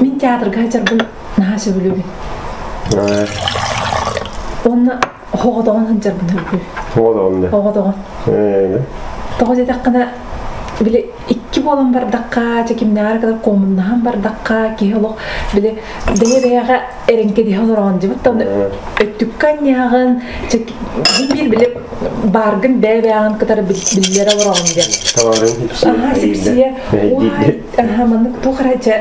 Мин театрга сылдьарбын наһаа сөбүлүүбүн. Уонна оҕотоҕун сылдьарбын сөбүлүүбүн. Оҕотоҕун да? Оҕотоҕун. Тоҕо диэтэххинэ, били икки буолан бардахха, чэ кимнээҕэр кытары куомуннаһан бардахха, киһи олох били бэйэ-бэйэҕэ эрэҥкэдиһэ олороҕун дьыбыт да өттүккэ анньааҕын, чэ биир били бааргын бэйэ-бэйэҕин кытары биллэрэ олороҕун диэн. Табарын Аха, сипсийэ. Уай, аха, маннык туох эрэ чэ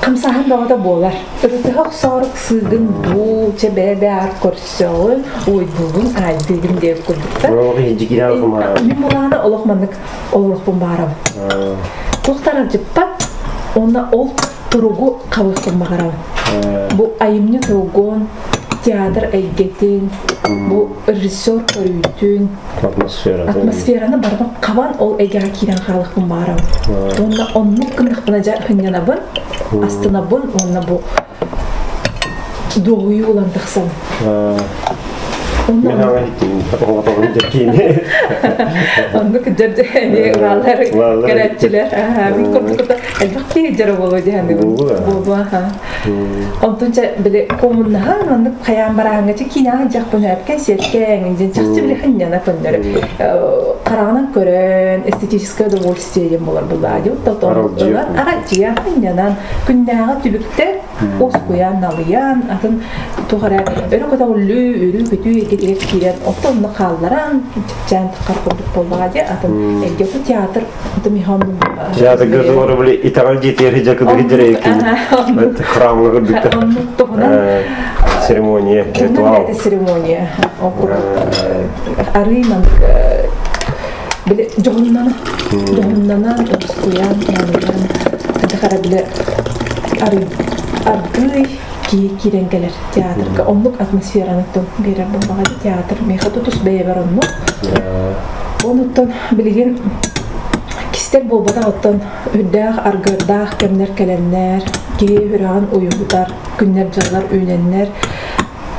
хамсааһын бөҕөтө буолар. Ырытыһа охсоор сыыгын дуу, чэ бэйэ-бэйэҕэр көрсөҕүн, уойдуугун, аайдыыгын диэбит курдуктар. Мин булаана олох маннык олоруохпун баарабын. Туохтар ардьыппат, уонна ол туругу хабыахпын баҕарабын. Бу айымньы туругун, театр эйгэтин, бу режиссер көрүүтүн, атмосфераны барытын хабан ол эйгэҕэ киирэн хаалыахпын баҕарабын. Уонна оннук гыннахпына дьэ сынньанабын, астынабын уонна бу дуоһуйуу ылан тахсабын. Мен аңа иттим, оҕотоҕун дьэкиини. Оннук дьэр баалар кэрээччилэр. Мин курдук элбэх киһи дьара буолуо диһаныбын. Буолуо. Онтон чэ били куомуннаһан маннык хайаан барааҥҥа чэ киинэҕэ дьахпын өпкэн сиэркэҥ дьин чахчы били хынньана көннөрү хараҕынан көрөн эстетическое удовольствие диэн буолар буллаа дии ылан аҕаччыйа хынньанан күннээҕи түбүктэр уоскуйан налыйан атын туох эрэ өрө көтөҕүллүү өрүү көтүү эйгэтигэр киирэн оттон онно хаалларан чэпчээн таххар курдук буоллаҕа дии атын эйгэ театр Театрга олору били итэҕэл дьиэтигэр дьакыдыгы дьэрэйкин храмҥа көрдүктэр церемония ритуал церемония арыы маннык били дьоһуннана дьоһуннанан уоскуйан налыйан хара били аргыый киирэн кэлэр театрга оннук атмосфераны биэрэр буоллаҕа театр миэхэ тутус бэйэбэр оннук онуттан билигин кистэл буолбатах оттон үрдээх аргыардаах кэмнэр кэлэннэр киһи үрэҕин уйуһутар күннэр-дьыллар үүнэннэр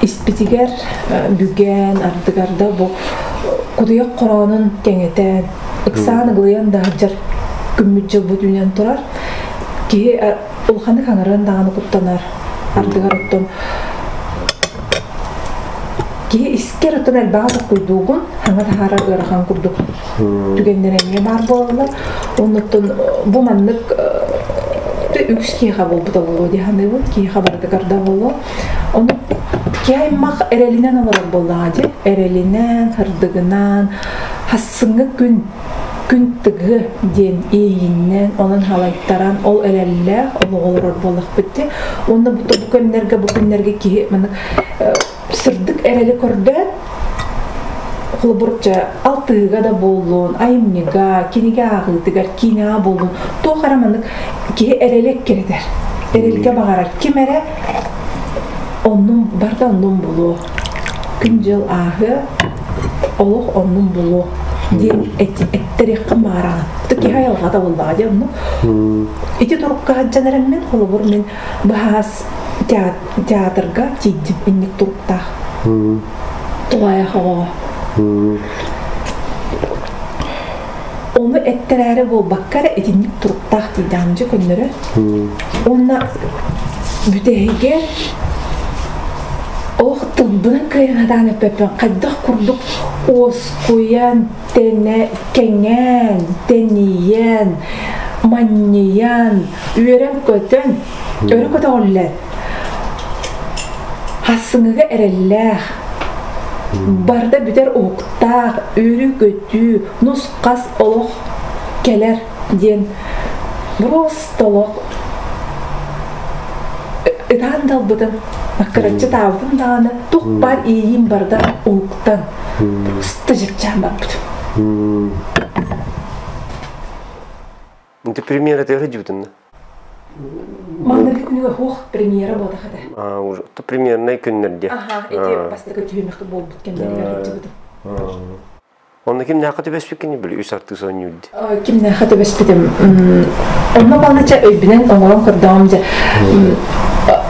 испитигэр бүгэн ардыгар да бу кутуйах хороонун кэҥэтэн ыксаан ыгылыйан да сылдьар күммүт-дьылбыт үүнэн турар киһи улаханнык хаҥыран даҕаны куттанар ардыгар оттон киһи искэр оттон элбэҕи толкуйдуугун хаҥа таһаарар ыарахан курдук түгэннэр эмиэ баар буолаллар оннуттан бу маннык үгүс киһиэхэ буолбута буолуо дии саныыбын киһиэхэ барытыгар да буолуо ону киһи аймах эрэлинэн олорор буоллаҕа дии эрэлинэн сырдыгынан хассыҥҥы күн күн тыгы диэн иэйииннэн онон халайтаран ол эрэллээх олоҕу олорор буоллахпыт дии уонна бу кэмнэргэ бу күннэргэ киһи маннык сырдык эрэли көрдөөн холобур дьэ алтыһыыга да буоллун айымньыга кинигэ ааҕыытыгар киинэҕэ буоллун туох эрэ маннык киһи эрэли эккирэтэр эрэлгэ баҕарар ким эрэ оннун барыта оннун булуо күн-дьыл ааһыа олох оннун булуо диэн эттэриэххин баҕараҕын киһи айылҕата буоллаҕа дии оннук ити турукка сылдьан эрэммин холобур мин быһаас театрга тиийдим инник туруктаах тулаайах оҕоҕо ону эттэрээри буолбакка эрэ итинник туруктаах тиийдэҕим дьэ көннөрү уонна бүтэһигэр олох тылбынан кыайан сатаан эппэппин хайдах курдук уоскуйан тэнэ кэҥээн тэнийэн манньыйан үөрэн-көтөн өрө көтөҕүллэн хассыҥыга эрэллээх барыта бүтэр уһуктаах үөрүү-көтүү нус-хас олох кэлэр диэн просто олох ытаан да ылбытым маккыраччы таабытым даҕаны тух баар иэйиим барыта уһуктан просто дьипчээн барбытым Инти премьера тыга дьыбытынна? Маҥнайгы күнүгэр суох премьера буолбатах этэ. Аа, уже премьернай күннэр диэ. Аха, ити бастакы түһүмэхтэ буолбут кэмнэригэр сылдьыбытым. Онно кимнээххэ түбэспиккиний били үс артыыс оонньуур дии. Кимнээххэ түбэспитим. Онно балачча өйбүнэн оҥорон көрдөҕүм дьэ.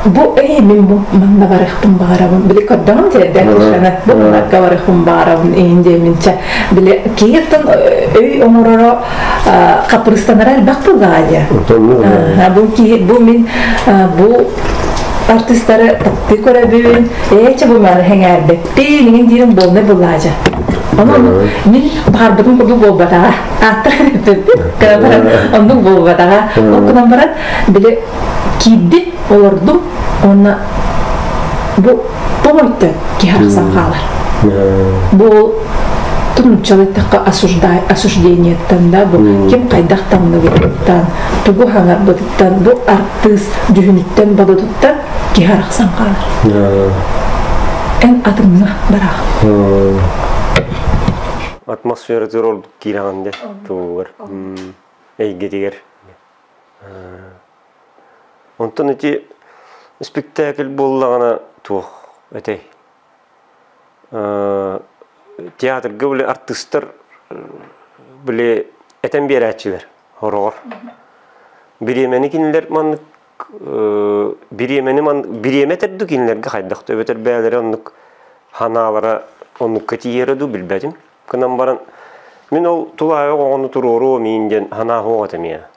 Бу эй мин бу манна барыахпын баҕарабын. Били көрдөҕүм тиэрдэ Кришаны. Бу маннакка барыахпын баҕарабын иһин диэминчэ. Били киһиттэн өй оҥороро хапырыстанара элбэх буоллаҕа дии. Бу киһи бу мин бу артистары таптыы көрөбүн, ээ бу маны сэҥээрбэппин, иҥин диирим буолнай буллаадьа. Ону мин баҕарбытым курдук буолбатаҕа. Ааттар баран оннук буолбатаҕа. Ол гынан баран били киирдим, олордум уонна бу тоҥойто киһи арахсан хаалар. Бу тунуччалыы эттэххэ осуждениеттан да бу ким хайдах таҥныбытыттан, тугу хаҥарбытыттан, бу артыыс дьүһүнүттэн, бодотуттан киһи арахсан хаалар. Эн атыҥҥа бараҕын. Атмосфератыгар ордук киирэҕин дэ тугугар эйгэтигэр. Онтон ити спектакль буоллаҕына туох этэй? Театрга били артыыстар били этэн биэрээччилэр хороҕор. Бириэмэни кинилэр маннык бириэмэни ман бириэмэ этэр кинилэргэ хайдах да эбэтэр бэйэлэрэ оннук ханаалара оннукка тиийэрэ дуу билбэтим. Гынан баран мин ол тулаайах оҕону туруоруом миин диэн санаа суох этэ миэхэ.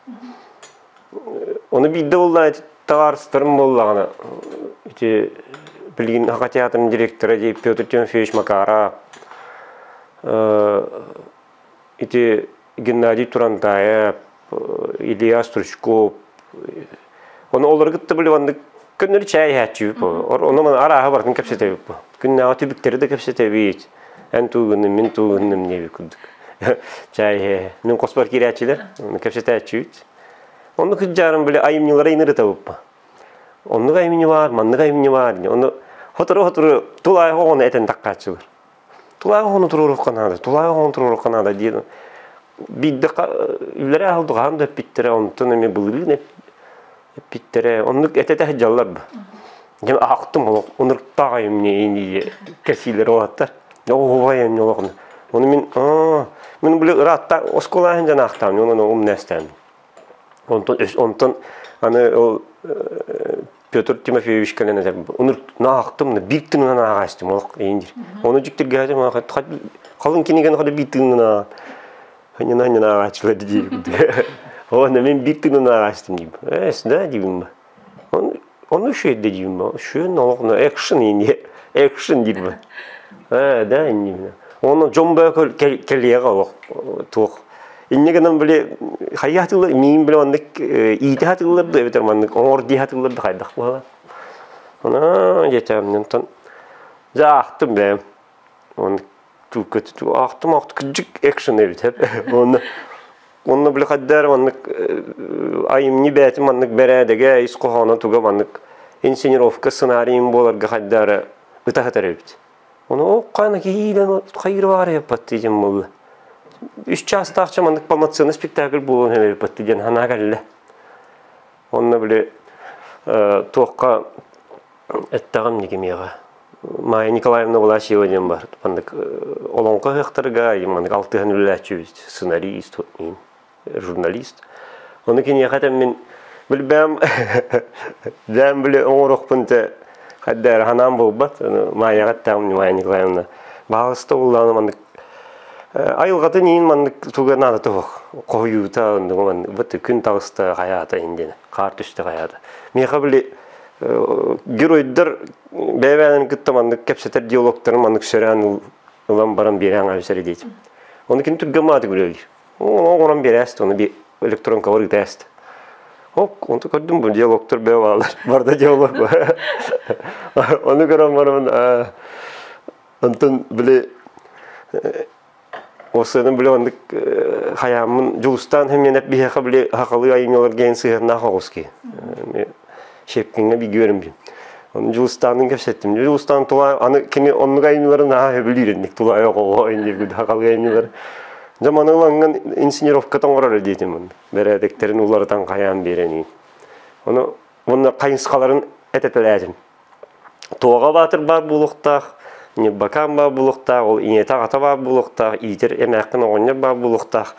Ону биирдэ буоллаҕына ити табаарыстарым буоллаҕына ити билигин Саха театрын директора дии Петр Тимофеевич Макаров ити Геннадий Турантаев, Илья Стручков ону олору кытта били маннык көннөрү чээй иһээччибит ону маны арааһы барытын кэпсэтэбит күннээҕи түбүктэри да кэпсэтэбит эн туугуннум мин туугуннум диэбит курдук чээй иһэ мин хоспор киирээччилэр ону кэпсэтээччибит онну кыдьаарым били айымньылары инырытабыппа оннук айымньы баар маннык айымньы баар ону сотору-сотору тулаайах оҕону этэн таххааччылар Тулаайах оҕону туруоруохха наада, тулаайах оҕону туруоруохха наада диэн биирдэ үллэрэ аһылдыгаан да эппиттэрэ, онтон эмиэ былырыын эппиттэрэ, оннук этэ сылдьаллар бу. Дьэ аахтым олох ынырыктаах айымньы инии кэсиилэр уолаттар. Оҕуһубай айымньы олох. Ону мин мин били ыраатта оскуола дьан аахтаам, онон умнэстээн. Онтон онтон аны ол Петр Тимофеевич кэлэн этэр, наахтым, биир тыынынан ааҕаастым олох иин диир. Ону дьиктиргээтим, халыҥ кинигэни хада биир тыынынан ханньана ханньана ааҕааччылар диир. Онно мин биир тыынынан ааҕаастым диим. Эс, да диибин. Ону үчүгэйдэ диибин. Үчүгэй олох экшн иин экшн диибин. Э, да иннибин. Оны дьон баа кэлиэҕэ олох туох Инньэ гынан били хайа хатыллар миин били маннык иитэ хатыллар да эбэтэр маннык оҥор дии хатыллар да хайдах буолар. Она диэтэм онтон дьэ аахтым бэйэм. Он аахтым аахтым кырдьык экшен эбит Онно онно били хайдаар маннык айымньы бэйэтин маннык бэрээдэгэ ис хоһооно туга маннык инсценировка сценарийын буоларга хайдаары ытаһытар эбит. Ону хаана киһиилэн хайыр баар эппатты диэн буолла. Үс чаастаахча маннык полноценный спектакль буолуон эппатты диэн санаа кэллэ. Онно били туохха эттэҕим никимиэҕэ. Майя Николаевна Власьева диэн бар. Маннык олоҥхо ыһыахтарга маннык алтыһан үлэлээччибит сценарист, журналист. Ону киниэхэ этэн мин билбэм бэйэм били оҥоруохпун те хайда эрэ санаам буолбат. Майяҕа эттэҕим Майя Николаевна баһаалыста буллаҕына маннык айылҕатын иин маннык туга наада туһух хоһуйуута оннугу маннык бу күн таҕыста хайаата иһин диэн хаар түстэ хайаата. Миэхэ били геройдар бэйэ-бэйэлэрин кытта маннык кэпсэтэр диалогтарын маннык сөрөөн ылан баран биэрэн аҕай диэтим. Ону кини түргэн маатык үлэлиир. Оҥорон биэрээст, ону электронкабар ыытааст. Оп, онту көрдүм бу диалогтар бэйэ баалар. Барда диалог бар. Ону көрөн баран онтон били осыанын били оннук хайааммын Дьулустаан Хэмиэнэп биһиэхэ били хахалыы айымньылар диэн сыһыаннаах оҕус киһи. Щепкиҥҥэ биги бин. Ону Дьулустаанын кэпсэттим. Дьулустаан тула аны кини оннук айымньыларын наһаа сөбүлүүр инник тула оҕо инник хахалыы айымньылар. Дьэ маны ылаҥҥын инсценировка оҥорор диэтим бэрээдэктэрин уларытан хайаан биэрэниин. Ону уонна хайысхаларын этэтэлээтим. Туоҕа баатыр баар буолуохтаах, Ньырбакаан баар буолуохтаах, ол ийэтэ аҕата баар буолуохтаах, иитэр эмээххин оҕонньор баар буолуохтаах.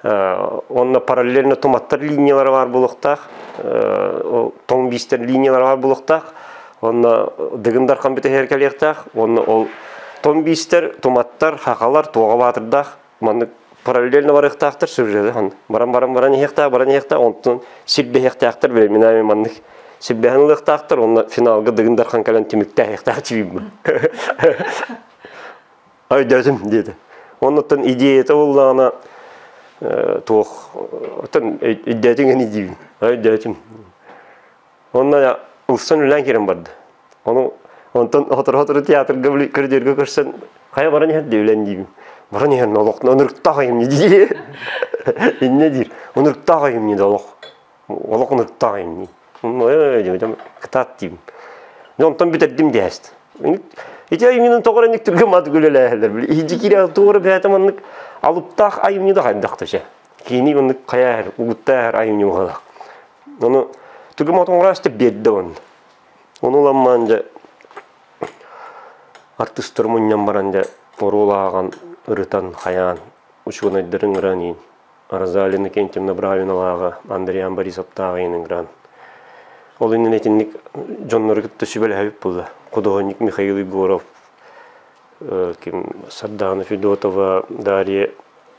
Онно параллельно туматтар линиялара баар буолуохтаах, тоҥ биистэр линиялара баар буолуохтаах. Онно Дыгын Дархан бүтэһигэр кэлиэхтээх. Уонна ол тоҥ биистэр, туматтар, хахалар, туоҕа баатырдаах маннык параллельно барыахтаахтар сюжеты баран баран баран иһиэхтээх, баран иһиэхтээх, онтон силбэһиэхтээхтэр временами маннык силбэһэн ылыахтаахтар, уонна финалга Дыгын Дархан кэлэн түмүктээһиэхтээх чибиим. Өйдөөтүм диэтэ. Оннуттан идеята буоллаҕына туох оттон өйдөөтүҥ ини диибин. Өйдөөтүм. Онно ылсан үлээн киирэн барда. Ону онтон сотору-сотору театрга көрүдүөргэ көрсөн хайа баран иһэр дии үлэн диибин. Баран иһэр олох ынырыктаах айымньы дии. Иннэ диир. Ынырыктаах айымньы да олох. Олох ынырыктаах айымньы. Кытаат диибин. Онтон бүтэрдим дээст. Ити айымньынан тоҕо эрэ түргэн маатык үлэлээһэллэр. Иһдьи киирэ тоҕо эрэ бэйэтэ маннык алыптаах айымньы да хайдах да чэ. Киини маннык хайааһар, угуттааһар айымньы буолалах. Ону түргэн маат оҥороосто биэрдэ онно. Ону ыламмаан дьэ артыыстар мунньан баран дьэ оруол ааҕан, ырытан, хайаан, учуонайдарын ыҥыран иин. Розалина Кентьевна Бравиналааҕа, Андриан Борисовтааҕы ыҥыран. Ол иннинэ итинник дьоннору кытта сүбэлэһэбит буолла. Художник Михаил Егоров, ким Сардана Федотова, Дарья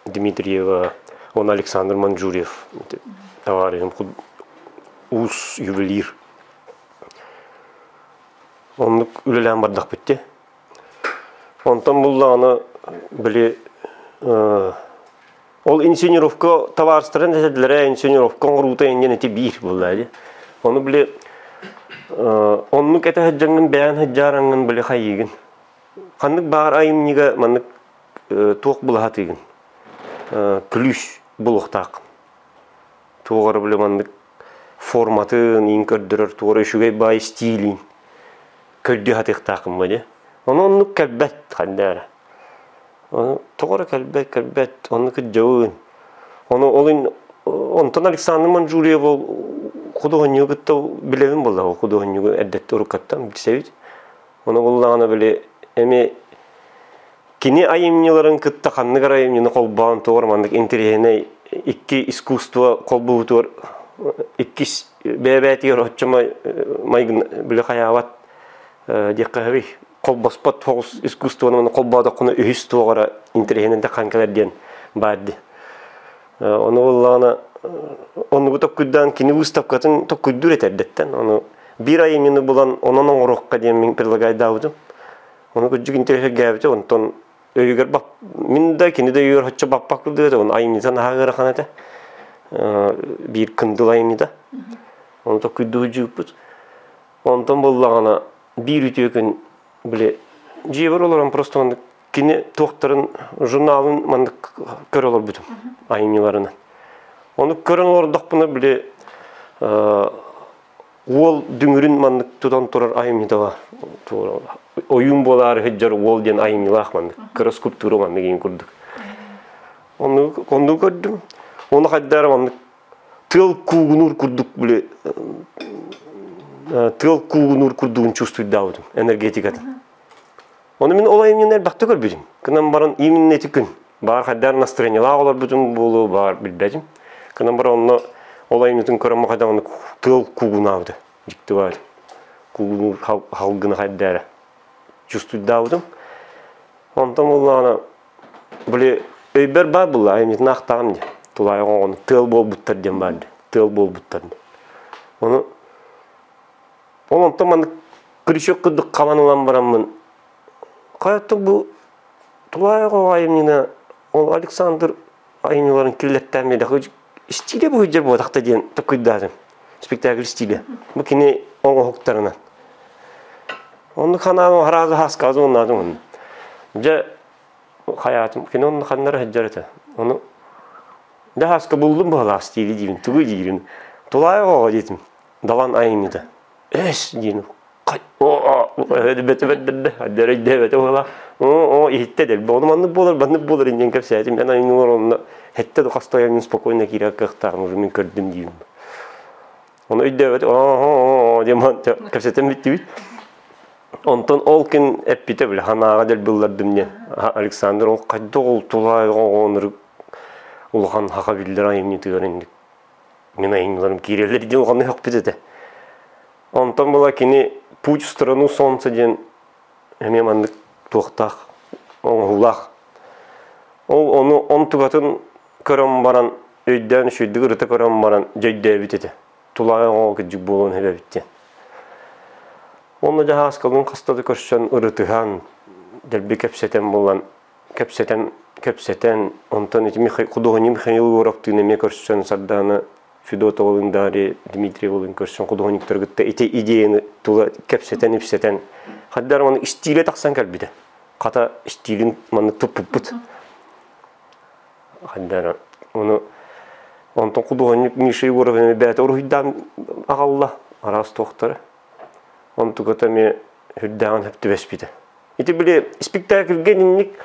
Дмитриева, уонна Александр Манджурьев товарищым уус ювелир. Оннук үлэлээн бардахпыт дии. Онтон буллаҕына били Ол инсценировка табаарыстарын этэллэрэ инсценировка оҥоруута иннин ити биир буолла дии. Ону били оннук этэ сылдьаҥҥын бэйэҥ сылдьаараҥҥын били хайыыгын. Ханнык баар айымньыга маннык туох булаһатыыгын. Ключ булуохтааххын. Туох эрэ били маннык форматын иин көрдөрөр туох эрэ үчүгэй баай стилин көрдүү сатыахтааххын бу дии. Ону оннук кэлбэт ханна эрэ. Тоҕо эрэ кэлбэт, кэлбэт, онно кырдьабын. Ону ол ин онтон Александр Манчжуриев ол худуоһунньугу кытта билэбин буолла, ол худуоһунньугу эрдэттэн уруккаттан билсэбит. Ону буллаҕына били эми кини айымньыларын кытта ханнык эрэ айымньыны холбоон туох маннык интэриэһинэй икки искусство холбуутугар иккис бэйэ-бэйэтигэр оччо майгын били хайаабат диэххэ сөбүй холбоспот соҕус искусствоны холбоотоххуна үһүс туох эрэ интэриэһинэн таххан кэлэр диэн баар дии. Ону буоллаҕына оннугу токкуйдаан кини выставкатын токкуйдуур этэ эрдэттэн. Ону биир айымньыны булан онон оҥоруохха диэн мин предлагайдаабытым. Ону кырдьык интэриэһиргээбитэ онтон өйүгэр бап мин да кини да өйүгэр оччо баппак курдук этэ ону айымньыта наһаа ыарахан этэ. Биир кындыл айымньыта. Ону токкуйдуу дьыыппыт. Онтон буоллаҕына биир үтүө күн били дьиэбэр олорон просто маннык кини туохтарын журналын маннык көрө олорбутум айымньыларынан. Ону көрөн олордохпуна били уол дүҥүрүн маннык тутан турар айымньыта бар. Ойуун буолаары сылдьар уол диэн айымньылаах маннык кыра скульптура маннык иин курдук. Оннук оннук көрдүм. Ону хайдаар маннык тыал куугунуур курдук били тыал куугунуур курдугун чувствуйдаабытым энергетикатын. Ону мин ол айымньыны элбэхтэ көрбүтүм. Кынан баран именно ити күн баар хайдаар настроениелаах олорбутум буолуо баар билбэтим. Кынан баран онно ол айымньытын көрөн хайдаҕына тыал куугунаабыта. Дьикти баар. Куугунуур халгына хайдаара чувствуйдаабытым. Онтон буоллаҕына Били өйбөр баар буолла, айымньытын аахтаҕым дии. Тулаайах оҕону тыал буолбуттар диэн баар дии. Тыал буолбуттар дии. Ону ол онтон маннык крючок курдук хабан ылан бараммын хайаттык бу тулаайах оҕо айымньыны ол Александр айымньыларын киллэртээн биэрдэх стиле бу сылдьар буотахта диэн токуйдаатым. Спектакль стиле. Бу кини оҥоһуктарынан. Оннук ханаан хараазы хасказы оннаатым онно. Дьэ хайаатым кини онно ханнара сылдьар этэ. Ону дьэ хаска буллум быһалаас диири диибин тугу диирин. Тулаайах оҕо диэтим. Далан айымньыта. Эс диин бөтө бэрдэрдэ өйдөөбөтө буола оо иһиттэ дэлби ону маннык буолар маннык буолар диэн кэпсээтим эн айымньылар онно хэттэ да хаста айымньы спокойно киирэр кыахтааҕын уже мин көрдүм диибин ону өйдөөбөт оо диэн кэпсэтэн бүттүбүт онтон ол күн эппитэ били ханааҕа дэлби ыллардым диэн Александр ол хайдах ол тулаайах оҕонору. Улахан хаха биллэр айымньытыгар инник мин айымньыларым киирэллэр диэн улаханнык сөхпүт этэ. Онтон була кини «Путь в страну солнца» диэн эмиэ маннык туохтаах, оҥоһуулаах. Ол ону онтугатын көрөн баран, өйдөөн үчүгэйдик ырыта көрөн баран дьөйдөөбүт этэ. Тулаайах оҕо кырдьык буолуон сөп эбит диэн. Онно дьаһааскалыын хаста да көрсөн ырытыһан, дэлби кэпсэтэн булан, кэпсэтэн, кэпсэтэн, онтон ити худуоһунньук Михаил Егоровтыын эмиэ көрсөн Сардаана Федотовалыын Дарья Дмитриевалыын көрсөн худуоһунньуктары кытта ити идеяны тула кэпсэтэн-ипсэтэн хаддар оны истиилэ тахсан кэлбитэ. Хата истиилин маннык туппуппут. Хаддар ону онтон худуоһунньук Миша Егоров эмиэ бэйэтэ уруһуйдаан аҕалла араас туохтары. Онтуката эмиэ үрдээҕин сөп түбэспитэ. Ити били спектакльгэ инник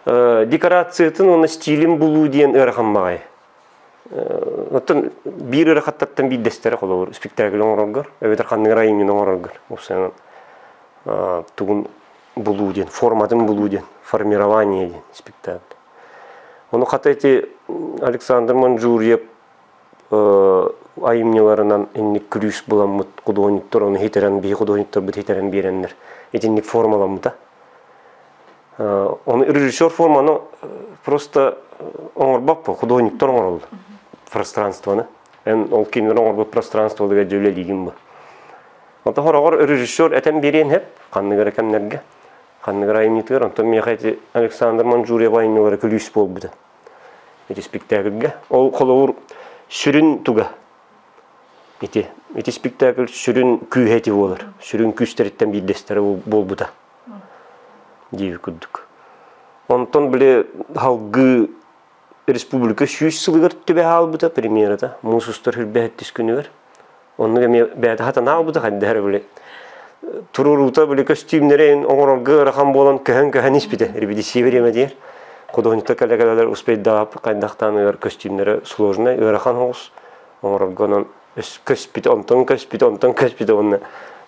декорациятын уонна стилин булуу диэн ыарахан баҕайы. Оттон биир ыарахаттартан биирдэстэрэ холобур спектакль оҥороргор, эбэтэр ханнык эрэ айымньыны оҥороргор, уопсайынан тугун булуу диэн, форматын булуу диэн, формирование диэн спектакль. Ону хата ити Александр Манжурьев айымньыларынан инник күлүүс буламмыт худуоһунньуктар ону хитэрэн биһи худуоһунньуктарбыт хитэрэн биэрэннэр итинник формаламмыта. Ону режиссер форманы просто оҥорбоппун, худуоһунньуктар оҥороллор пространствоны. Эн ол кинилэр оҥорбут пространстволарыгар дьэ үлэлиигин бу. Онтон хороҕор режиссер этэн биэриэн сөп ханнык эрэ кэмнэргэ, ханнык эрэ айымньытыгар. Онтон миэхэ ити Александр Манчжурьев айымньылара күлүүс буолбута. Ити спектакльгэ. Ол холобур сүрүн туга ити. Ити спектакль сүрүн күүһэ ити буолар. Сүрүн күүстэриттэн биирдэстэрэ буолбута. Диэби курдук. Онтон били халгыы республика 100 сылыгар түбэһэ хаалбыта премьерата муус устар хүрбэһэттис күнүгэр. Оннук эмиэ бэйэтэ хатан хаалбыта хайдах эрэ били туруоруута били көстүүмнэрин оҥорорго ыарахан буолан көһөн-көһөн испитэ репетиция время диэр. Художниктар кэлэ-кэлэлэр успейдаап хайдахтаан ыар көстүүмнэрэ сложный ыарахан соҕус оҥорорго онон көспүт онтон көспүт онтон көспүт уонна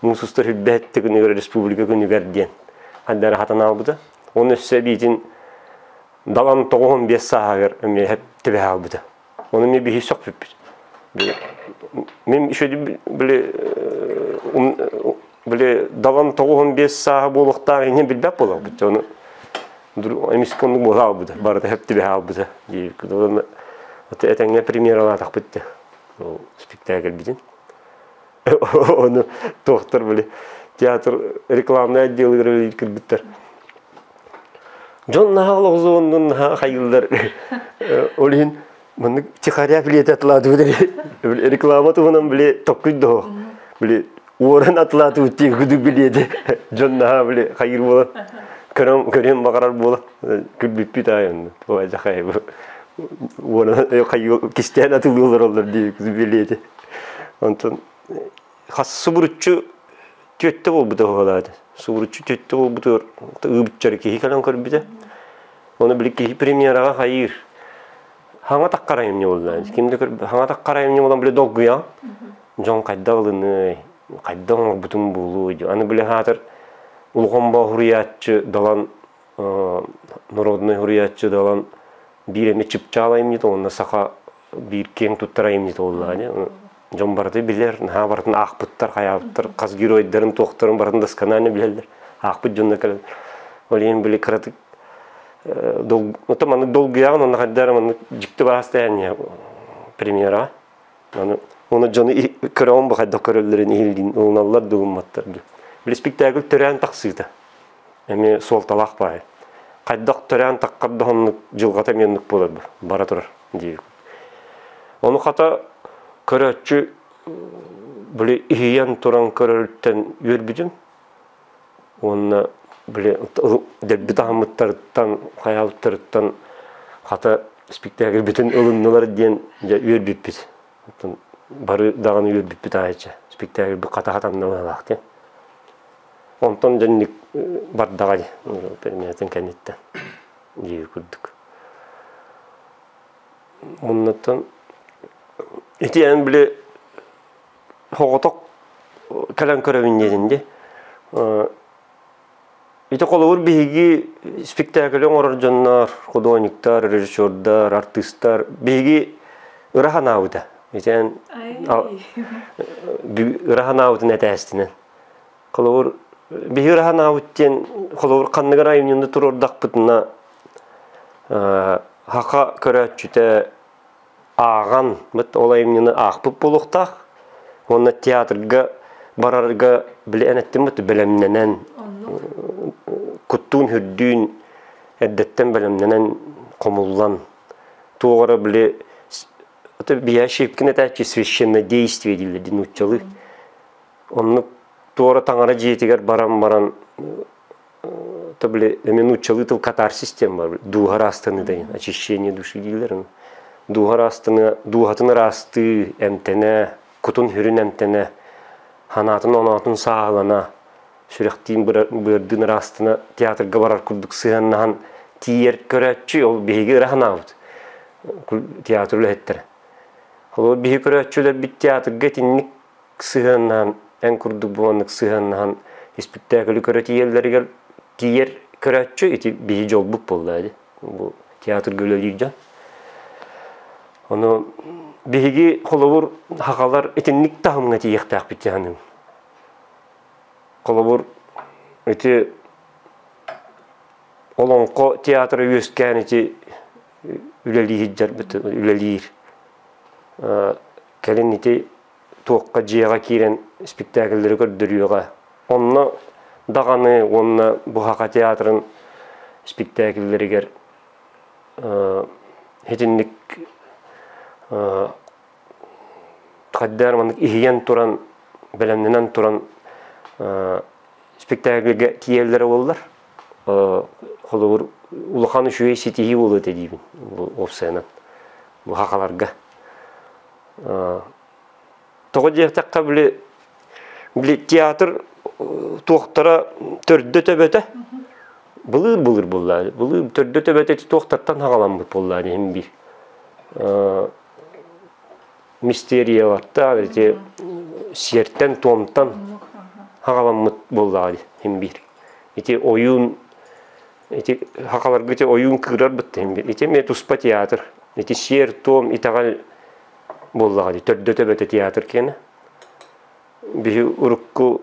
муус устар хүрбэһэтти күнүгэр республика күнүгэр диэн хайдах эрэ хатан хаалбыта. Оны өссө эбиитин Далан 95 сааһыгар эмиэ түбэһэ хаалбыта. Ону эмиэ биһи сөхпүппүт. Мин еще били били Далан 95 сааһа буолуохтаах иннин билбэт буоларбыт. Ону эмискэ оннук буола хаалбыта. Барыта хөп түбэһэ хаалбыта. Этэҥҥэ премьералаатахпыт да ол спектакльбитин. Ону туохтар били театр рекламнай отделыгар кирбиттэр. Дьон наһаа олоҕзуоннун наһаа хайыыллар. Ол иһин маннык тихаря билиэтэ атылаатыбыт реклама туһунан били токкуйдоһо. Били уоран атылаатыбыт диэн кудук билиэтэ. Дьон наһаа били хайыыр буолан көрөн көрүөн баҕарар буолан күлбүппүт аайы онно. Туой уоран кистээн атылыылар олор дии билиэтэ. Онтон хас субуруччу түөттэ буолбута уһалаата. Субуруччу түөттэ буолбутугар ыыбыччары киһи кэлэн көрбүтэ. Оны били киһи премьераҕа хайыыр. Хаҥа таххар айымньы буолла. Ким да көрбүт хаҥа таххар айымньы буолан били долгуйан дьон хайдах ылыныай, хайдах оҥорбутум буолуой. Аны били хаатыр улахан бооһуруйааччы Далан народнай суруйааччы Далан биир эмэ чыпчаал айымньыта уонна саха биир киэҥ туттар айымньыта буоллаҕа дьон барыта билэр, наһаа барытын аахпыттар, хайаабыттар, хас геройдарын, туохтарын барытын досконально билэллэр. Аахпыт дьонно кэлэн. Ол иһин били кыратык ото маннык долгуйаҕын онно хайда эрэ маннык дьикти баастайан премьераҕа. Аны оны дьону көрөҕүн бу хайдах көрөллөрүн иһиллиин ылыналлар да ылымматтар дуу. Били спектакль төрөөн тахсыыта. Эмиэ суолталаах баайы. Хайдах төрөөн таххар да оннук дьылҕата эмиэ оннук буолар бара турар диир. Ону хата көрөөччү били иһийэн туран көрөрүттэн үөрбүтүм. Уонна били дэлби таһыммыттарыттан, хайаабыттарыттан хата спектакльбитин ылыннылар диэн дьэ үөрбүппүт. Оттон бары даҕаны үөрбүппүт аайыча. Спектакльбит хата хатанна диэн. Онтон дьэнник бардаҕа дии, премьератын кэнниттэн диир курдук. Муннаттан ити эн били соҕотох кэлэн көрөбүн диэтин дии. Ити холобур биһиги спектакль оҥорор дьоннор, художниктар, режиссердар, артыыстар биһиги ыра санаабыта. Итэн ыра санаабытын этээстинэн. Холобур биһиги ыра санаабыт диэн холобур ханныгар айымньыны туруордахпытына хаха көрөөччүтэ ааҕан ол айымньыны аахпыт буолуохтаах уонна театрга барарга били эн эттим бэлэмнэнэн куттуун хүрдүүн эрдэттэн бэлэмнэнэн хомуллан туох эрэ били бия Щепкин этээччи священнодействие дииллэр дии нууччалыы оннук туора таҥара дьиэтигэр баран баран то били эми нууччалыы тыл катарсис диэн бар дууһа ыраастаныы деген очищение души дииллэр дууһа ыраастаныы дууһатын ыраастыы эмтэнэ кутун хүрүн эмтэнэ ханаатын оноотун сааһылана сүрэхтиин быардыын ыраастана театрга барар курдук сыһыаннаһан тиийэр көрөөччү ол биһиги ыра санаабыт театр үлэһиттэрэ холобур биһиги көрөөччүлэрбит театрга итинник сыһыаннаһан, эн курдук буоланнык сыһыаннаһан испиктээкили көрө тиийэллэригэр тиийэр көрөөччү ити биһи дьолбут буолла ди бу театрга үлэлиир дьон. Ону биһиги холобур хахалар итинник таһымҥа тиийиэхтээхпит дьаһаным. Холобур ити Олоҥхо театра үөскээн ити үлэлиир үлэлиир. Кэлин ити туохха дьиэҕэ киирэн спектакльлэри көрдөрүөҕэ. Онно даҕаны уонна бу Саха театрын спектакльлэригэр итинник хайдах маннык иһийэн туран, бэлэмнэнэн туран спектакльга тиийэллэрэ буоллар, холобур, улахан үчүгэй ситиһии буолуо этэ диибин бу уопсайынан, бу сахаларга. Тоҕо диэтэххэ, били, били театр туохтара төрдө-төбөтө былыыр-былыр буолла. Былыр төрдө-төбөтө ити туохтартан хаҕаламмыт буолла иһин биир. Мистериялартан, ити сиэртэн-туомтан хаҕаламмыт буоллаҕа иһин биир. Ити ойуун ити хахаларга ити ойуун кыырар бытта иһин биир. Ити эмиэ туспа театр. Ити сиэр-туом итэҕэл буоллаҕа дии төрдө төбөтө театр киэнэ. Биһи урукку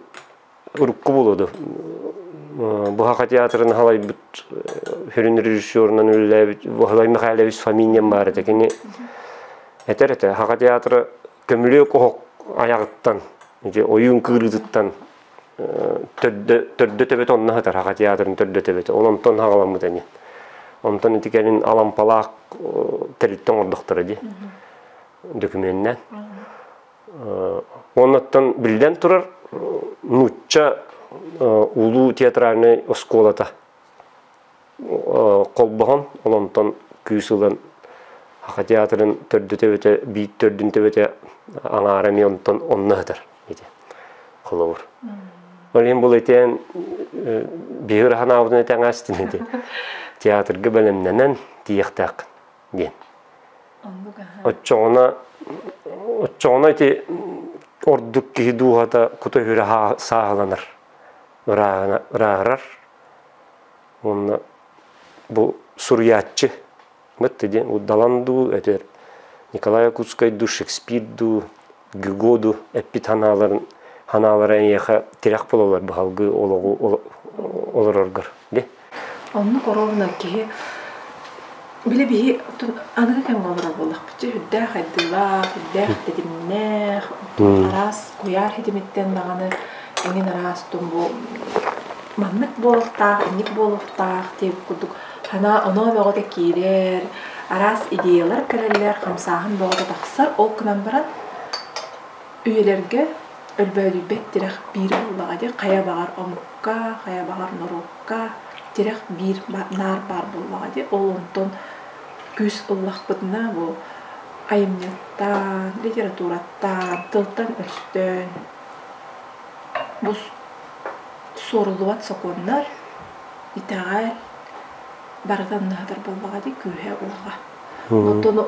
урукку буолуо дуо Буһаха театрын халайбыт сүрүн режиссерунан үлэлээбит Баһылай Михайлович Фомин диэн баар этэ. Кини этэр этэ Хаха театра көмүлүөк оһох айаҕыттан ити ойуун кыырыытыттан төрдө төрдө төбөтө онно сытар Хаха театрын төрдө төбөтө. Ол онтон хаҕаламмыт ини. Онтон ити кэлин Алампалаах тэрилтэ оҥордохторо дии дөкүмүөннээн. Оннуттан биллэн турар нуучча улуу театральнай оскуолата холбоһон, ол онтон күүс ылан Саха театрын төрдө төбөтө, биир төрдүн төбөтө аҥаара эмиэ онтон онно сытар ити холобур. Ол иһин бұл этэн биһиги ыраһанаабытын этэн астын ити театрга бэлэмнэнэн тиийиэхтээх диэн. Оччоҕуна оччоҕуна ити ордук киһи дууһата кута-сүрэ сааһыланар, ырааһырар. Уонна бу суруйааччы бытты диэн Далан дуу, этэр Николай Якутскай дуу, Шекспир дуу, Гюго дуу эппит ханааларын ханаалара эйиэхэ тирэх буолаллар баһалгы олоҕу олороргор ди. Оннук оруобуна киһи били биһи аныгы кэмҥэ олорор буоллахпыт үрдээх айдыылаах, үрдээх тэтимнээх, араас куйаар ситимиттэн даҕаны эҥин араас бу маннык буолуохтаах, инник буолуохтаах диэбит курдук санаа оноо бөҕөтө киирэр, араас идеялар кэлэллэр, хамсааһын бөҕөтө тахсар. Ол гынан баран үйэлэргэ өлбөөдүйбэт тирэх биир буоллаҕа дии. Хайа баҕар омукка, хайа баҕар норуокка тирэх биир наар баар буоллаҕа дии. Ол онтон күүс ыллахпытына бу айымньыттан, литератураттан, тылтан-өстөн бу суоруллубат сокуоннар, итэҕэл барыта анныһатар буоллаҕа дии күүһэ-уоҕа. Оттон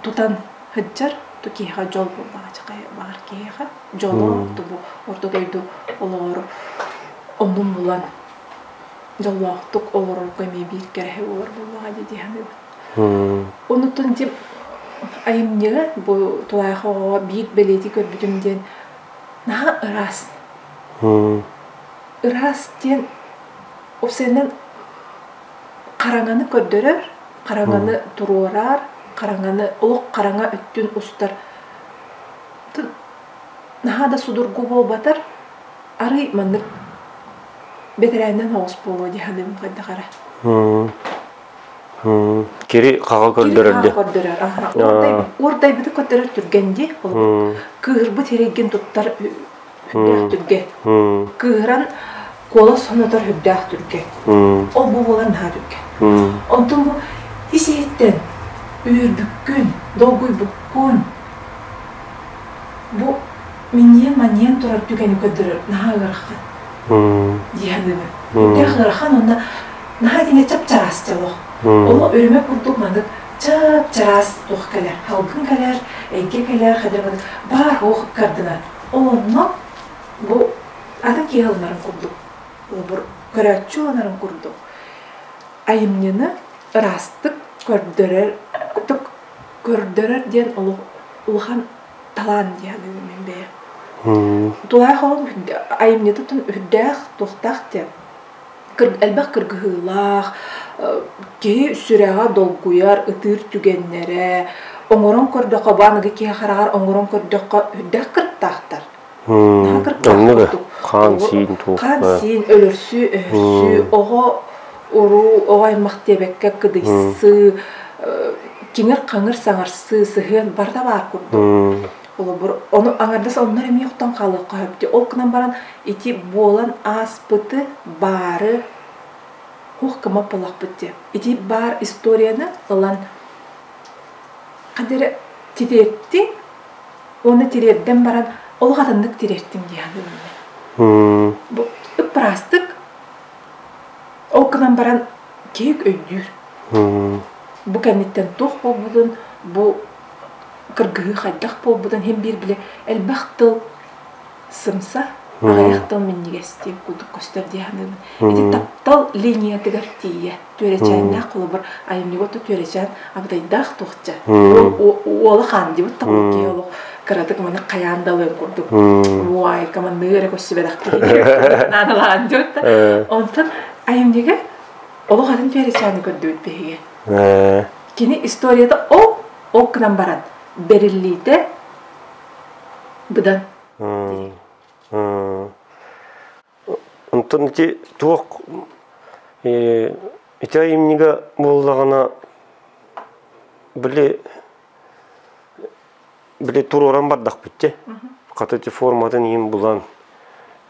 тутан сылдьар ту киһиэхэ дьол буоллаҕа баҕар киһиэхэ дьоло бу орто дойду олоҕор оннун булан. дьоллоохтук олорорго эмиэ биир кэрэһэ буолар буоллаҕа дии дии саныыбын. Онуттан ити айымньыга бу тулаайах оҕоҕо биир бэлиэтии көрбүтүм диэн наһаа ыраас. Ыраас диэн уопсайынан хараҥаны көрдөрөр, хараҥаны туруорар, хараҥаны олох хараҥа өттүн устар. Наһаа да судургу буолбатар, арый маннык бэтэрээннэн соҕус буолуо дии саныыбын хайдах эрэ. Кири хаҕа көрдөрөр дии. Көрдөрөр. Уордайбыты көрдөрөр түргэн дии. Кыыһырбыт сирэйгин туттар үрдээх түргэн. Кыыһыран куолас сонотор үрдээх түргэн. Ол бу буолар наһаа түргэн. Онтон бу ис иһиттэн үөрбүккүн, долгуйбуккун бу минньийэн-манньыйан турар түгэни көрдөрөр наһаа ыарахан дии саныыбын. Үрдээх ыарахан уонна наһаа итиннэ чап-чараас дьолох. Олох үрүмэ курдук маннык чап-чараас туох кэлэр, салгын кэлэр, эйгэ кэлэр, хадыр маннык баар суох ыккардынан. Ол онно бу атын киһи ылынарын курдук, холобур, көрөөччү ылынарын курдук айымньыны ыраастык көрдөрөр, көрдөрөр диэн олох улахан талаан дии саныыбын мин бэйэм. Тулаайах оҕом айымньытын үрдээх, туохтаах диэн элбэх кыргыһыылаах, киһи сүрэҕэ долгуйар, ытыыр түгэннэрэ, оҥорон көрдөххө, бу аныгы киһи хараҕар оҥорон көрдөххө үрдээх кырыктаахтар. Наһаа кырыктаах курдук. Хаан-сиин туох Хаан-сиин, өлөрсүү, өһөрсүү, оҕо уруу, оҕо аймах диэбэккэ кыдыйсыы, киҥир-хаҥыр саҥарсыы, сыһыан барыта баар курдук. Холобур, ону аҥардас оннор эмиэ охтон хаалыахха сөп дии. Ол гынан баран ити буолан ааспыты баары хуох гыммат буоллахпыт дии. Ити баар историяны ылан ханна эрэ тириэртиҥ уонна тириэрдэн баран олох атыннык тириэртиҥ дии саныыбын мин. Бу ып-ыраастык ол гынан баран киһи өйдүүр. Бу кэнниттэн туох буолбутун, бу кыргыһыы хайдах буолбутун иһин биир били элбэх тыл сымса, аҕыйах тыл минньигэс диэн курдук көстөр дии саныыбын. Ити таптал линиятыгар тиийэ түөрэчээннээх холобур айымньыга ото түөрэчээн абытайдаах туохча уола хаан диэбит табыл киһи олох кыратык маны хайаан да ылыан курдук уайка манныгы эрэ көссүбэтэх киһи наадалаан диэбит онтон айымньыга олох атын түөрэчээни көрдүбүт биһиги кини историята ол ол гынан баран бэриллиитэ быдан Онтон ити туох ити айымньыга буоллаҕына били били туруоран бардахпыт дии. Хата ити форматын иһин булан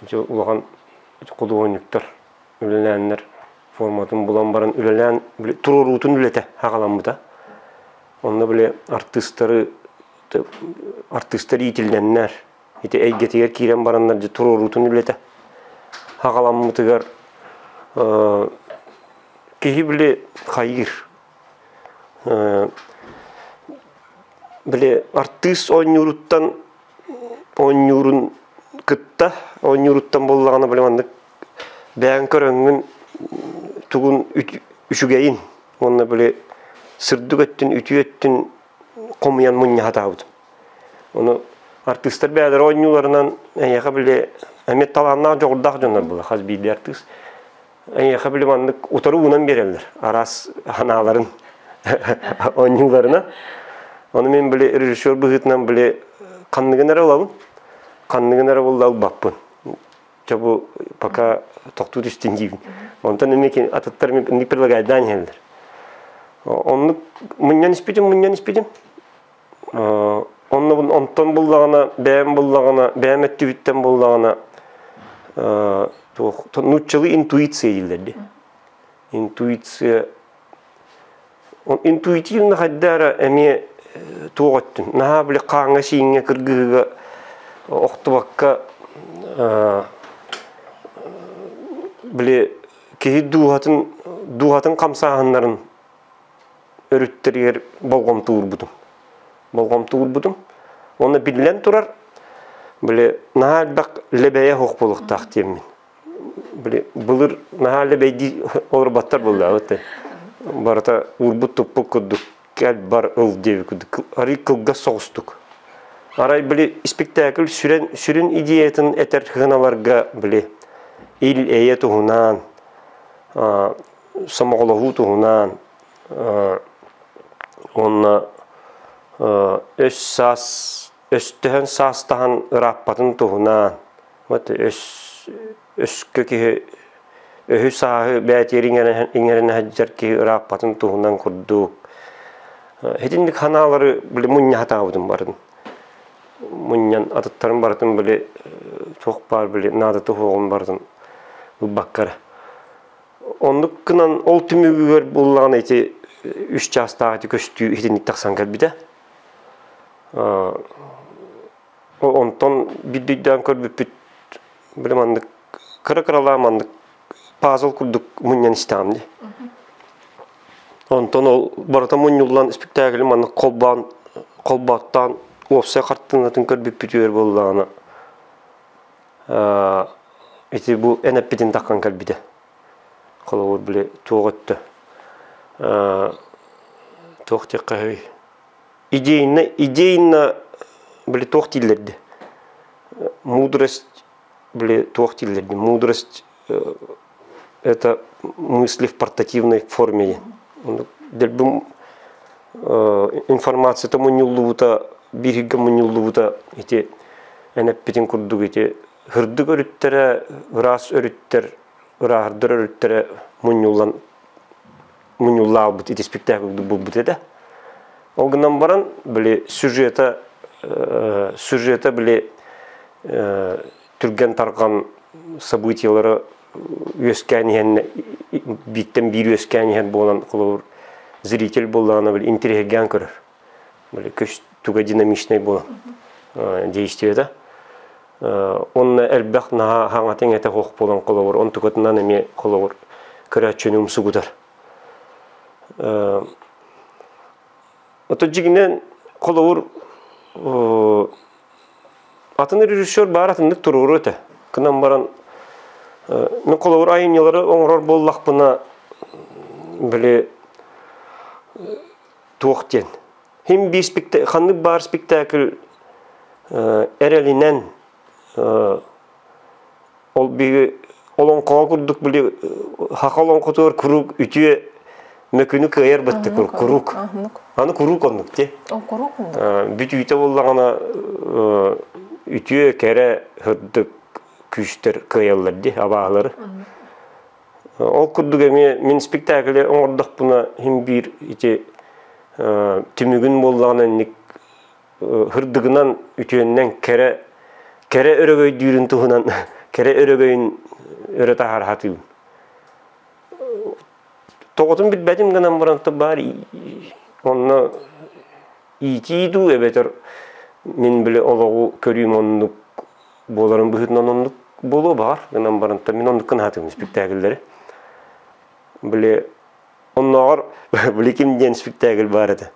ити улахан худуоһунньуктар үлэлээннэр форматын булан баран үлэлээн били туруоруутун үлэтэ хаҕаламмыта. Онно били артыыстары артыыстар иитиллэннэр ити эйгэтигэр киирэн бараннар дьэ туруоруутун үлэтэ хаҕаламмытыгар киһи били хайыыр били артыыс оонньууруттан оонньуурун кытта оонньууруттан буоллаҕына били маннык бэйэҥ көрөҥҥүн тугун үчүгэйин уонна били сырдык өттүн үтүө өттүн хомуйан мунньа сатаабытым. Ону артыыстар бэйэлэрэ оонньууларынан эйиэхэ били эмиэ талааннаах дьоҕурдаах дьоннор буолар хас биирдии артыыс. Эйиэхэ били маннык утары уунан биэрэллэр араас санааларын оонньууларынан. Ону мин били режиссер быһыытынан били ханныгын эрэ ылабын, ханныгын эрэ булла ылбаппын. Чэ бу пока тохтуу түстүн диибин. Онтон эмиэ атыттар инник предлагайдаан иһэллэр. Оннук мунньан испитим, мунньан испитим. Онно онтон буллаҕына, бэйэм буллаҕына, бэйэм өттүбүттэн буллаҕына туох нууччалыы интуиция дииллэр дии. Интуиция интуитивно хайда эрэ эмиэ туох өттүн наһаа били хааҥҥа-сииҥҥэ кыргыһыыга охтубакка били киһи дууһатын дууһатын хамсааһыннарын өрүттэригэр болҕомто уурбутум. Болҕомто уурбутум. Уонна биллэн турар, били наһаа элбэх лэбэйэ суох буолуохтаах диэммин. Били былыр наһаа лэбэйдии олорботтор буоллаабыт. Барыта уурбут-туппут курдук кэл бар ыл диэбит курдук арый кылгас соҕустук. Арай били испиктээкил сүрүн сүрүн идеятын этэр хыналарга били ил-эйэ туһунан, сомоҕолоһуу туһунан уонна өс саас өстөһөн саастаһан ырааппатын туһунан вот өс өскө киһи өһү сааһы бээтиэр иҥэринэ сылдьар киһи ырааппатын туһунан курдук итинник ханаалары били мунньа сатаабытым барын мунньан атыттарын барытын били туох баар били наадата суоҕун барытын ылбакка эрэ оннук гынан ол түмүгүгэр буллаҕына ити үс чаастаах ити көстүү итинник тахсан кэлбитэ Онтон биирдэ көрбүппүт били маннык кыра-кыралаан маннык пазл курдук мунньан истэҕим дии. Онтон ол барыта мунньуллан спектакль маннык холбоон холбооттоон уопсай хартыынатын көрбүппүтүгэр буоллаҕына ити бу эн эппитин таххан кэлбитэ. Холобур били туох өттө туох диэххэ үһүй идейно идейно били туох дииллэрди мудрость били туох дииллэрди мудрость это мысли в портативной форме диэн дэлби информацията мунньуллубута бииргэ мунньуллубута ити эн эппитин курдук ити һырдык өрүттэрэ ыраас өрүттэр ырааһырдар өрүттэрэ мунньуллан мунньуллаабыт ити спектакль булбут этэ. Ол гынан баран, били сюжета сюжета били түргэн тарҕан событиелары үөскээн иһэн бииртэн биир үөскээн иһэр буолан холобур зритель буоллаҕына били интириэһиргээн көрөр. Били көс туга динамичнай буолан действиета. Онно элбэх наһаа хаҥатын этэ суох буолан холобур онтукатынан эмиэ холобур көрөөччүнү умсугутар. Ото дьигинэн холобур атын режиссер баар атыннык туруору этэ. Кынан баран мин холобур айымньылары оҥорор буоллахпына били туох диэн Хим биир ханнык баар спектакль эрэлинэн ол биһиги олоҥхоҕо курдук били хаха олоҥхотугар куруук үтүө мөкүнү кыайар бытты куруук. Аны куруук оннук ти. Куруук оннук. Бүтүүтэ буоллаҕына үтүө кэрэ һырдык күүстэр кыайаллар ди абаалары. Ол курдук эмиэ мин спектакли оҥордохпуна иһин биир ити түмүгүн буоллаҕына инник һырдыгынан үтүөннэн кэрэ кэрэ өрөгөйдүүрүн туһунан кэрэ өрөгөйүн өрө таһаара сатыыбын. Тоҕотун билбэтим гынан баран баар онно иитии дуу эбэтэр мин били олоҕу көрүүм оннук буоларын быһыытынан оннук буолуо баҕар гынан баран мин оннук гына спектакльлэри били оннооҕор били ким диэн спектакль баар этэ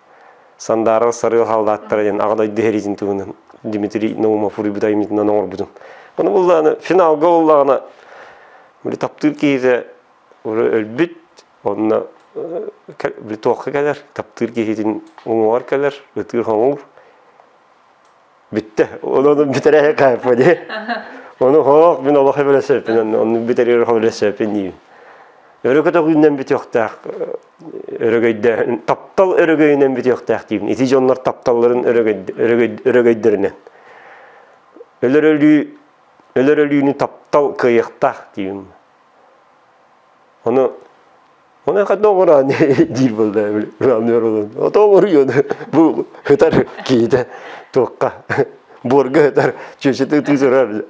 Сандаарал сарыал халлааттара диэн аҕа дойду сэриитин туһунан Дмитрий Наумов суруйбут айымньытынан оҥорбутум. Ону буллаҕына финалга буоллаҕына били таптыыр киһитэ өлбүт онно били туохха кэлэр таптыыр киһитин уҥуоҕар кэлэр ытыыр хоҥуур Бүттэ. Ону бүтэрэ кайфа дии. Ону хоох мин олох эбэлэсэппин, ону бүтэрэр хобэлэсэппин диибин. Өрө көтөҕүүнэн бүтүөхтээх өрөгөйдөөн, таптал өрөгөйүнэн бүтүөхтээх диибин. Ити дьоннор тапталларын өрөгөйдөрүнэн. Өлөр өлүү, өлөр өлүүнү таптал кыайыахтаах диибин. Ону Оны хата оҥорон диир буолла главный ролун. Ото оҥоруйуон бу ытар киһитэ туохха буорга ытар чүөчэтэ ытыы сырар.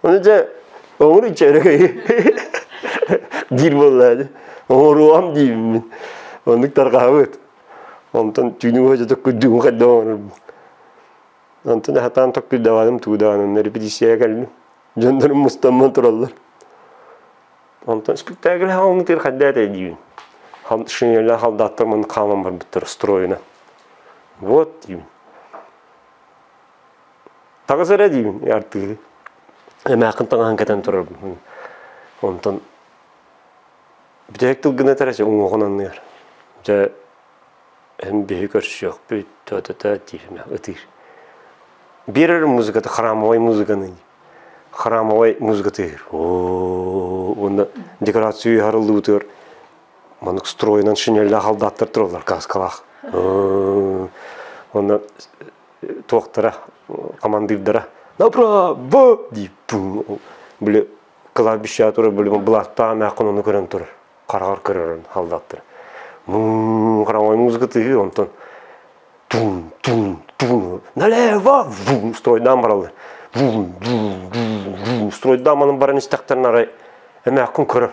Оны дьэ оҥоруйча өрөгөй диир буолла. Оҥоруом диибин. Оннук тарҕаабыт. Онтон түүнү уһа төккүддүүн хайда оҥорорбун. Онтон хатаан төккүддаваным туудаанын репетицияга кэллим. Дьоннорум мустаммын тураллар. Онтон спектакль хаалмытыгар хайда этэй диибин. Шинеллээх солдаттар маны хаалан барбыттар стройунан. Вот диибин. Таҕыс эрэ диибин артыыһы. Эмээххин таҥаһын кэтэн турарбын. Онтон бүтэһик тылгын этэр эчи уҥуоҕун анныгар. Дьэ эн биһи көрсүөхпүт та-та-та диир ытыыр. Биэрэр музыката храмовай музыканы храмовай музыка тыыр. Оо уонна декорация харыллыбытыгар маннык стройунан шинеллээх халдааттар тураллар кааскалаах. Уонна туохтара командирдара направо дип били кладбище турар били былааттаах эмээххин ону көрөн турар хараҕар көрөрөн халдааттар храмовой музыка тыһыы онтон тун тун тун налево вум стройдаан бараллар вум вум вум вум стройдаан манан баран истэхтэрин арай эмээххин көрөр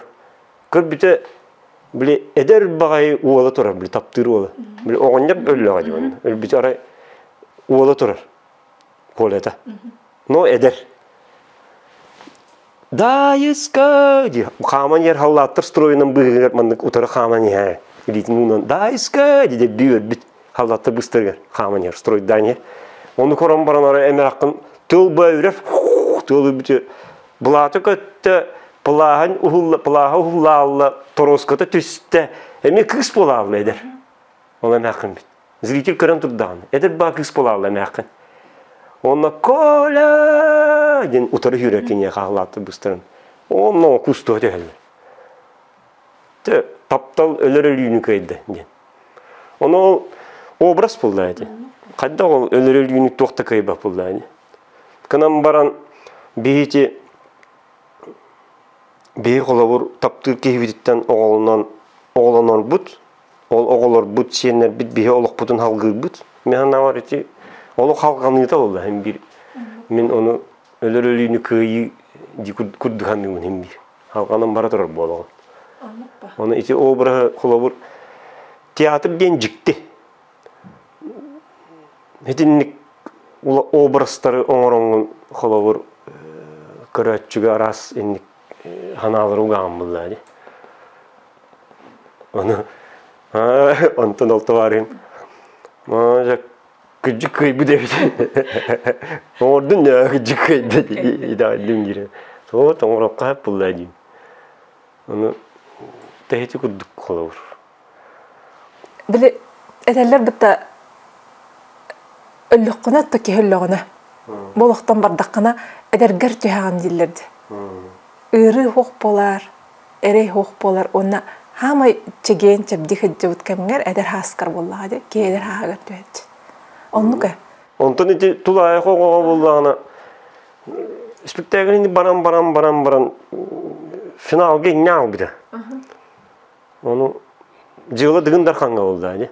көрбүтэ били эдэр баҕайы уола турар били таптыыр уола били оҕонньор өллөҕө дии өлбүтэ арай уола турар Колята но эдэр Даайыска дии хааман иһэр халлааттар стройунан быыһыгар маннык утары хааман иһэр илиитин уунан Даайыска дии дэбдии өлбүт халлааттар быстарыгар хааман иһэр стройдаан иһэр ону көрөн баран арай эмээххин тыл бөйүрэр тыл бүтү былааты көттө плааһын уһулла плааһа уһуллаалла торуоската түстэ эмиэ кыыс буолаалла эдэр ол эмээххин бит зритель көрөн турдаҕына эдэр баа кыыс буолаалла эмээххин онно Коля диэн утары сүүрэр киниэхэ хаалааттар быстарын онно кустуга түһэллэр Тэ таптал өлөр өлүүнү кыайда диэн ону ол образ буолла ити хайдах ол өлөр өлүүнү туох да кыайбат буолла ини Кынан баран биһити биһи холобур таптыыр киһибититтэн оҕолонон оҕолонорбут, ол оҕолорбут, сиэннэрбит биһи олохпутун халгыырбыт. Мин санаабар ити олох халҕаныыта буолла син биир. Мин ону өлөр өлүүнү кыайыы дии курдук саныыбын син биир. Халҕанан бара турар буолаҕын. Ону ити обраһы холобур театр диэн дьикти. Итинник образтары оҥороҥҥун холобур көрөөччүгэ араас инник ханаалары угаҕын буллаа дии. Ону онтон ол товарыһым кыдьык кыайбыт эбит. Оҥордун дьэ кыдьык кыайда итэҕэйдим диир. Вот оҥороххо сөп буллаа диим. Ону тэһити курдук холобур. Били этэллэр бытта өллөххүнэ то киһи өллөҕүнэ бу олохтон бардаххына эдэргэр түһэҕин дииллэр дии. Ыарыы суох буолар, эрэй суох буолар уонна хаамай чэгиэн чэбдик сылдьыбыт кэмҥэр эдэр хааскар буоллаҕа дии, киһи эдэр хааһыгар түһээччи. Оннук ээ. Онтон ити тулаайах оҕоҕо буоллаҕына спектакль баран баран баран баран финалга инньэ аалбыта. Ону дьыала Дыгын Дархаҥҥа буолла ини.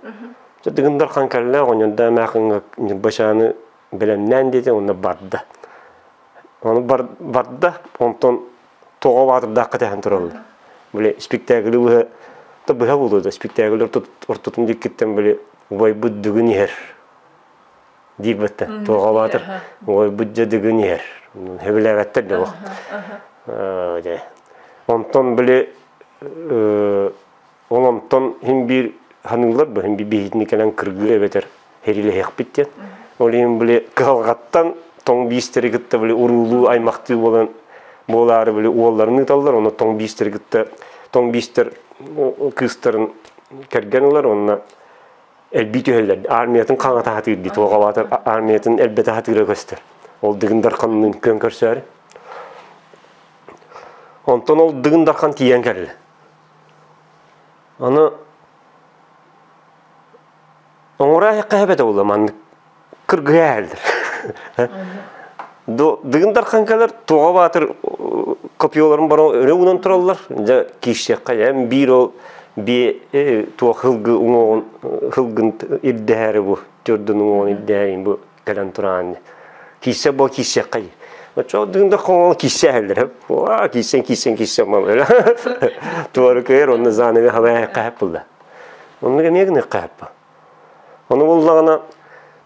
Дыгын Дархан кэллэ, оҕонньордоо эмээхиҥҥэ Ньурбачааны бэлэмнээн диэтэ уонна барда. Ону барда, онтон тоҕо баатырдаахха тэһэн тураллар. Били спектаклы быһа да быһа буолуо да спектакль ортотун диэкиттэн били убайбыт Дыгын иһэр диир баттан тоҕо баатыр убайбыт дьэ Дыгын иһэр сөбүлээбэттэр да Онтон били ол онтон син биир ханыылар бу син биир биһитини кэлэн кыргыы эбэтэр хэрилэһиэхпит диэн. Ол иһин били кыһалҕаттан тоҥ биистэри кытта били уруулуу аймахтыы буолан буолаары били уолларын ыыталлар, онно тоҥ биистэри кытта тоҥ биистэр кыыстарын кэргэн ылар, онно элбии түһэллэр. Армиятын хаҥата сатыыр дии, туоҕалаатар армиятын элбэтэ сатыыра көстөр. Ол Дыгын Дарханныын күөн көрсөөрү. Онтон ол Дыгын Дархан тиийэн кэллэ. Аны оҥороо эбэтэ буолла маннык кыргыһа иһэллэр. Дыгын Дархан кэлэр Туоҕа Баатыр копьеларын баран өрө уунан тураллар. Дьэ киирсиэххэ эн биир ол биэ туох хылгы уҥуоҕун хылгын ирдэһээри бу төрдүн уҥуоҕун ирдэһэрин бу кэлэн тураан киирсэ буо киирсиэххэ оччоҕо Дыгын Дархан киирсэ иһэллэр киирсэн киирсэн киирсэн туора кыайар онно занаве халайа хаһап булла оннук эмиэ гыныахха хаппа ону буллаҕына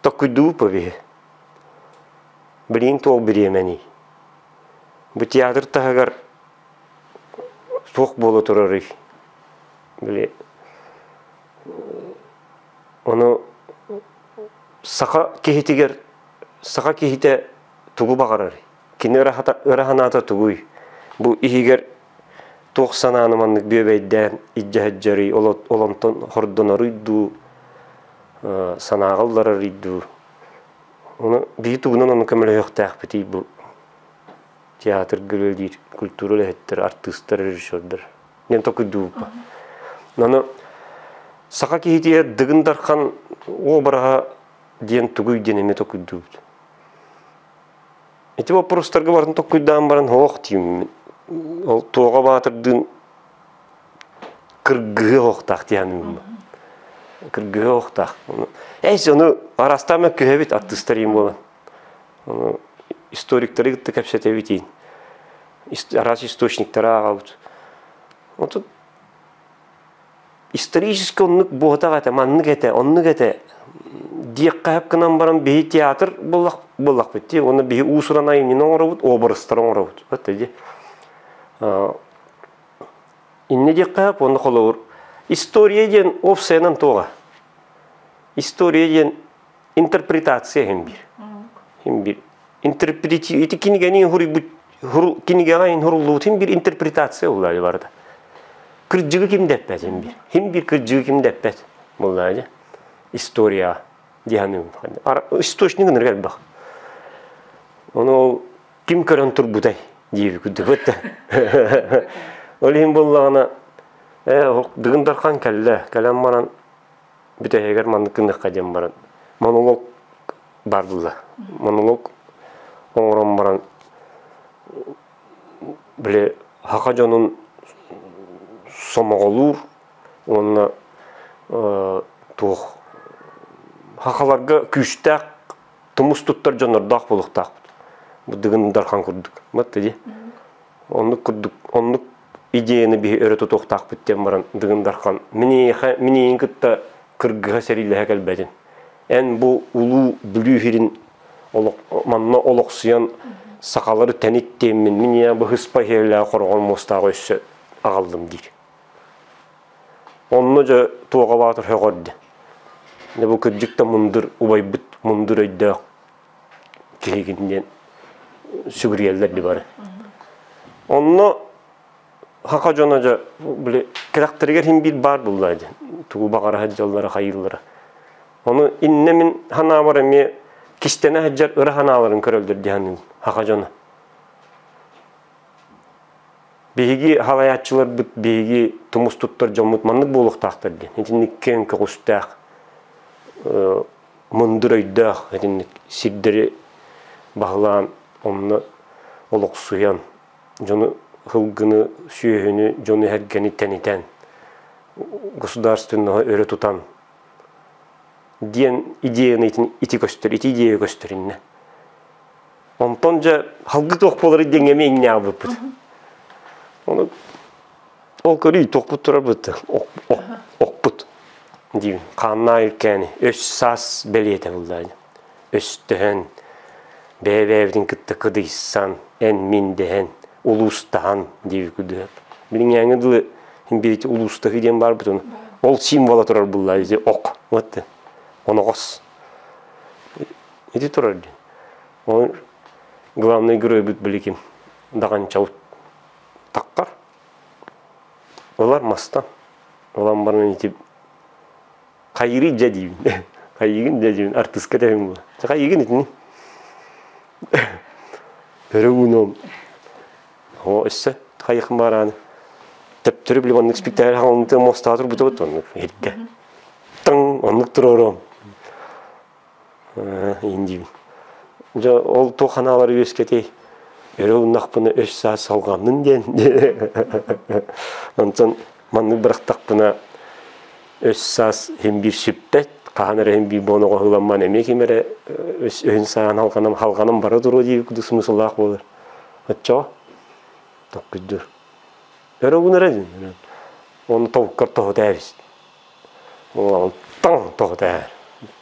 токкуйдуу биһи билигин туох бириэмэний бу театр таһыгар туох буола турарый били ону саха киһитигэр саха киһитэ тугу баҕарарый кини ыра санаата тугуй бу иһигэр Туох санааны маннык бүөбэйдээн илдьэ сылдьарый, олонтон хордоноруй дуу, санааҕа ылларарый дуу. Ону биһи тугунан ону көмөлөһүөхтээхпитий бу театрга үлэлиир культура үлэһиттэр, артыыстар, режиссердар диэн толкуйдуубуппа. Аны саха киһитигэр Дыгын Дархан уобараһа диэн тугуй диэн эмиэ толкуйдуубут. Ити боппуруостарга барытын толкуйдаан баран һоох диибин. Ол Туоҕа Баатырдыын кыргыһыы оһохтоох диэн Кыргыһыы оһохтоох. Эс ону араастаан мөккүһэбит артыыстар иин буолан. Ону историктары кытта кэпсэтэбит иин. Араас источниктары ааҕабыт. Отут исторически оннук буотах этэ, маннык этэ, оннук этэ диэххэ сөп гынан баран биһи театр буоллах буоллахпыт дии. Уонна биһи уус-уран айымньыны оҥоробут, образтары оҥоробут. Вот дии. Инньэ диэххэ сөп, уонна холобур история диэн уопсайынан туоҕа. История диэн интерпретация иһин биир. Иһин биир. Интерпрети ити кинигэни хуруйбут кинигэҕэ иһин хуруллубут иһин биир интерпретация буллаайы барыта. Кырдьыгы ким дэппэт иһин биир. Иһин биир кырдьыгы ким дэппэт буллаайы. История диһаным. Источник ынырык элбэх. Ону ол ким көрөн турбутай диир курдук да. Ол иһин буоллаҕына ээ Дыгын Дархан кэллэ. Кэлэн баран бүтэһигэр маннык гыныахха диэн баран монолог баар буолла. Монолог оҥорон баран били саха дьонун сомоҕолуур уонна туох сахаларга күүстээх тумус туттар дьоннордоох буолуохтаахпыт. Бу Дыгын Дархан курдук. Батта дии. Оннук курдук оннук идеяны биһи өрө тутуохтаахпыт диэн баран Дыгын Дархан миниэхэ миниин кытта кыргыһа сэриилэһэ кэлбэтин. Эн бу улуу Бүлүү сирин олох манна олохсуйан сахалары тэнит диэммин мин ийэ быһыспа иһиэлээх хороҕор муостааҕы өссө аҕаллым диир. Онно дьэ Туоҕа Баатыр сөҕөрдө. Дьэ бу кырдьык да мындыр убайбыт мындыр өйдөөх киһигин диэн сүгүрүйэллэр ди бары. Онно хака дьоно дьэ били кэрэхтэригэр иһин биир баар булла дьэ. Тугу баҕара сылдьаллара хайыыллара. Ону иннэ мин ханаабар эмиэ кистэнэ сылдьар ыра ханааларын көрөллөр дии саныыбын хака дьоно. Биһиги халайааччыларбыт, биһиги тумус туттар дьоммут маннык буолуохтаахтар диэн. Итинник киэҥ көҕүстээх, мындыр өйдөөх итинник сирдэри баһылаан, онно олохсуйан, дьону сылгыны, сүөһүнү, дьону-сэргэни тэнитэн, государственноһы өрө тутан диэн идеяны ити көстөр, ити идея көстөр иннэ. Онтон дьэ халгы туох буолар диэҥҥэ эмиэ иҥнэ аалбыппыт. Ону ол көрүй туохпут турарбыт охпут диибин. Хааннаах илкээни өс саас бэлиэтэ булла Өстөһөн, бэйэ-бэйэбитин кытта кыдыйсан, эн-мин дэһэн, улуустаһан диэбит курдук. Билиҥҥээҥҥэ дылы биир улуустаһыы диэн баарбыт ону. Ол символа турар булла ити ок. Вот оноҕос. Ити турар диэн. Ол главный геройбут билигин Даҕанчабыт таххар. Ылар мастан. Ылан баран ити хайырый дьэ диибин. Хайыгын дьэ диибин. Артыска тэбин була. Хайыгын итини. Өрө уунуом. О, өссө хайыхын барааны. Төптөрү били оннук спектакль хаҥалынты мостаа турбута бут оннук иһиргэ. Таң оннук туруоруом. Иин диибин. Дьэ ол туох ханаалары үөскэтий? Өрө ууннахпына өс саас салҕаннын диэн. Онтон маннык бырахтахпына өс саас иһин биир сүппэт, хаһан эрэ иһин биир буонаҕа оһуламман эмиэ ким эрэ өһүн саҕан халҕанан халҕанан бара туруо диир курдук смысллаах буолар. Оччоҕо токкуйдуур. Өрө уунар эрэ Оны тобуккар тоһута эбис. Таң тоһута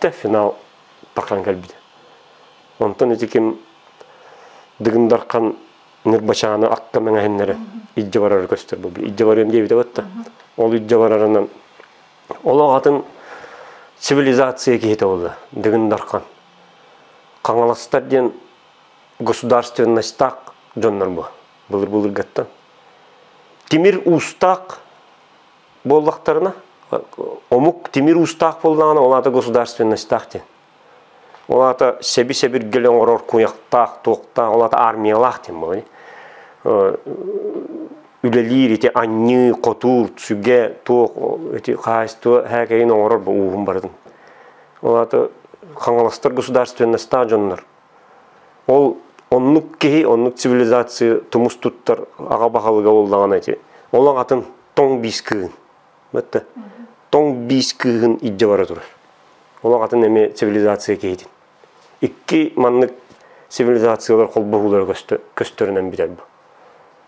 Тэ финал таххан кэлбитэ. Онтон ити ким Дыгын Дархан Нырбачааны акка мэҥэһиннэрэ илдьэ барары көстөр бу. Илдьэ барыам диэбитэ батта. Ол илдьэ барарынан олох атын цивилизация киһитэ буолла Дыгын Дархан. Хаҥаластар диэн государственностаах дьоннор бу былыр-былыргаттан. Тимир уустаах буоллахтарына, омук тимир уустаах буоллаҕына, ол аата государственностаах диэн. Ол аата сэби-сэбиргэли оҥорор куйахтаах, туохтаах, ол аата армиялаах диэн буолар. Үлэлиир ити анньыы, хотуур, сүгэ, туох ити хаһаайыстыба һээкэйин оҥорор бу ууһун барытын. Ол аата Хаҥаластар государственностаах дьоннор. Ол оннук киһи, оннук цивилизация тумус туттар аҕа баһылыга буоллаҕына ити ол аҕатын тоҥ биис кыыһын. Бэтте тоҥ биис кыыһын илдьэ бара турар. Ол аҕатын эмиэ цивилизация киһитин. Икки маннык цивилизациялар холбоһуулара көстөрүнэн бүтэр бу.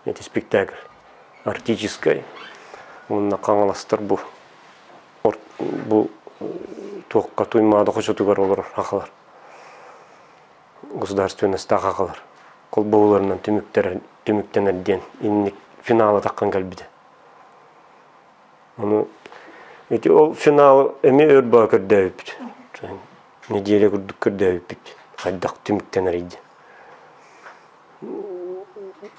Ити спектакль арктическай уонна хаҥаластар бу бу туохха Туймаада хочотугар олорор хахалар. Государственностаах хахалар. Холбоһууларынан түмүктэнэр диэн инник финала таххан кэлбитэ. Ону ити ол финал эмиэ өр баа көрдөөбүппүт. Неделя курдук көрдөөбүппүт. Хайдах түмүктэнэрий диэн.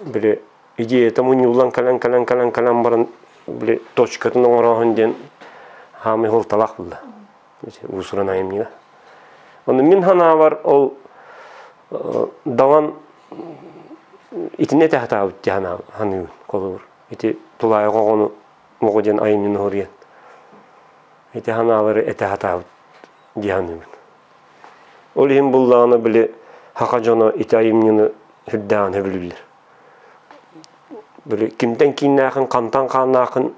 Били идеята мунньуллан кэлэн кэлэн кэлэн кэлэн баран били точкатын оҥорооһун диэн хаамый суолталаах буолла. Уус-уран айымньыга. Ону мин санаабар ол Далан итиннэ этэ сатаабыт дии саныыбын холобур. Ити тулаайах оҕону оҕо диэн айымньыны суруйан ити санаалары этэ сатаабыт дии саныыбын. Ол иһин буллаҕына били саха дьоно ити айымньыны сүрдээҕин сөбүлүүллэр. Били кимтэн кииннээхин, хантан хааннаахын,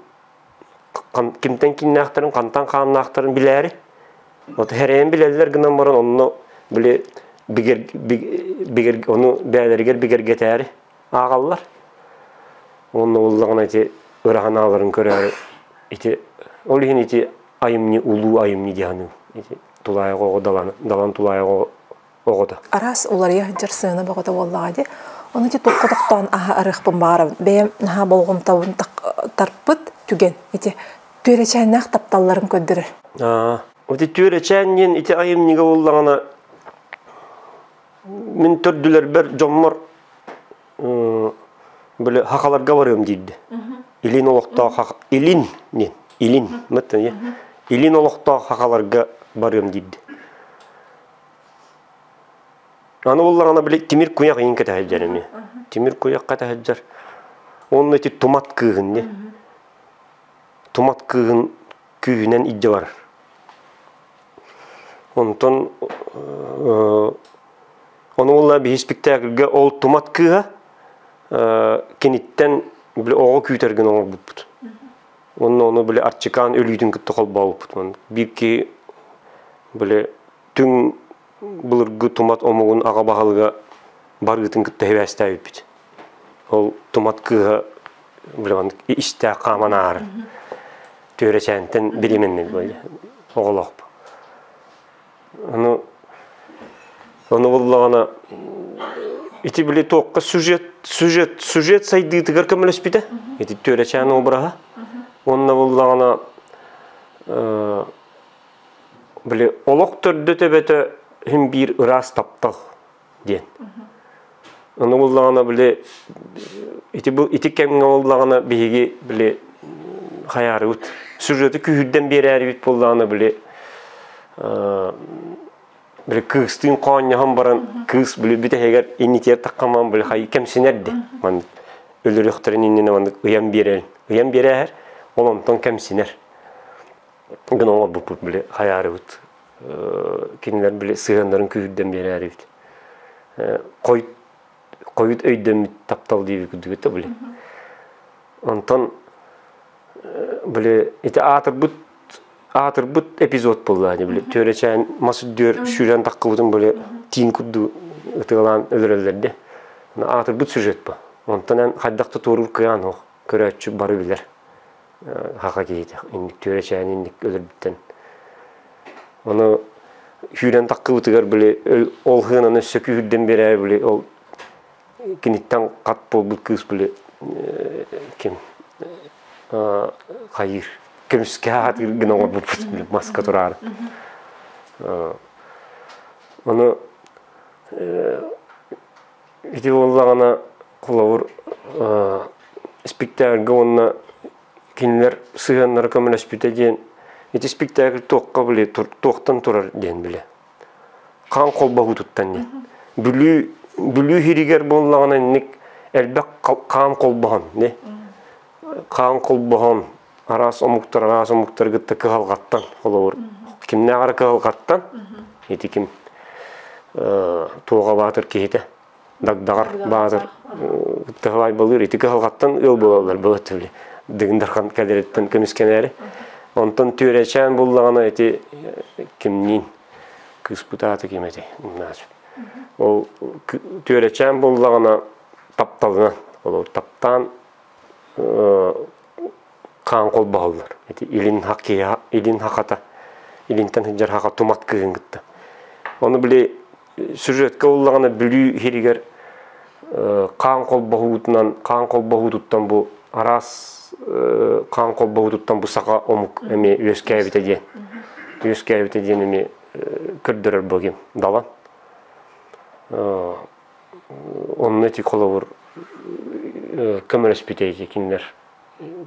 кимтэн кииннээхтэрин, хантан хааннаахтарын билээри. Вот хэрэйэн билэллэр гынан баран онно били бигэр, бигэр, ону бэйэлэригэр бигэргэтээри ааҕаллар. Уонна буоллаҕына ити ыраһанааларын көрөөрү ити ол иһин ити айымньы улуу айымньы дии саныыбын. Ити тулаайах оҕо далан, далан тулаайах оҕото. Араас уларыйа сылдьар сыана бөҕөтө буоллаҕа дии. Ону ити туохха тохтоон аһа арыахпын баҕарабын. Бэйэм наһаа болҕомтобун тарпыт түгэн ити түөрэчээннээх тапталларын көрдөрөр. Ити түөрэчээн диэн ити айымньыга буоллаҕына мин төрдүлэрбэр дьоммор били хахаларга барыам диирди. Илин олохтоох илин диэн илин илин олохтоох хахаларга барыам диирди. Аны буллаҕына били тимир куйах иин кэтэһэлдьэр эмиэ. Тимир куйах кэтэһэлдьэр. Онно ити тумат кыыһын дии. Тумат кыыһын күүһүнэн илдьэ барар. Онтон ону буолла биһи спектакльга ол тумат кыыһа киниттэн били оҕо күүтэр гына оҥорбуппут. Онно ону били Арчикаан өлүүтүн кытта холбообуппут. Биир киһи били түҥ былыргы тумат омугун аҕа баһылыга барыытын кытта сибээстээбиппит. Ол тумат кыыһа били истээх хааман ааһар. Түөрэчээнтэн беременный оҕолоох. Ону ону буллаҕына ити били туохха сюжет сюжет сюжет сайдыытыгар көмөлөспүтэ. Ити түөрэчээн обраһа. Уонна буллаҕына били олох төрдө төбөтө һин биир ыраас таптал диэн. Ону буллаҕына били ити бу ити кэмҥэ буоллаҕына биһиги били хайаарыбыт сюжеты күүһүрдэн биэрээрибит буоллаҕына били били кыыстыын хоонньоһон баран кыыс били бүтэһигэр иннитигэр таххаман били хай кэмсинэр ди маннык өлөрүөхтэрин иннинэ маннык ыйан биэрэр ыйан биэрээһэр ол онтон кэмсинэр гына оҥорбуппут били хайаарыбыт кинилэр били сыһыаннарын күүһүрдэн биэрээрибит хойут хойут өйдөммүт таптал диэбит курдук этэ били онтон били ити аатырбыт аатырбыт эпизод буолла били түөрэчээн мас үрдүгэр сүүрэн таххыбытын били тиин курдук ытыалаан өлөрөллөр де аатырбыт сюжет бу онтон эн хайдах да туоруур кыаан суох көрөөччү бары билэр хаха киһитэ инник түөрэчээн инник өлөрбүттэн ону сүүрэн таххыбытыгар били ол хыананы өссө күүһүрдэн биэрээри били ол киниттэн хат буолбут кыыс били ким хайыыр көмүскэ аатыыр гына оҥорбуппут били маска тураары ону ити буоллаҕына холобур. спектакльга уонна кинилэр сыһыаннара көмөлөспүтэ диэн ити спектакль туохха били туохтан турар диэн билэ. Хаан холбоһуутуттан диэн. Бүлүү Бүлүү иһиригэр буоллаҕына инник элбэх хаан холбоһон не хаан холбоһон араас омуктар араас омуктары кытта кыһалҕаттан холобур кимнээх эрэ кыһалҕаттан ити ким туоҕа баатыр киһитэ дагдаҕар баатыр кыһалайбалыыр ити кыһалҕаттан ыал буолаллар быһыт Дыгын Дархан кэлэриттэн көмүскэнээри онтон түөрэчээн буллаҕына ити кимниин кыыспыт аата ким этэй ол түөрэчээн буллаҕына тапталынан ол таптаан хаан холбоһоллор. Ити илин хак киһи илин хаката илинтэн сылдьар хака тумат кыыһын кытта. Ону били сюжетка уллаҕына Бүлүү иһиригэр хаан холбоһуутунан хаан холбоһуутуттан бу араас хаан холбоһуутуттан бу саха омук эмиэ үөскээбитэ диэн үөскээбитэ диэн эмиэ көрдөрөр бу ким Далан. Онно ити холобур көмөлөспүтэ ити кинилэр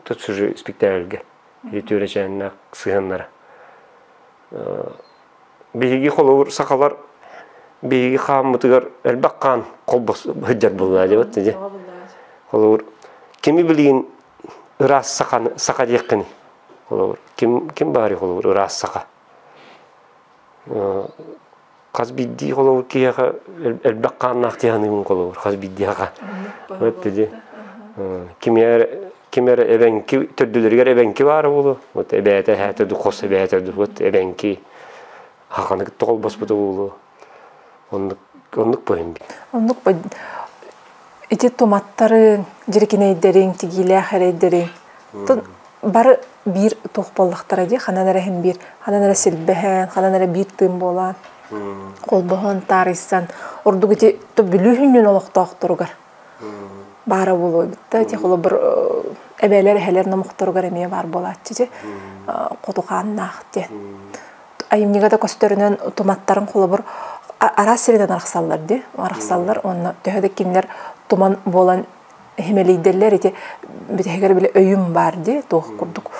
тут спектакльга түөрэчээннээх сыһыаннара. Биһиги холобур сахалар биһиги хааммытыгар элбэх хаан холбос сылдьар буолла дебет дии. Холобур кими билигин ыраас саханы саха диэххиний? Холобур ким ким баарый холобур ыраас саха? Хас биирдии холобур киһиэхэ элбэх хааннаах дии саныыбын холобур хас биирдиэхэ вот дии ким эрэ ким эрэ эбэҥки төрдүлэригэр эбэҥки баара буолуо вот эбээтэ эһээтэ ду хос эбээтэ ду вот эбэҥки хаханы кытта холбоспута буолуо оннук оннук быһын оннук ити туматтарыҥ дьирикинэйдэриҥ тигиилээх эрэйдэриҥ бары биир туох буоллахтара дии, ханан эрэ иһин биир, ханан эрэ силбэһэн, ханан эрэ биир тыын буолан, холбоһон, таарыйсан, ордук ити Бүлүү хүннүн олохтоохторугар баара буолуо эбит да, ити холобур эбээлэр, эһэлэр номохторугар эмиэ баар буолааччы дии, хоту хааннаах диэн. Айымньыга да көстөрүнэн туматтарын холобур араас сиринэн арахсаллар дии, арахсаллар уонна төһө да кинилэр туман буолан химэлийдэллэр ити бүтэһигэр били өйүм баар дии туох курдук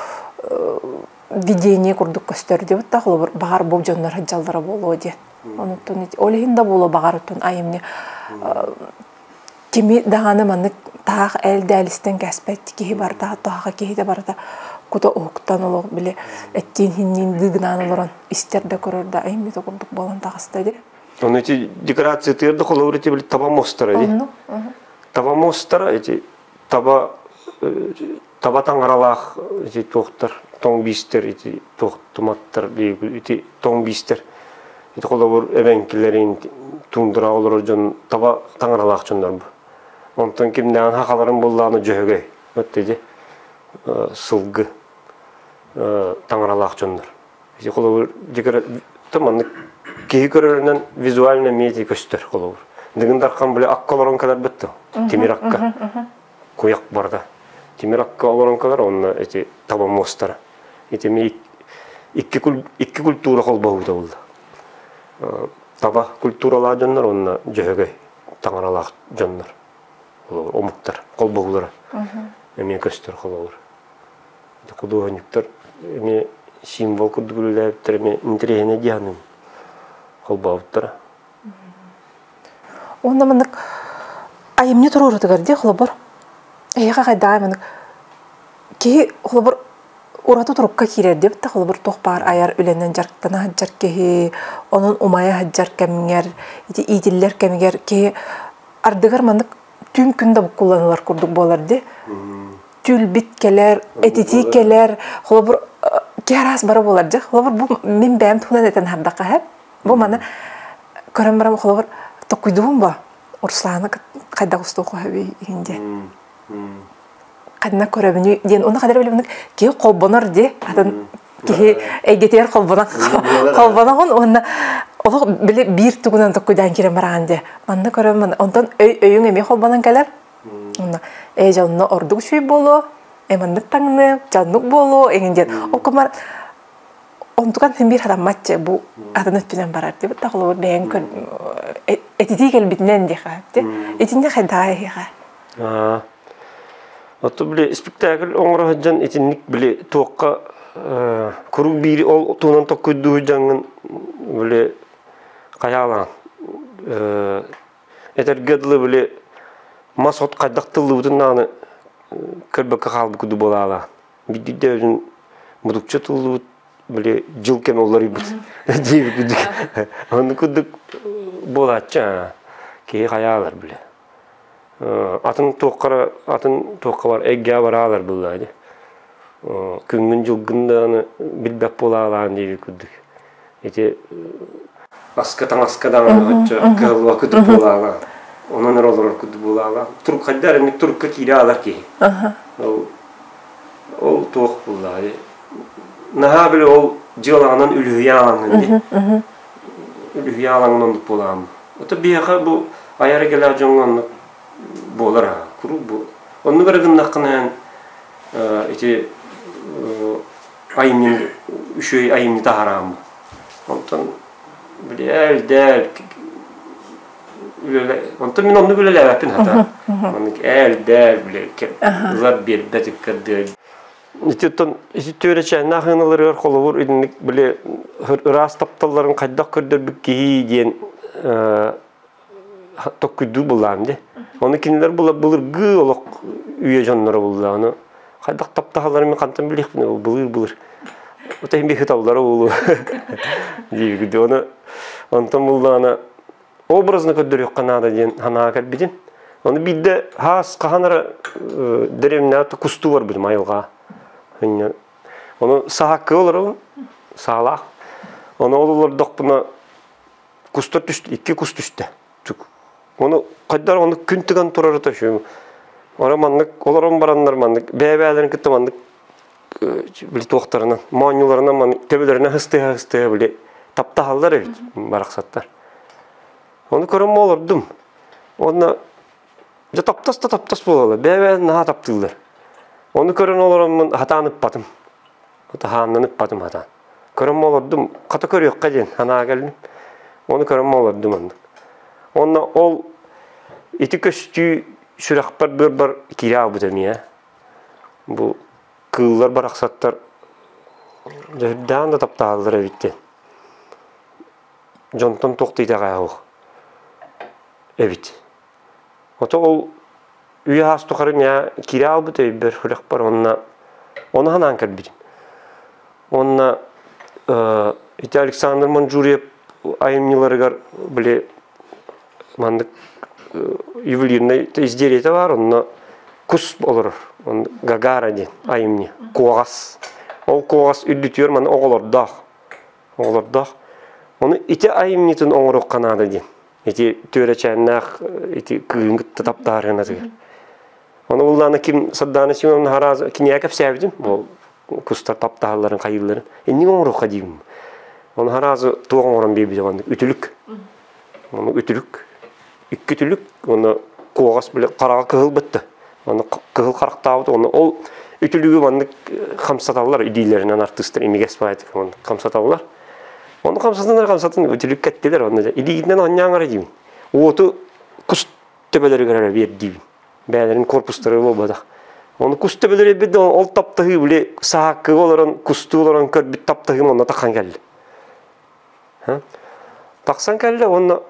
видение курдук көстөр диэбит да холобур баҕар бу дьоннор сылдьаллара буолуо диэн онуттан ити ол иһин да буолуо баҕар оттон айымньы кими даҕаны маннык таах эл-дээлистэн кээспэт киһи барыта туһаҕа киһитэ барыта кута уһуктан олох били эттиин хинниин дыыгынаан олорон истэр да көрөр да айымньыта курдук буолан таҕыста дии Ону ити декорациятыгар да холобур ити били таба мостара дии. Таба мостара ити таба таба таҥаралаах ити туохтар тоҥ биистэр ити туох туматтар ити тоҥ биистэр ити холобур эбэҥкилэрин тундра олорор дьон таба таҥаралаах дьоннор бу. Онтон кимнээҕин хахаларын буллаҕына дьөһөгөй вот ити сылгы таҥаралаах дьоннор. Ити холобур маннык киһи көрөрүнэн визуально эмиэ көстөр холобур. Дыгын Дархан били акка олорон кэлэр бытты. Тимир акка. Куйах барда. Тимир акка олорон кэлэр онно эти таба муостара. Ити икки, икки культура холбоһуута булла. Таба культуралаах дьоннор онно дьөһөгөй таҥаралаах дьоннор. Омуктар холбоһуулара. Эмиэ көстөр холобур. Худуоһунньуктар эмиэ символ курдук үлэлээбиттэр эмиэ интэриэһинэй дии саныыбын холбообуттара. Уонна маннык айымньы туруорутугар дии холобур эһиэхэ хайдаҕай маннык киһи холобур ураты турукка киирэр диэбит да холобур туох баар айар үлэнэн дьарыктана сылдьар киһи онон умайа сылдьар кэмҥэр ити иитиллэр кэмигэр киһи ардыгар маннык түүн күн да буккулланылар курдук буолар дии түүл-бит кэлэр, этитии кэлэр, холобур, киһи араас бара буолар дьэ. Холобур, бу мин бэйэм туһунан этэн аһардахха һэ. Бу маны көрөн баран холобур токуйдубун бо. Русланы хайдах устуоху хөбүй иһин диэн. Ханна көрөбүнүй диэн. Оны хадыр билибин киһи холбонор ди. Атын киһи эйгэтигэр холбонор холбоноҕун уонна олох били биир тугунан токуйдаан киирэн бараҕын дии. Манна көрөммүн онтон өй өйүҥ эмиэ холбонон кэлэр. Онно ээ дьэ онно ордук үчүгэй буолуо, ээ маннык таҥныам, дьэ оннук буолуо эҥин диэн. Ол кумар онтукан син биир хатаммат дьэ бу атын өттүнэн барар диэбит да холобур бэйэҥ этитии кэлбитинэн диэхэ дии. Итиннэ хайдаа эһиэхэ. Ото били спектакль оҥоро сылдьан итинник били туохха куруук биири ол туһунан токкуйдуу сылдьаҥҥын били хайаалаан этэргэ дылы били мас от хайдах тыллыбытын даҕаны көрбөккө хаалбыт курдук буолаалаан. Биирдэ өзүн мутукча тыллыбыт били дьыл кэмэ уларыйбыт диэбит курдук. Оннук курдук буолааччы киһи хайаалар били. Атын туохха атын туохха бар эйгэҕэ бараалар буоллаа дии. Күҥҥүн-дьылгын даҕаны билбэт буолаалаан диэбит курдук. Ити аска таҥаска даҕаны оччо кыһаллыбат курдук буолаалаан. Онон эрэ олорор курдук буолаалаан. Турук хайда эрэ турукка киирэ аалар киһи. Ол ол туох буоллаҕа дии. Наһаа били ол дьыалаҕынан үлүһүйэ аалаҥҥын дии. Үлүһүйэ аалаҥҥын оннук буолааммын. Ото биһиэхэ бу айар эгэлээх дьоҥҥо оннук буолар аа куруук бу оннук эрэ гыннаххына эн ити айымньы үчүгэй айымньы таһарааммын. Онтон били ээл-дээл онтон мин оннук үлэлээбэппин хата. Маннык ээл-дээл били ылар биэрбэт ыккардыа Ититтэн ити түөрэчээннээх ыналарыгар холобур итинник били ыраас тапталларын хайдах көрдөрбүт киһи диэн токкуйдуу буллаам дии. Ону кинилэр былыргы олох үйэ дьонноро булла. Ону хайдах таптаһалларын мин хантан билиэхпин ол былыр-былыр. Ота иһин хыталлара буолуо диибит. Ону онтон буллаҕына образно көрдөрүөххэ наада диэн санаа кэлбитим. Ону биирдэ хаас хаһан эрэ дэриэбинэҕэ кустуу барбытым айылҕа. Ону саһаккы олоробун, саалаах. Ону ол олордохпуна кустар түстэ, икки кус түстэ. Ону хайдах ону күн тыган турар это Ора маннык олорон бараннар маннык бэйэ-бэйэлэрин кытта маннык били туохтарынан моонньуларынан маннык төбөлөрүнэн хыстыһа-хыстыһа били таптаһаллар эбит барахсаттар. Ону көрөн олордум. Уонна дьэ таптас да таптас буолаллар. Бэйэ-бэйэлэрин наһаа таптыыллар. Ону көрөн олороммун хатаан ыппатым. Хааннан ыппатым хатаан. Көрөн олордум, хата көрүөххэ диэн санаа кэллим. Ону көрөн олордум оннук. Уонна ол ити көстүү сүрэхпэр быарбар киирэ аалбыт эмиэ. Бу кыыллар барахсаттар дьүһүрдээн да таптаһаллар эбит диэн. Дьонтон туох да итэҕэһэ суох эбит. Ото ол үйэ саас тухары миэхэ киирэ хаалбыт өйбөр, сүрэхпэр уонна ону санаан кэлбитим. Уонна ити Александр Манчжурьев айымньыларыгар били маннык ювелирнай изделиетэ баар, онно кус олорор. Гагара диэн айымньы, куоҕас. Ол куоҕас үрдүтүгэр манна оҕолордоох. Оҕолордоох. Ону ити айымньытын оҥоруохха наада диэн. Ити түөрэчээннээх ити кыыһын кытта таптаарыһынатыгар. Ону буллаана ким Сардаана Семеновна Хараас кинигэ кэпсээбитим. Ол кустар таптаһалларын хайыылларын. Инник оҥоруохха диибин. Ону Хараазы туох оҥорон биэрбитэ оннук үтүлүк. Ону үтүлүк. Икки үтүлүк. Оны куоҕас били хараҕа кыһыл бытты. Оны кыһыл харахтаабыт. Оны ол үтүлүгү маннык хамсаталлар илиилэринэн артыыстар имигэс баайдык хамсаталлар. Ону хамсатынар хамсатын үтүлүк кэттилэр онно илиигинэн оонньоон эрэ диибин. Уоту кус төбөлөрүгэр эрэ биэрдиибин. Бэйэлэрин корпустары буолбатах. Ону кус төбөлөрү биэрдим, ол таптаһыы били сааккыга олорон, кустуу олорон көрбүт таптаһыым онно тахсан кэллэ. Тахсан кэллэ уонна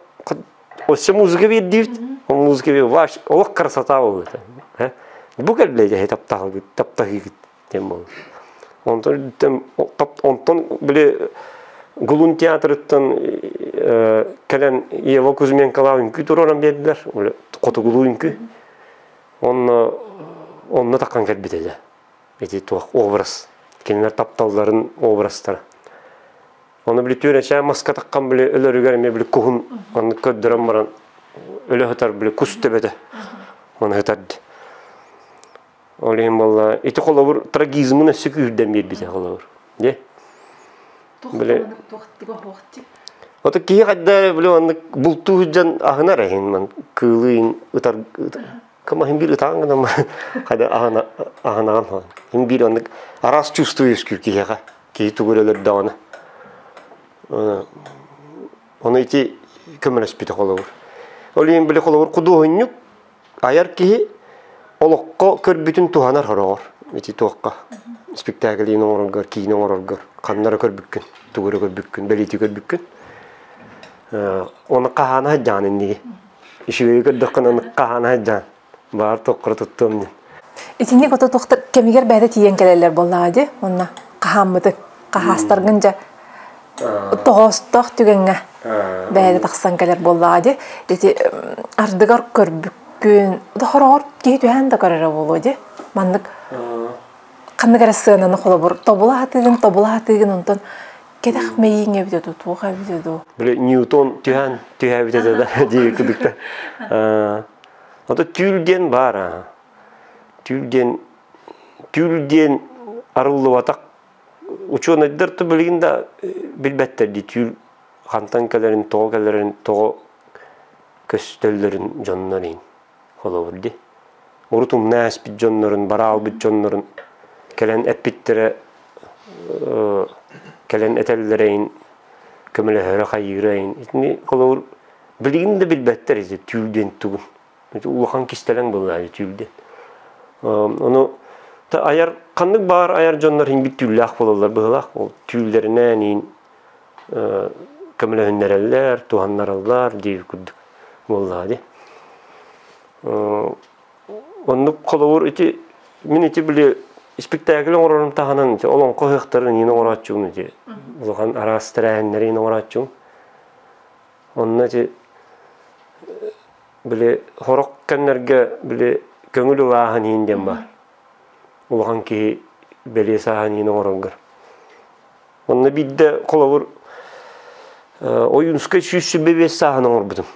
өссө музыка биэрдиибит. Ол музыка биэр ваш олох красота буолбута. Бу кэллэ дьэ таптаһыгыт, таптаһыгыт диэн буолла. Онтон онтон били Гулун театрыттан кэлэн Ева Кузьменколаах үҥкүү туруоран биэрдилэр. Хотугулуу үҥкүү. Онно онно таххан кэлбитэ дьэ. Ити туох образ. Кинилэр тапталларын образтара. Ону били түөрэчээн маска таххан били өлөрүгэр эмиэ били куһун оннук көрдөрөн баран өлө сытар били кус төбөтө. Оны сытарды. Ол иһин буолла ити холобур трагизмын өссө күүрдэн биэрбитэ холобур. Дьэ. Били Ото киһи хайда били оннук бултуу сылдьан аһынар эһин ман кыылы ытар кыма хин биир ытаан гынан хайда аһына аһынаҕын хин биир оннук араас чувство үөскүүр киһиэхэ киһи тугу өлөрдөҕүнэ ону ити көмөлөспүтэ холобур ол иһин били холобур худуоһунньук айар киһи. Олоххо көрбүтүн туһанар хороҕор ити туохха спектакльин оҥороргор, киинэ оҥороргор ханнара көрбүккүн, тугу эрэ көрбүккүн, бэлиэтии көрбүккүн. Оны хаһаана сылдьаҕын инниги. Үчүгэйи көрдөххүнэ ону хаһаана сылдьаҕын. Баар туоххара туттуом диэн. Итинник ото туохтар кэмигэр бэйэтэ тиийэн кэлэллэр буоллаҕа дии. Онно хаһааммыты хаһаастаргын дьэ тоҕоостоох түгэҥҥэ бэйэтэ тахсан кэлэр буоллаҕа дии. Ити ардыгар көрбүккүн, хороҕор киһи түһээн да көрөрө буолуо дии. Маннык ханнык эрэ сыананы холобур тобула сатыыгын, тобула сатыыгын, онтон кэтэх мэйииҥ эбитэ дуу, туох эбитэ дуу. Били Ньютон түһээн түһээбит этэ да дии кудукта. Ото түүл диэн баар. Түүл диэн түүл диэн арыллыбатах учуонайдар да билигин да билбэттэр дии түүл хантан кэлэрин, тоҕо кэлэрин, тоҕо көстөллөрүн дьоннор иһин холобур дии. Урут умна ааспыт дьоннорун, бараалбыт дьоннорун кэлэн эппиттэрэ кэлэн этэллэрэ иһин көмөлөһөрө хайыыра иһин итини холобур билигин да билбэттэр ити түүл диэн тугун. Улахан кистэлэҥ буолла түүл диэн. Ону айар ханнык баар айар дьоннор иһин бит түүллээх буолаллар быһыылаах. Ол түүллэринэн иин көмөлөһүннэрэллэр, туһаннараллар диир курдук буоллаҕа дии. Оннук холобур ити мин ити били испиктээкил оҥорорум таһынан ити олоҥхо ыһыахтарын иин оҥорооччубун ити улахан араас тэрээһиннэри иин оҥорооччубун. Онно ити били сорох кэмнэргэ били көҥүл ылааһын иин диэн баар. Улахан киһи бэлиэ сааһын иин оҥороргор. Онно биирдэ холобур Ойуунскай 125 сааһын оҥорбутум.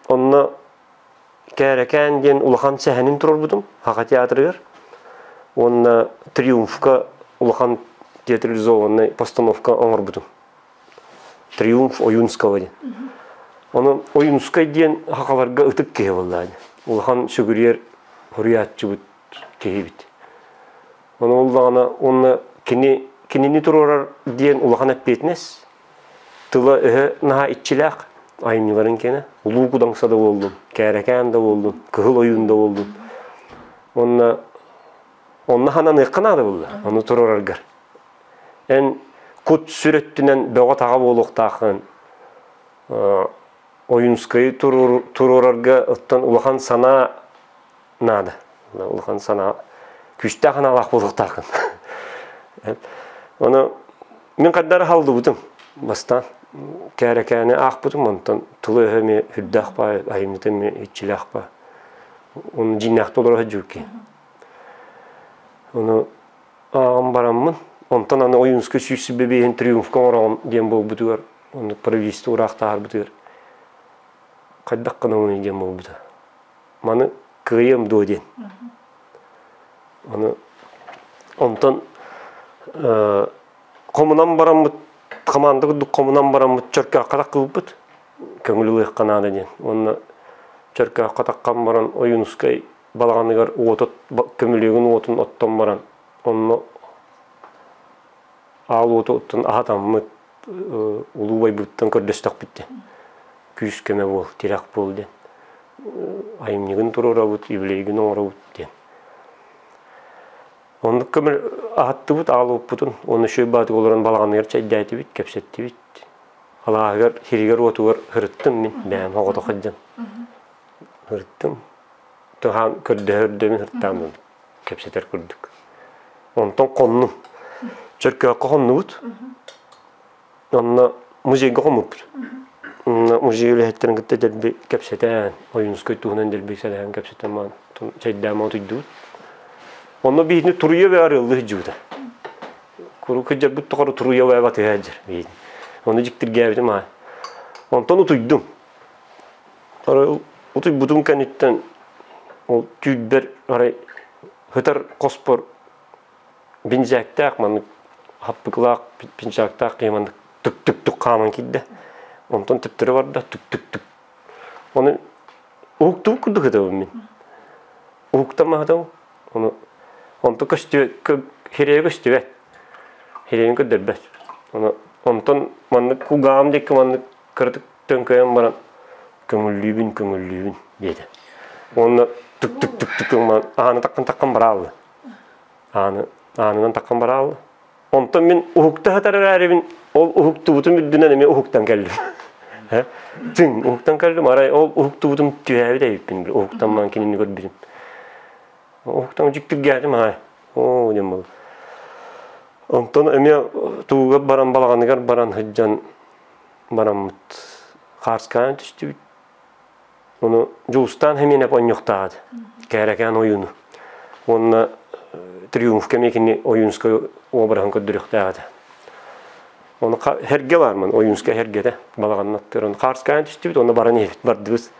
Онно Кээрэкээн диэн улахан сэһэнин туруорбутум Саха театрыгар. Уонна Триумфка улахан театрализованный постановка оҥорбутум. Триумф Ойуунского диэн. Ону Ойуунскай диэн сахаларга ытык киһи буолла. Улахан сүгүрүйэр суруйааччыбыт киһибит. Ону буоллаҕына уонна кини кинини туруорар диэн улахан эппиэтинэс. Тыла-өһө наһаа иччилээх айымньыларын киэнэ. Улуу Кудаҥса да буоллун, Кээрэкээн да буоллун, Кыһыл Ойуун да буоллун. Уонна онно хананыахха наада буолла, ону туруораргар. Эн кут-сүр өттүнэн бөҕө-таҕа буолуохтааххын. Ойуунскайы туруорарга оттон улахан санаа наада. Улахан санаа, күүстээх санаалаах буолуохтааххын. Ону мин хайдары халдыбытым бастаан кээрэкээни аахпытым, онтон тылы-өһө эмиэ үрдээх баай, айымньыта эмиэ иччилээх баай. Ону дьиҥнээхтик олоро сылдьыбыт киһи. Ону ааҕан бараммын, онтон аны Ойуунскай 125 триумфка оҥороҕун диэн буолбутугар, оннук правительство ураах таһаарбытыгар хайдах гынабыный диэн буолбута. Маны кыайыам дуо диэн. Ону онтон хомунан бараммыт, хамаанда курдук хомунан бараммыт Чөркөөххө таххыбыппыт. Көҥүл ылыахха наада диэн. Уонна Чөркөөххө таххан баран Ойуунускай балаҕаныгар уоту көмүлүөгүн уотун оттон баран онно аал уоту оттон аһатаммыт улуу байбыттан көрдөстөхпүт диэн күүс-көмө буол, тирэх буол диэн айымньыгын туруорабыт, юбилейгин оҥоробут диэн. Оннук көмө аһаттыбыт, аал уоппутун, уонна үчүгэй баатык олорон балаҕаныгар чэйдээтибит, кэпсэттибит. Алааһыгар, сиригэр-уотугар ырыттым мин, бэйэм оҕото сылдьан. Ырыттым. Туһаан көрдөһөрдөмүн ыртааммын кэпсэтэр курдук. Онтон хоннум. Чөркөөххө хоннубут. Онно музейга хоммуппут. Музей үлэһиттэрин кытта дэлби кэпсэтэн, Ойуунускай туһунан дэлби сэлэһэн кэпсэтэн маан чэйдээн утуйдубут. Онно биһини туруйа бэ арыаллыы сылдьыбыта. Куруук сылдьарбыт тухары туруйа бэ батыһа сылдьар биһини. Ону дьиктиргээбитим аа. Онтон утуйдум. Арай утуйбутум кэнниттэн ол түүрбэр арай һытар хоспор бинжээктээх маннык хаппыкылаах пинжактаах киһи маннык түк-түк-түк хааман киирдэ. Онтон төптөрө барда түк-түк-түк. Ону уһуктубут курдук ытабын мин. Уһуктамаһытым. Ону онто көстүбэт, хирэйэ көстүбэт. Хирэйин көрдөрбөт. Ону онтон маннык кулгааҕым диэки маннык кыратык төҥкөйөн баран көҥүллүүбүн, көҥүллүүбүн диэтэ. Уонна Түк түк түк түк ааны таккан таккан бараалла. Ааны аанынан таккан бараалла. Онтон мин уһукта сытар эрээрибин ол уһуктубутум үрдүнэн эмиэ уһуктан кэллим. Тыҥ уһуктан кэллим арай ол уһуктубутум түһээбит эбиппин уһуктан кинини көрбүтүм. Уһуктан дьиктиргээтим аай. Оо диэн буолла. Онтон эмиэ тууга баран балаҕаныгар баран сылдьан бараммыт хаарскаан түстүбүт. Ону Дьулустаан Хэмиэнэп онньуохтаҕа Кээрэкээн ойууну. Уонна Триумфка эмиэ кини Ойуунскай уобараһын көрдөрүөхтээх этэ. Ону Һэргэ баар ман, Ойуунскай Һэргэтэ балаҕанна аттыыр. Хаарскаан түстүбүт, онно баран иһэбит, бардыбыт.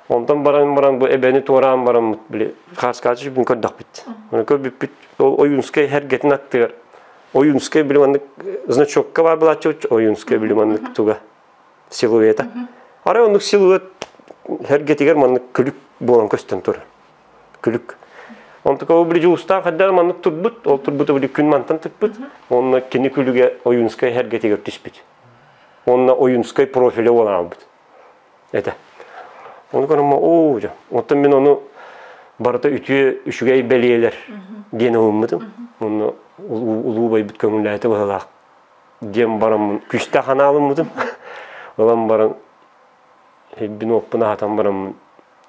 Онтон баран баран бу эбэни туораан бараммыт, били Хаарскаан түспүтүн көрдөхпүт. Ону көрбүппүт, ол Ойуунскай Һэргэтин аттыгар Ойуунскай били маннык значокка баар былааччы Ойуунскай били маннык туга силуэта. Арай оннук силуэт эргэтигэр маннык күлүк буолан көстөн турар. Күлүк. Онтука ол били Дьулустаан хайдах маннык турбут, ол турбута били күн мантан тыкпыт, онно кини күлүгэ Ойуунскай эргэтигэр түспүт. Онно Ойуунскай профиля буолан аалбыт. Этэ. Ону көрөн оо, оттон мин ону барыта үтүө үчүгэй бэлиэлэр диэн ылыммытым. Онно улуу байбыт көҥүллээтэ быһалаах диэн бараммын күүстээх анаалыммытым. Ылан баран ирбин-уоппун аһатан бараммын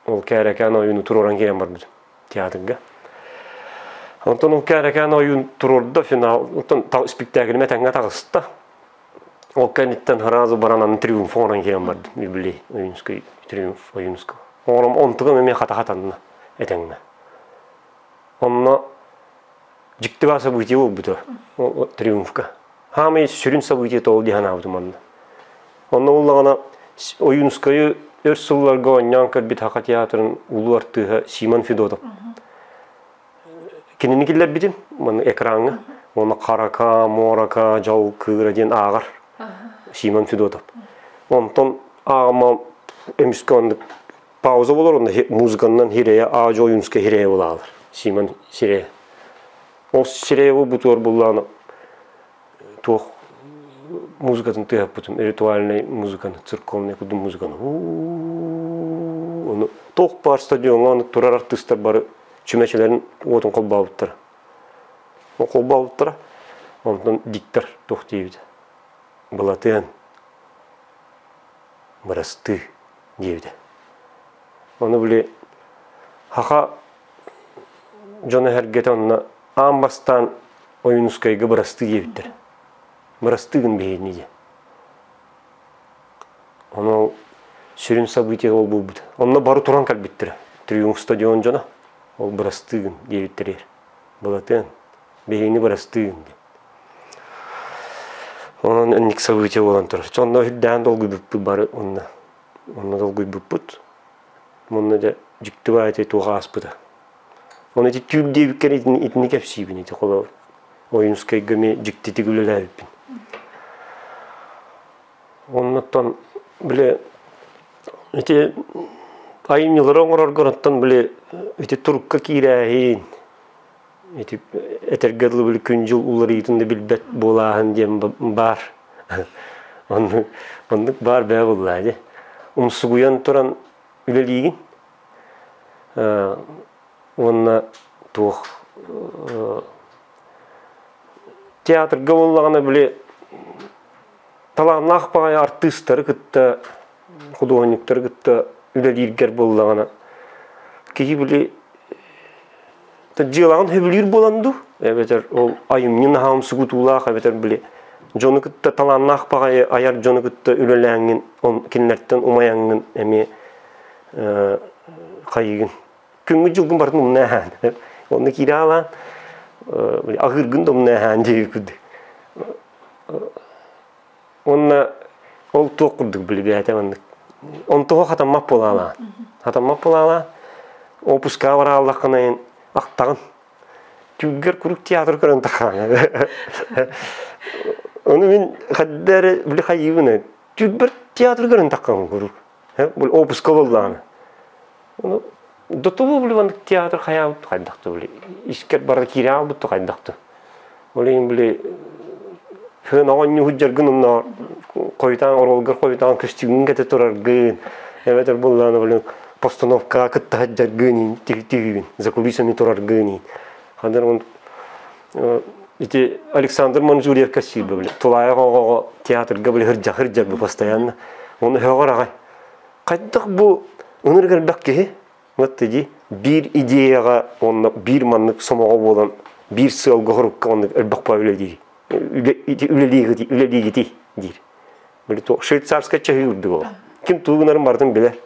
ол кээрэкээн ойууну туруоран киирэн барбытым театрга. Онтон ол кээрэкээн ойуун туруорда финал, онтон спектакльме тэҥҥэ таҕыста. Ол кэнниттэн сразу баран аны триумф оҥорон киирэн бардым. Юбилей Ойуунскай триумф Ойуунского. Оҥором онтугам эмиэ хата хатанна этэҥҥэ. Онно дьикти баа событие буолбута триумфка. Хаамай сүрүн событие ол дии санаабытым онно. Онно буллаҕына Ойуунскайы өр сылларга оонньоон көрбүт Саха театрын улуу артыыһа Симон Федотов. Кинини киллэрбитим манна экраҥҥа. Уонна Харака, Муорака, Дьол Кыыра диэн ааҕар Симон Федотов. Онтон ааҕыма эмискэ оннук пауза болор онно музыканнан хирэйэ аажо ойуунскай хирэйэ булаалар Симон сирэйэ ол сирэйэ бутуор буллаана туох музыкатын тыаһаппытым ритуальный музыканы церковный курдук музыканы ону туох баар стадиоҥҥа ону турар артыыстар бары чүмэчилэрин уотун холбообуттара холбообуттара онтон диктор туох диэбитэ Былатыан бырастыы диэбитэ. Ону били саха дьоно эһэргэтэ онно аан бастаан Ойуунускайга бырастыы диэбиттэр. Бырастыы гын биһигини диэн. Ону сүрүн событие ол буолбут. Онно бары туран кэлбиттэрэ. Триумф стадион дьоно ол бырастыы гын диэбиттэригэр. Былатыан, биһигини бырастыы гын диэн. Онон инник событие буолан турар. Онно үрдээн долгуйбуппут бары онно. Онно долгуйбуппут. Онно дьэ дьикти баайы туох ааспыта. Оны ити түүл диэбиккэр итини кэпсиибин ити холо Ойуунскайга эмиэ дьиктитик үлэлээбиппин. Оннуттан били ити айымньылары оҥороргор оттон били ити турукка киирээһин Ити этэргэ дылы били күн-дьыл уларыйыытын да билбэт буолааһын диэн баар. Оннук, оннук баар бэйэ буоллаа дии. Умсугуйан туран үлэлиигин. Уонна туох театрга буоллаҕына били талааннаах баҕайы артыыстары кытта худуоһунньуктары кытта үлэлииргэр буоллаҕына киһи били дьыалаҕын сөбүлүүр буолан дуу эбэтэр ол айымньы наһаа умсугутуулаах эбэтэр били дьону кытта талааннаах баҕайы айар дьону кытта үлэлээҥҥин кинилэртэн умайаҥҥын эмиэ хайыгын күҥҥүт дьылгын барытын умна онно киирэ аалаан аһыыргын да умна диэбит курдук Уонна ол туох курдук билбээтэ маннык. Онтуһу хатаммат буолаалаан. Хатаммат буолаалаан опускаҕа барааллаххына ахтаҕын. Түүггэр куруук театр көрөн тахаана. Ону мин хадда эрэ били хайыыбын түүгбэр театр көрөн таххаҕын куруук. Бу опуска буоллаҕына. Ону до того били маннык театр хайаабыт хайдах били искер бары киирэ хаалбыт хайдах Ол иһин били Фөн оҕонньуһут дьаргын умна хойутаан оруолгар хойутаан көстүүгүн кэтэ тураргын эбэтэр буоллаҕына били Постановкаҕа кытта сылдьаргыын түһүүбүн, за кулисами тураргыын. Хандар он ити Александр Манжурьев кассир били тулаайах оҕоҕо театрга били хырдьа хырдьар бу постоянно. Оны хөҕөр аҕай. Хайдах бу ынырык элбэх киһи вот ди биир идеяҕа онно биир маннык сомоҕо буолан биир сыалга хорукка оннук элбэх баа үлэлиир үлэлиигити үлэлиигити диир. Били то швейцарскай чаһыы үрдүк ол. Ким тугу гынарын барытын билэр.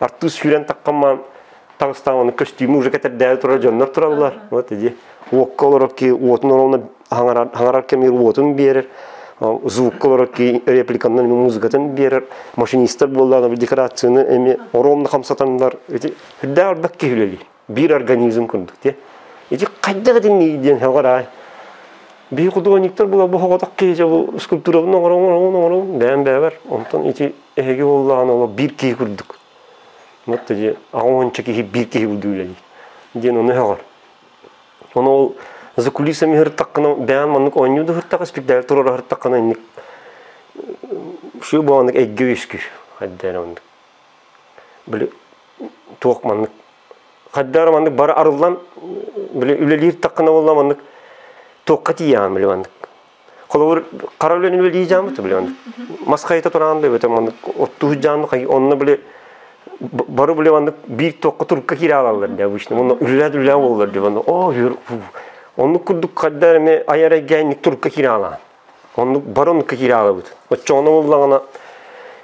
Артыыс сүүрэн таххаммаан таҕыстаан оны көстүүмү уже кэтэрдээри турар дьоннор тураллар. Вот иди. Уокка олорор ки уотун оруолуна хаҥарар кэмигэр уотун биэрэр. Звукка олорор ки репликаннан музыкатын биэрэр. Машинистар буоллаҕына декорацияны эми оруолуна хамсатаннар. Ити үрдээх элбэх киһи үлэлиир. Биир организм курдук те. Ити хайдах итинник диэн сөҕөр аай. Биһи художниктар була бу хоҕотох киһи бу скульптурабын оҥорон оҥорон оҥорон бэйэм бэйэбэр онтон ити эһиги буоллаҕына олох биир киһи курдук. Вот тоди аҕа киһи биир киһи курдук үлэлиир диэн ону сөҕөр. Ону ол за кулисами сырыттаххына бэйэм маннык оонньуу да сырыттахха спектакль туруора сырыттаххына инник шу буоланнык эйгэ үөскүүр хайдах оннук. Били туох маннык хайдаар маннык бары арыллан били үлэлиир таххына буолла маннык туохха тиийэҕин били маннык холобур хара үлэни үлэлии дьааммыт били маннык мас хайыта тураан да эбэтэр маннык оттуу дьааммыт онно били бары били маннык биир туохха турукка киирэ алаллар дии обычно онно үлэлээ үлэлээ буоллар дии онно оо оннук курдук хайдаар эми айар эйгээнник турукка киирэ алаан оннук бары оннукка киирэ алабыт оччоҕуна буоллаҕына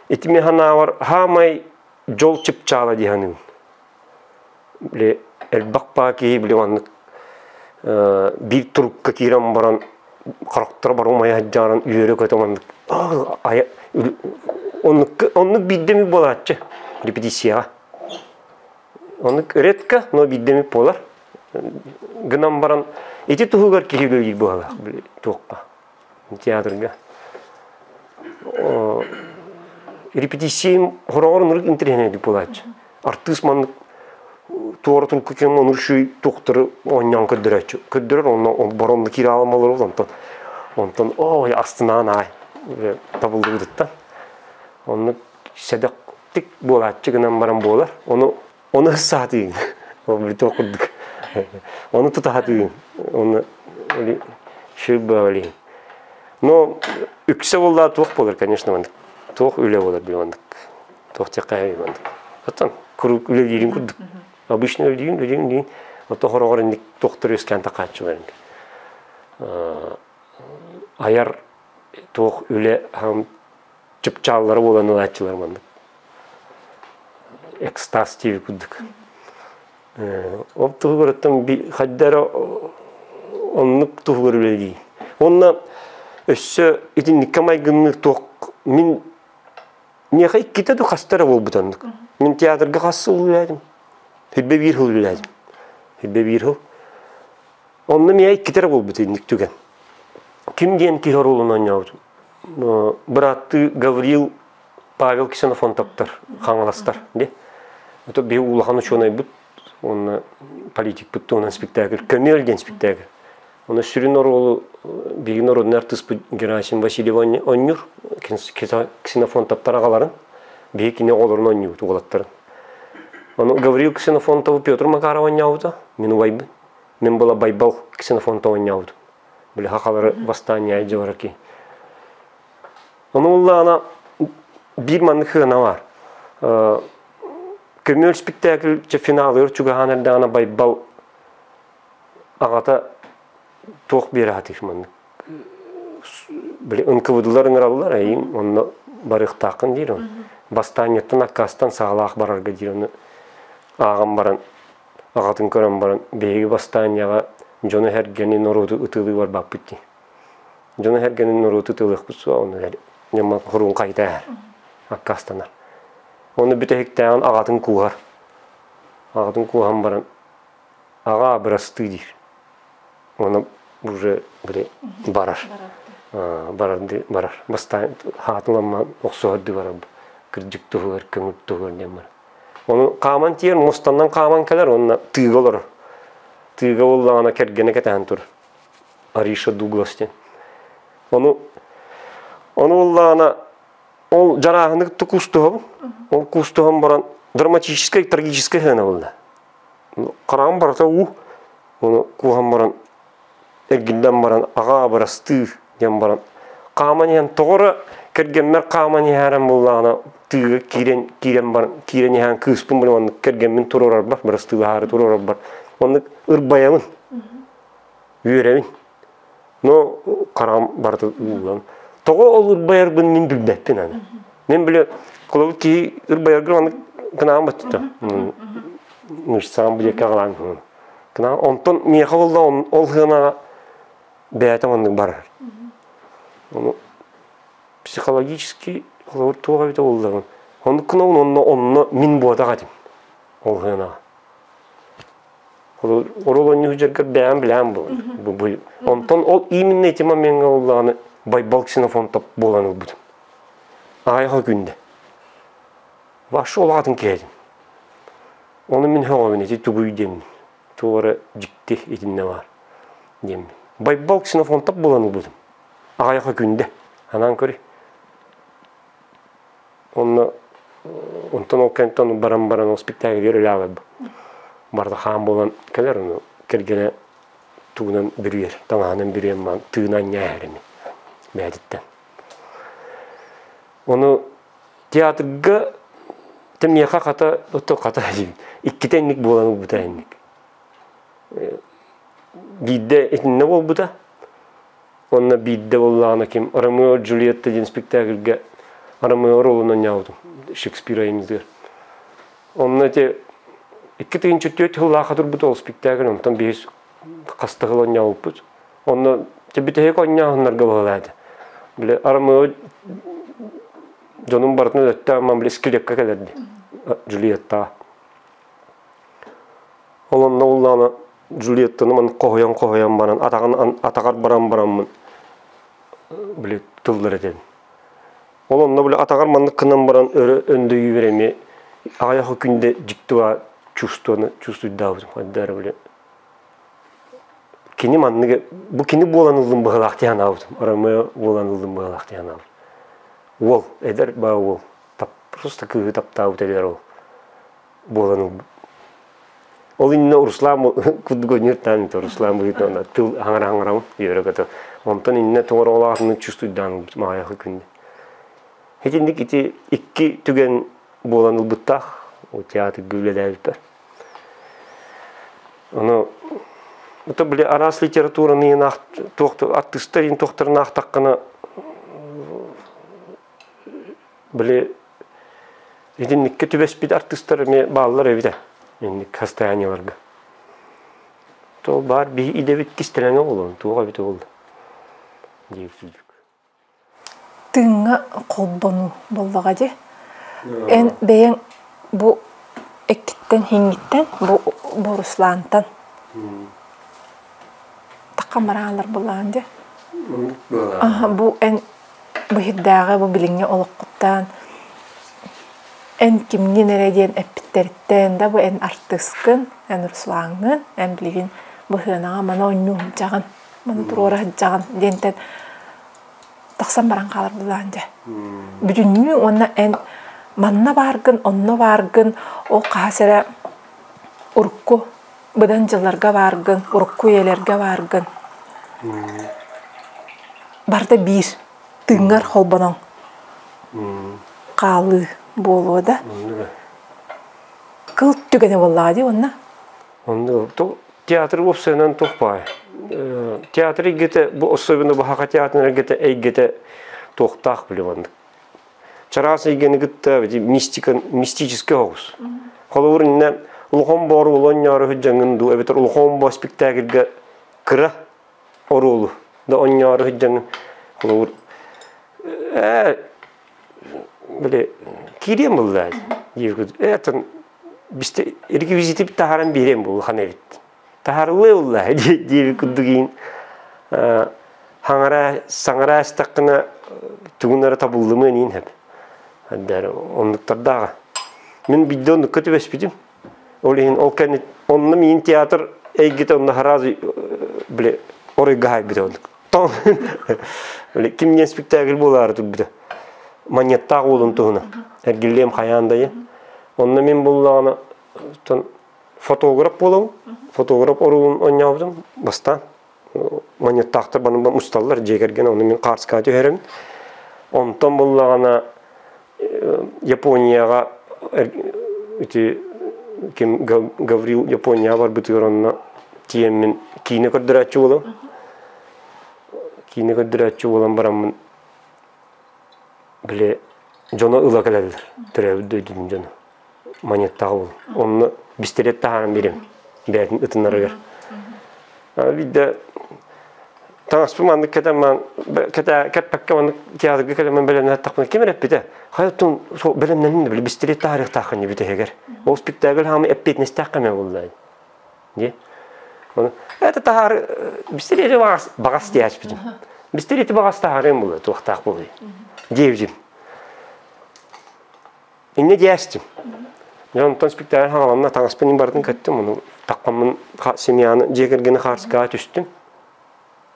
ити мин санаабар хаамай дьол чыпчаала дии саныыбын. Били элбэх баа киһи били маннык биир турукка киирэн баран харахтара бары умайа сылдьан үөрэ-көтө маннык оннук оннук биирдэ эмит буолааччы репетицияҕа. Оннук редко, но биирдэ эмит буолар. Гынан баран ити туһугар киһи үлэлиир быһалаах били туохха театрга. Репетициям хороҕор ынырык интэриэһинэйдик буолааччы. Артыыс маннык туора турукка кем онур шүй туохтары оонньоон көрдөрөөччү. Көрдөрөр онно боронну киирэ аламалар онтон онтон ой астынаан аай табыллыбытыттан. Оннук сэдэхтик буолааччы гынан баран буолар. Ону ону саатыын. Ол туох курдук. Ону тутаһатыын. Оны шыббали. Но үксэ буолла туох буолар, конечно, маннык. Туох үлэ буолар били маннык. Туох тиэххэ маннык. Оттон куруук үлэлиирин курдук. Обычно үлэлиирин, үлэлиирин, үлэлиирин. Ото хороҕор инник туохтар үөскээн такааччылар. Айар туох үлэ чыпчааллара буолан ылааччылар маннык. Экстаз диэби курдук. Ол туһугар хайда эрэ оннук туһугар үлэлии. Уонна өссө итинниккэ майгынныыр туох мин миэхэ иккитэ да хаста эрэ буолбут оннук. Мин театрга хас сыл үлэлээтим? Хүлбэ биир сыл үлэлээтим. Хүлбэ биир сыл. Онно миэхэ иккитэ эрэ буолбут инник түгэн. Ким диэн киһи оруолун оонньообутум? Бырааттыы Гаврил Павел Ксенофонтовтар, Хаҥаластар дии. Это биһи улахан учуонайбыт уонна политикпыт туһунан спектакль «Көмүөл» диэн спектакль. Оны сүрүн оруолу биһиги народный артыыспыт Герасим Васильев оонньуур, Ксенофонтовтар аҕаларын, биһи кини оҕолорун оонньуубут уолаттарын. Ону Гаврил Ксенофонтову Петр Макаров оонньообута, мин убайбын. Мин была Байбал Ксенофонтов оонньообутум. Били хахалары восстание дьыбараки. Ону уллаана биир маннык хыана бар. Көмүөл спектакль финалыгар чугаһаан эрдэҕинэ Байбал аҕата туох биэрэ сатыыр маннык. Били ынкыбыдылар ыҥыраллар эйин онно барыахтааххын диир он. Бастаанньыттан аккаастан саалаах барарга диир ону ааҕан баран аҕатын көрөн баран биһиги бастаанньаҕа дьону эргэни норуоту ытыалыы барбаппыт дии. Дьону эргэнин норуоту ытыалыахпыт суоҕа ону ньыма хоруун хайта эһэр аккаастанар. Ону бүтэһиктээҕин аҕатын кууһар. Аҕатын кууһан баран аҕаа бырастыы диир. Оны уже били барар. Барар барар. Бастаан хаатыламман охсуһар барар. Кырдьык туһугар, көҥүл туһугар диэн барар. Ону хааман тиийэр, муостаннан хааман кэлэр уонна тыыга олорор. Тыыга буоллаҕына кэргэнэ кэтэһэн турар. Ариша Дуглас диэн. Ону ону буоллаҕына ол дьарааһыны кытта куустуһабын. Ол куустуһан баран Драматическай, трагическай сыана буолла. Хараҕым барыта уу, ону кууһан баран, эргиллэн баран, аҕаа бырастыы диэн баран, хааман иһэн тоҕо эрэ кэргэммэр хааман иһээрэн буоллаҕына тыыга киирэн киирэн баран киирэн иһэн кыыспын били оннук кэргэммин туруорарбар бырастыылаһаары туруорарбар оннук ырбайабын үөрэбин но хараҕым барыта ууллан тоҕо ол ырбайарбын мин билбэппин аны мен били холобур киһи ырбайаргар оннук кынаан баттыта мышцаҕын билиэккэ аҕалаан кынаан онтон миэхэ буолла ол сыанаҕа бэйэтэ оннук барар ону психологически холобур туох эбитэ буоллаҕын оннук гынабын онно онно мин буотах этим ол сыанаҕа Оруол оонньуу сылдьаргар бэйэм билээн буолан. Онтон ол именно ити момеҥҥа буоллаҕына Байбал Ксенофонтов буолан ылбытым. Аҕыйах күндэ. Вообще ол аатын киһи Ону мин сөҕөбүн ити тугуй диэммин. Туох эрэ дьикти итиннэ баар диэммин. Байбал Ксенофонтов буолан ылбытым. Аҕыйах күндэ. Анаан көрүй. Онно онтон ол кэнниттэн баран баран ол спектакльгэр үлэҕэ барда хаан буолан кэлэр ону кэргэнэ тугунан бүрүйэр таҥаһынан бүрүйэн маан тыынан ньээһэр ини бэйэтиттэн. Ону театрга миэхэ хата ото хата иккитэ инник буолан ылбыта инник. Биирдэ итиннэ буолбута. Онно биирдэ буоллаҕына ким Ромео Джульетта диэн спектакльга Ромео оруолун оонньообутум Шекспир айымньытыгар. Онно ити 2004 сыллаахха турбут ол спектакль, онтон биһис хаста сыл оонньообуппут. Онно бүтэһик оонньооһуннарга быһалаата. Били Ромео дьонум барытын өлөттөөн ман били скелетка кэлэрди Джульеттаҕа. Ол онно уллаана Джульеттаны ман хоһуйан-хоһуйан баран атаҕын атаҕар баран бараммын били тыллар этим. Ол онно били атаҕар маннык гынан баран өрө өндөйүүбэр эмиэ аҕыйах күндэ дьиктива чувствоны чувствуйдаабытым хайдары били кини манныгы бу кини буолан ыллым быһылаах дии санаабытым Ромео буолан ыллым быһылаах дии санаабытым уол эдэр баа уол просто кыыһы таптаабыт эдэр ол буолан ылбыт. Ол иннинэ Руслан курдук ойнууртаан Руслан быһыытынан тыл хаҥара-хаҥарабын үөрэ-көтө. Онтон иннинэ тоҕо оҕолоохтун чувствуйдаан ылбыт маҕайахы күндэ. Итинник ити икки түгэн буолан ылбыттаах театрга үлэлээбиппэр. Ону это били араас литератураны артыыстар иин туохтарын аахтаххына Били итинниккэ түбэспит артыыстар эмиэ бааллар эбит ээ инник состояниеларга. То баар биһи идэбит кистэлэҥэ буолуон туох эбитэ буолла диэбит Тыыҥҥа холбонуу буоллаҕа дии. Эн бэйэҥ бу эккиттэн иһиҥҥиттэн бу бу Руслантан таххан бараалар буоллаҕын дии. Бу эн Быһырдааҕы бу билиҥҥи олоххуттан эн кимҥин эрэ диэн эппиттэриттэн да бу эн артыыскын, эн Руслаҥҥын, эн билигин быһыанаҕа маны оонньуу сылдьаҕын, маны туруора сылдьаҕын диэнтэн тахсан баран хаалар былаан дьэ. Бүтүннүү уонна эн манна бааргын, онно бааргын, ол хаһыс эрэ урукку быдан дьылларга бааргын, урукку үйэлэргэ бааргын. Барыта биир тыыҥҥар холбонон хаалыы буолуо да. Кыл түгэнэ буоллаҕа дии уонна. Онно театр уопсайынан туох баай. Театр эйгэтэ бу особенно баһаха театрын эйгэтэ эйгэтэ туохтаах били маннык. Чараас эйгэни кытта мистика мистическэй оҕус. Холобур иннэ улахан боору улан сылдьаҥҥын дуу эбэтэр улахан боо спектакльга кыра оруолу да онньоору сылдьаҥҥын холобур ээ били киириэм буолла диир э бисте реквизити таһааран биэриэм буолла эбит таһаарыллыа буолла диэбит курдук иин хаҥара саҥара астаххына тугун эрэ табыллымыан иин хэп оннуктардааҕа мин биирдэ оннукка түбэспитим Ол иһин ол кэнни онно миин театр эйгитэ онно сразу били оройго хаайбыта оннук. Тоң били ким диэн спектакль буолаары турбута. Манньыаттаах уолун туһуна. Эргиллиэм хайаан дайы. Онно мин буллаҕына фотограф буолабын. Фотограф оруолун оонньообутум бастаан. Манньыттаахтар баны усталлар дьиэ кэргэн, ону мин хаарскаҕа түһэрим. Онтон буллаҕына Японияҕа ити ким Гаврил Японияҕа барбытыгар онно тиийэммин киинэ көрдөрөөччү буолам. Киинэ көрдөрөөччү буолан бараммын били дьоно ыла кэлэллэр төрөөбүт дойдутун дьоно маньыттаҕа буолан онно бистэлиэт таһааран биэрэм бэйэтин ытынарыгар биирдэ таҥаспын маннык кэтэн кэппэккэ маннык театрга кэлэммин бэлэмнээттэхпинэ ким эрэ эппитэ хайа оттон бэлэмнэннин били бистэлиэт таһаарыахтааххын дии бүтэһигэр ол спектакль хаамый эппиэтинэстээх кэмэ буолла дии это таһаары бистэлиэти баҕас баҕас диэспитим бистэлиэти баҕас таһаарыам буолуо туохтаах буолуой диэбитим Инньэ диэстим. Дьэ онтон спектакль хаҥаланна, таҥаспын барытын кэттим, ону таххаммын семьяны дьиэ кэргэни хаарскаҕа түстүм.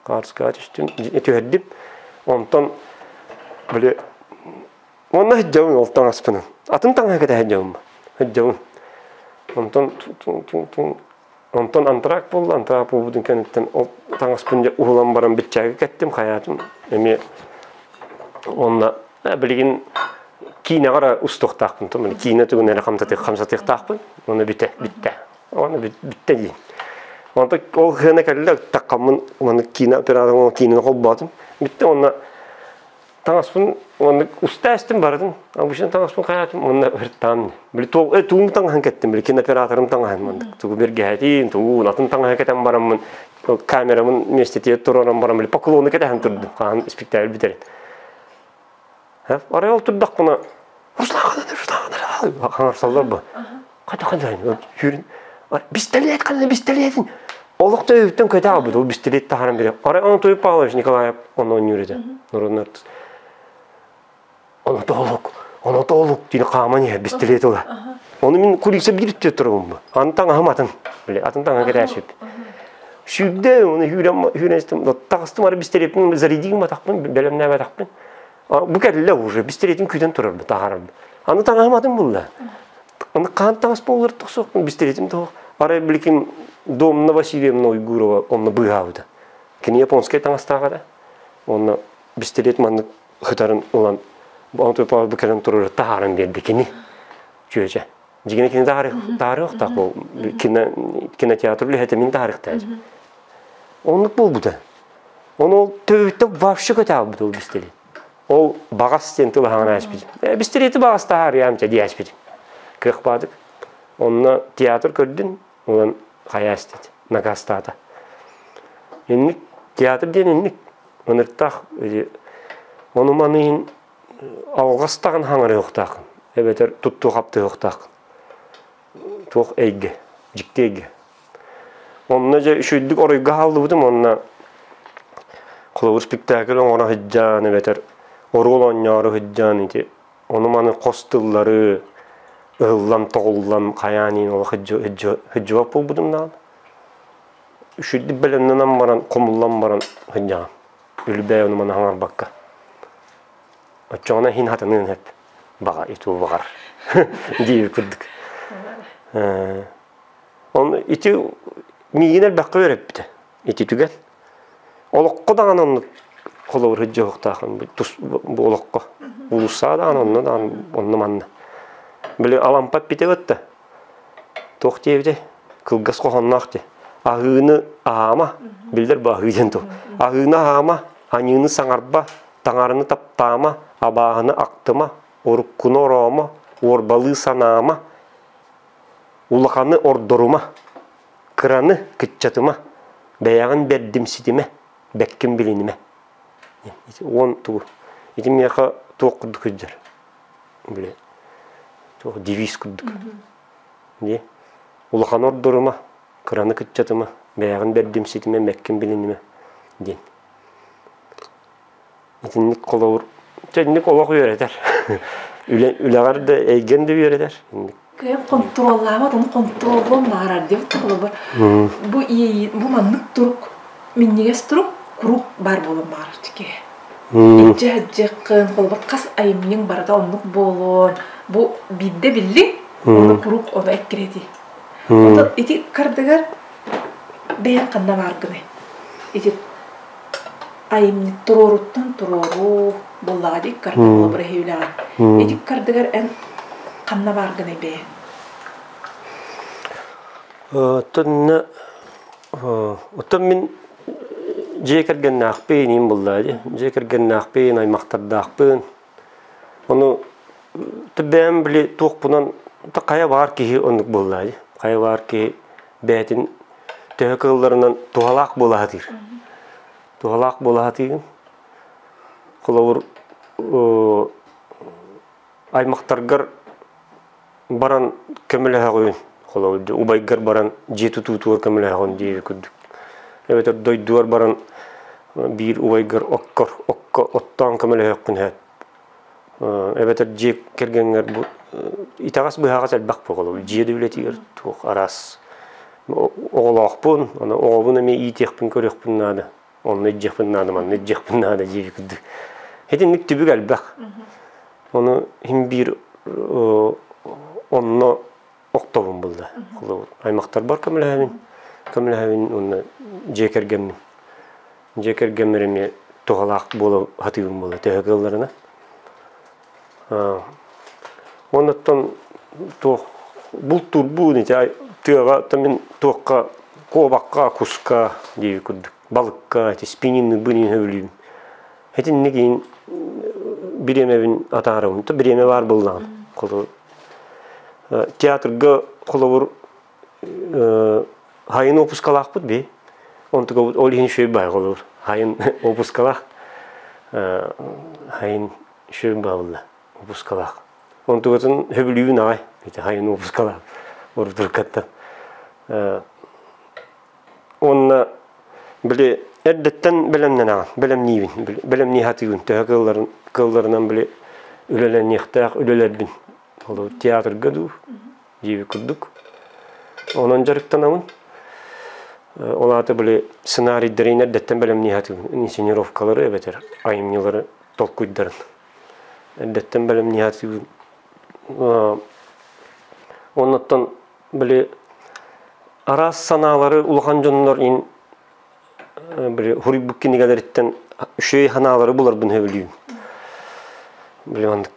Хаарскаҕа түстүм, түһэрдим. Онтон били уонна сылдьабын ол таҥаспынан. Атын таҥаһы кэтэ сылдьабын. Сылдьабын. Онтон онтон антракт буолла, антракт буолбутун кэнниттэн ол таҥаспын дьэ уһулан баран биччээгэ кэттим, хайаатым. Эмиэ уонна билигин киинэҕэ эрэ устуохтаахпын, киинэ тугун эрэ хамсатыахтаахпын, уонна бүтэ, бүттэ. Уонна бүттэ диин. Онтон ол хыана кэллэ, таххаммын уонна киинэ операторын киинэни холбоотум. Бүттэ уонна таҥаспын уонна уста эстим барытын. Обычно таҥаспын хайаатым уонна ыртаам. Били туум таҥаһын кэттим, били кинооператорым таҥаһын маннык. Тугу бэргэһэтин, тугу атын таҥаһы кэтэн бараммын, камерамын миэстэтигэр туруоран баран, били поклону кэтэһэн турдум. Хаһан спектакль бүтэрин. Арай ол турдахпына, Руслан хаҥарсаллар бу. Хата хата сүүрүн бистэлиэт ханна бистэлиэтин олох төбөбүттэн көтө аалбыт ол бистэлиэт таһааран биэрэ арай Анатолий Павлович Николаев ону оонньуур этэ норуодун артыыс онотоолук онотоолук диэн хааман иһэр бистэлиэт ыла ону мин кулиса биир өттүгэр турабын аны таҥаһым атын били атын таҥаһы кэтээччибит сүүрдэ ону сүүрэн сүүрэн истим таҕыстым ары бистэлиэппин зарядигым атахпын бэлэмнээбэтэхпин бу кэллэ уже бистэлиэтин күүтэн турарбын таһаарарбын аны таҥаһым атын булла Аны хаан таҥас буоллар тохсуохпун бистэлиэтим тоһох. Арай билигин Домна Васильевна Уйгурова онно быыһаабыта. Кини японскай таҥастаах этэ. Онно бистэлиэт маннык хытарын ылан Анатолий Павлович кэлэн турар таһааран биэрдэ кини. Чүөчэ. Дьигинэ кини таһаарыахтаах бу кинотеатр үлэһитэ мин таһаарыахтаах. Оннук буолбута. Ону ол төбөбүттэн вообще көтө аалбыт ол бистэлиэт. Ол баҕас диэн тыл аһаҥан ааспытым. Бистириэти баҕас таһаарыам дии ааспытым. Кыах баадык. Онно театр көрдүн, онон хайаас дед, накастаата. Инник театр диэн инник. Ыныртаах ону маны иһин алҕастаҕын хаҥарыахтааххын, эбэтэр туттуу хаптыахтааххын. Туох эйгэ, дьикти эйгэ. Онно дьэ үчүгэйдик оройго хааллыбытым уонна холобур спектакль оҥоро сылдьан эбэтэр оруол оонньоору сылдьан ити ону-маны хос тыллары ыһыллан тоҕуллан хайаан иин олох сылдьыбат буолбутум даҕаны. Үчүгэйдик бэлэмнэнэн баран хомуллан баран сылдьаҕын. Үлүбээй ону-маны хаҥарбакка. Оччоҕуна иһин хатаныан сөп. Баҕа иту баҕар диир курдук. Оны ити миигин элбэххэ үөрэппитэ ити түгэн. Олоххо даҕаны оннук холобур сылдьыахтаахын тус бу олоххо. Уулуссаҕа даҕаны онно даҕаны онно манна. Били Алампа эппитэ кытта туох диэбитэй кылгас хоһоонноох дии. Аһыыны аһаама, биллэр бу аһыы диэн тыл. Аһыыны аһаама, аньыыны саҥарба, таҥараны таптаама, абааһыны ахтыма, уруккуну ороомо, уорбалыы санаама, Улаханы ордорума, кыраны кыччатыма, бэйэҕин бэрдимситимэ, бэккин билинимэ. Уон тугу ити миэхэ туох курдук сылдьар били туох девиз курдук дии улаханы ордорума, кыраны кыччатыма, бэйэҕин бэрдимситимэ, бэккин билинимэ диэн. Итинник холобур, итинник олох үөрэтэр. Үлэҕэр да эйгэн да үөрэтэр. Кыайан хонтуруоллаабат, ону хонтуруоллуон баҕарар диэбит холобур. Бу иэйии, бу маннык турук, минньигэс турук куруук баар буолуон баҕарар киһи. Илдьэ сылдьыаххын, холобур, хас айымньыҥ барыта оннук буолуон. Бу биирдэ биллиҥ, Оны куруук ону эккирэтии. Онтон ити кардыгар бэйэҥ ханна бааргыный? Ити айымньы туруоруттан туруоруу буоллаҕа дии икки ардыгар холобура иһиилэҕэ. Ити икки ардыгар эн ханна бааргыный бэйэҥ? Оттон оттон мин дьиэ кэргэннээхпин иин буллаа дии. Дьиэ кэргэннээхпин, аймахтардаахпын. Ону бэйэм били туохпунан хайа баар киһи оннук буоллаа дии. Хайа баар киһи бэйэтин төһө кыалларынан туһалаах буола сатыыр. Туһалаах буола сатыыгын. Холобур, аймахтаргар баран көмөлөһөҕүн, холобур, убайгар баран дьиэ тутуутугар көмөлөһөҕүн диэби курдук. Эбэтэр дойдугар баран биир убайгар оккор окко оттоон көмөлөһүөххүн сөп. Эбэтэр дьиэ кэргэҥҥэр бу итэҕэс быһаҕас элбэх буолуо. Дьиэ да үлэтигэр туох араас оҕолоохпун, аны оҕобун эмиэ иитиэхпин көрүөхпүн наада. Онно илдьиэхпин наада, манна илдьиэхпин наада диэби курдук. Итинник түбүк элбэх. Ону иһин биир онно охтобун булла. Аймахтарбар көмөлөһөбүн, көмөлөһөбүн уонна дьиэ кэргэммин. Дьиэ кэргэммэр эмиэ туһалаах буола сатыыбын буолла төһө кыалларына. Оннуттан туох бултуурбун ити тыаҕа мин туохха куобахха, куска диэби курдук балыкка ити спиннинг-бын сөбүлүүбүн. Итинник иин бириэмэбин атаарабын. То бириэмэ баар буоллаҕына. Холобур театрга холобур хайын уопускалаахпыт би. Онтугабыт ол иһин үчүгэй баай холобур. Хайын уопускалаах хайын үчүгэй баалла уопускалаах. Онтугатын сөбүлүүбүн аҕай. Ити хайын уопускалаах урутуркаттан. Уонна били эрдэттэн бэлэмнэнэҕин, бэлэмниибин, бэлэмнии сатыыбын, төһө кыалларын, кыалларынан били үлэлэниэхтээх үлэлэрбин. Ол театрга дуу, диэбит курдук. Онон дьарыктанабын. Ол аата били сценарийдарын эрдэттэн бэлэмнии сатыыбын, инсценировкалары эбэтэр айымньылары толкуйдарын. Эрдэттэн бэлэмнии сатыыбын. Оннуттан били араас санаалары улахан дьоннор ин били хуруйбут кинигэлэриттэн үчүгэй санаалары буларбын сөбүлүүбүн. Били маннык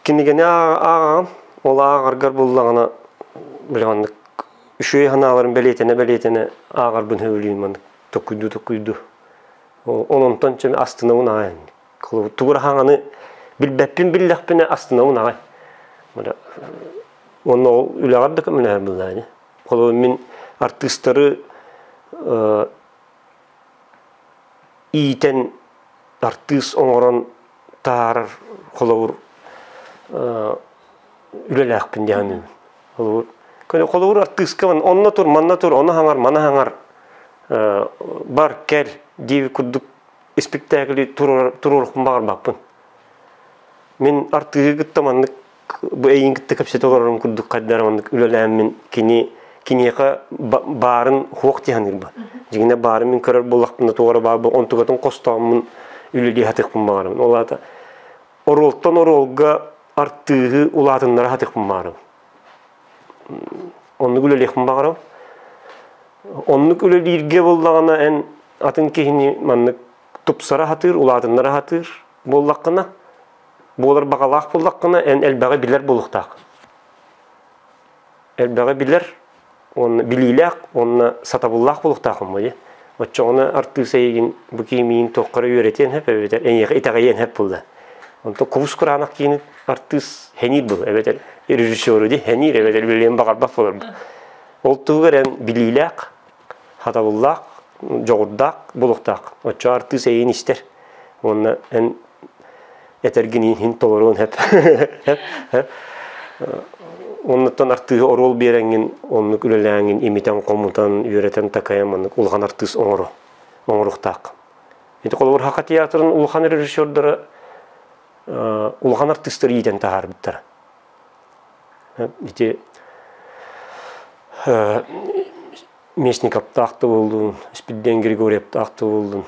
кинигэни ааҕаҕын, ол ааҕаргар буллаҕына били маннык үчүгэй санааларын бэлиэтэнэ-бэлиэтэнэ ааҕарбын сөбүлүүбүн маннык токуйдуу-токуйдуу. Ол онтон чэ астынабын аҕай. Тугу хаҥаны билбэппин биллэхпинэ астынабын аҕай. Уонна ол үлэҕэр да көмөлөһөр былаане. Холобур, мин артыыстары иитэн артыыс оҥорон таһаарар холобур үлэлээхпин дии саныыбын. Холобур, холобур артыыска онно тур, манна тур, ону хаҥар, маны хаҥар бар, кэл диэбит курдук испиктээкили туруорукпун баҕарбаппын. Мин артыыһы кытта маннык бу эйигин кытта кэпсэтэ олорорум курдук хайдах маннык үлэлээммин кини киниэхэ баарын хуох дии саныырбын. Дьиҥинэ баарын мин көрөр буоллахпына туох эрэ баар онтукатын хостооммун үлэлии сатыахпын баҕарабын. Ол аата оруолтан оруолга артыыһы улаатыннара сатыахпын баҕарабын. Оннук үлэлиэхпин баҕарабын. Оннук үлэлииргэ буоллаҕына эн атын киһини маннык тупсара сатыыр, улаатыннара сатыыр буоллаххына буолар баҕалаах буоллаххына, эн элбэҕи билэр буолуохтаах. Элбэҕи билэр уонна билиилээх уонна сатабыллаах буолуохтааххын буолуо. Оччоҕуна артыыс эйигин бу киимиин туохха эрэ үөрэтиэн сөп эбэтэр эйиэхэ итэҕэйиэн сөп буолла. Онтон кубус кураанах киини артыыс хэниир буолар эбэтэр режиссеру дии хэниир эбэтэр үлэлиэн баҕарбат буолар. Ол туһугар эн билиилээх, сатабыллаах, дьоҕурдаах буолуохтаах. Оччо артыыс эйигин истэр. Уонна эн этэргин иһин толоруон сөп. Оннуттан артыыһы оруол биэрэҥҥин, оннук үлэлээҥҥин имитэн-хомутан, үөрэтэн-такайан маннык улахан артыыс оҥоро оҥоруохтаах. Ити холобур Саха театрын улахан режиссердара улахан артыыстары иитэн таһаарбыттара. Ити Местниковтаах да буоллун, Спирден Григорьевтаах да буоллун,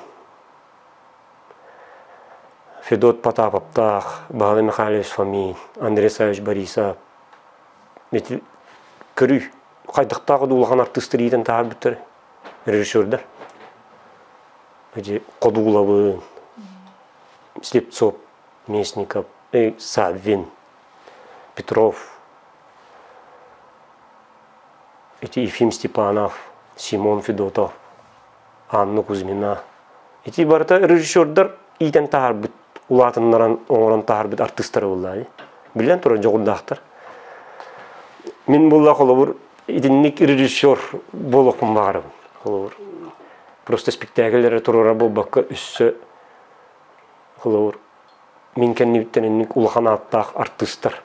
Федот Потаповтаах, Баһылай Михайлович Фомин, Андрей Савич Борисов. Ити көрүү хайдахтаах да улахан артыыстар иитэн таһаарбыттар режиссердар. Ити Ходуловын, Слепцов, Местников, Саввин, Петров, ити Ефим Степанов, Симон Федотов, Анна Кузьмина. Ити барыта режиссердар иитэн таһаарбыт, улаатыннаран оҥорон таһаарбыт артыыстара буоллаа. Биллэн турар дьоҕурдаахтар. Мин буолла холобур итинник режиссер буолуохпун баҕарабын. Холобур просто спектакльлэри туруорар буолбакка өссө холобур мин кэннибиттэн инник улахан ааттаах артыыстар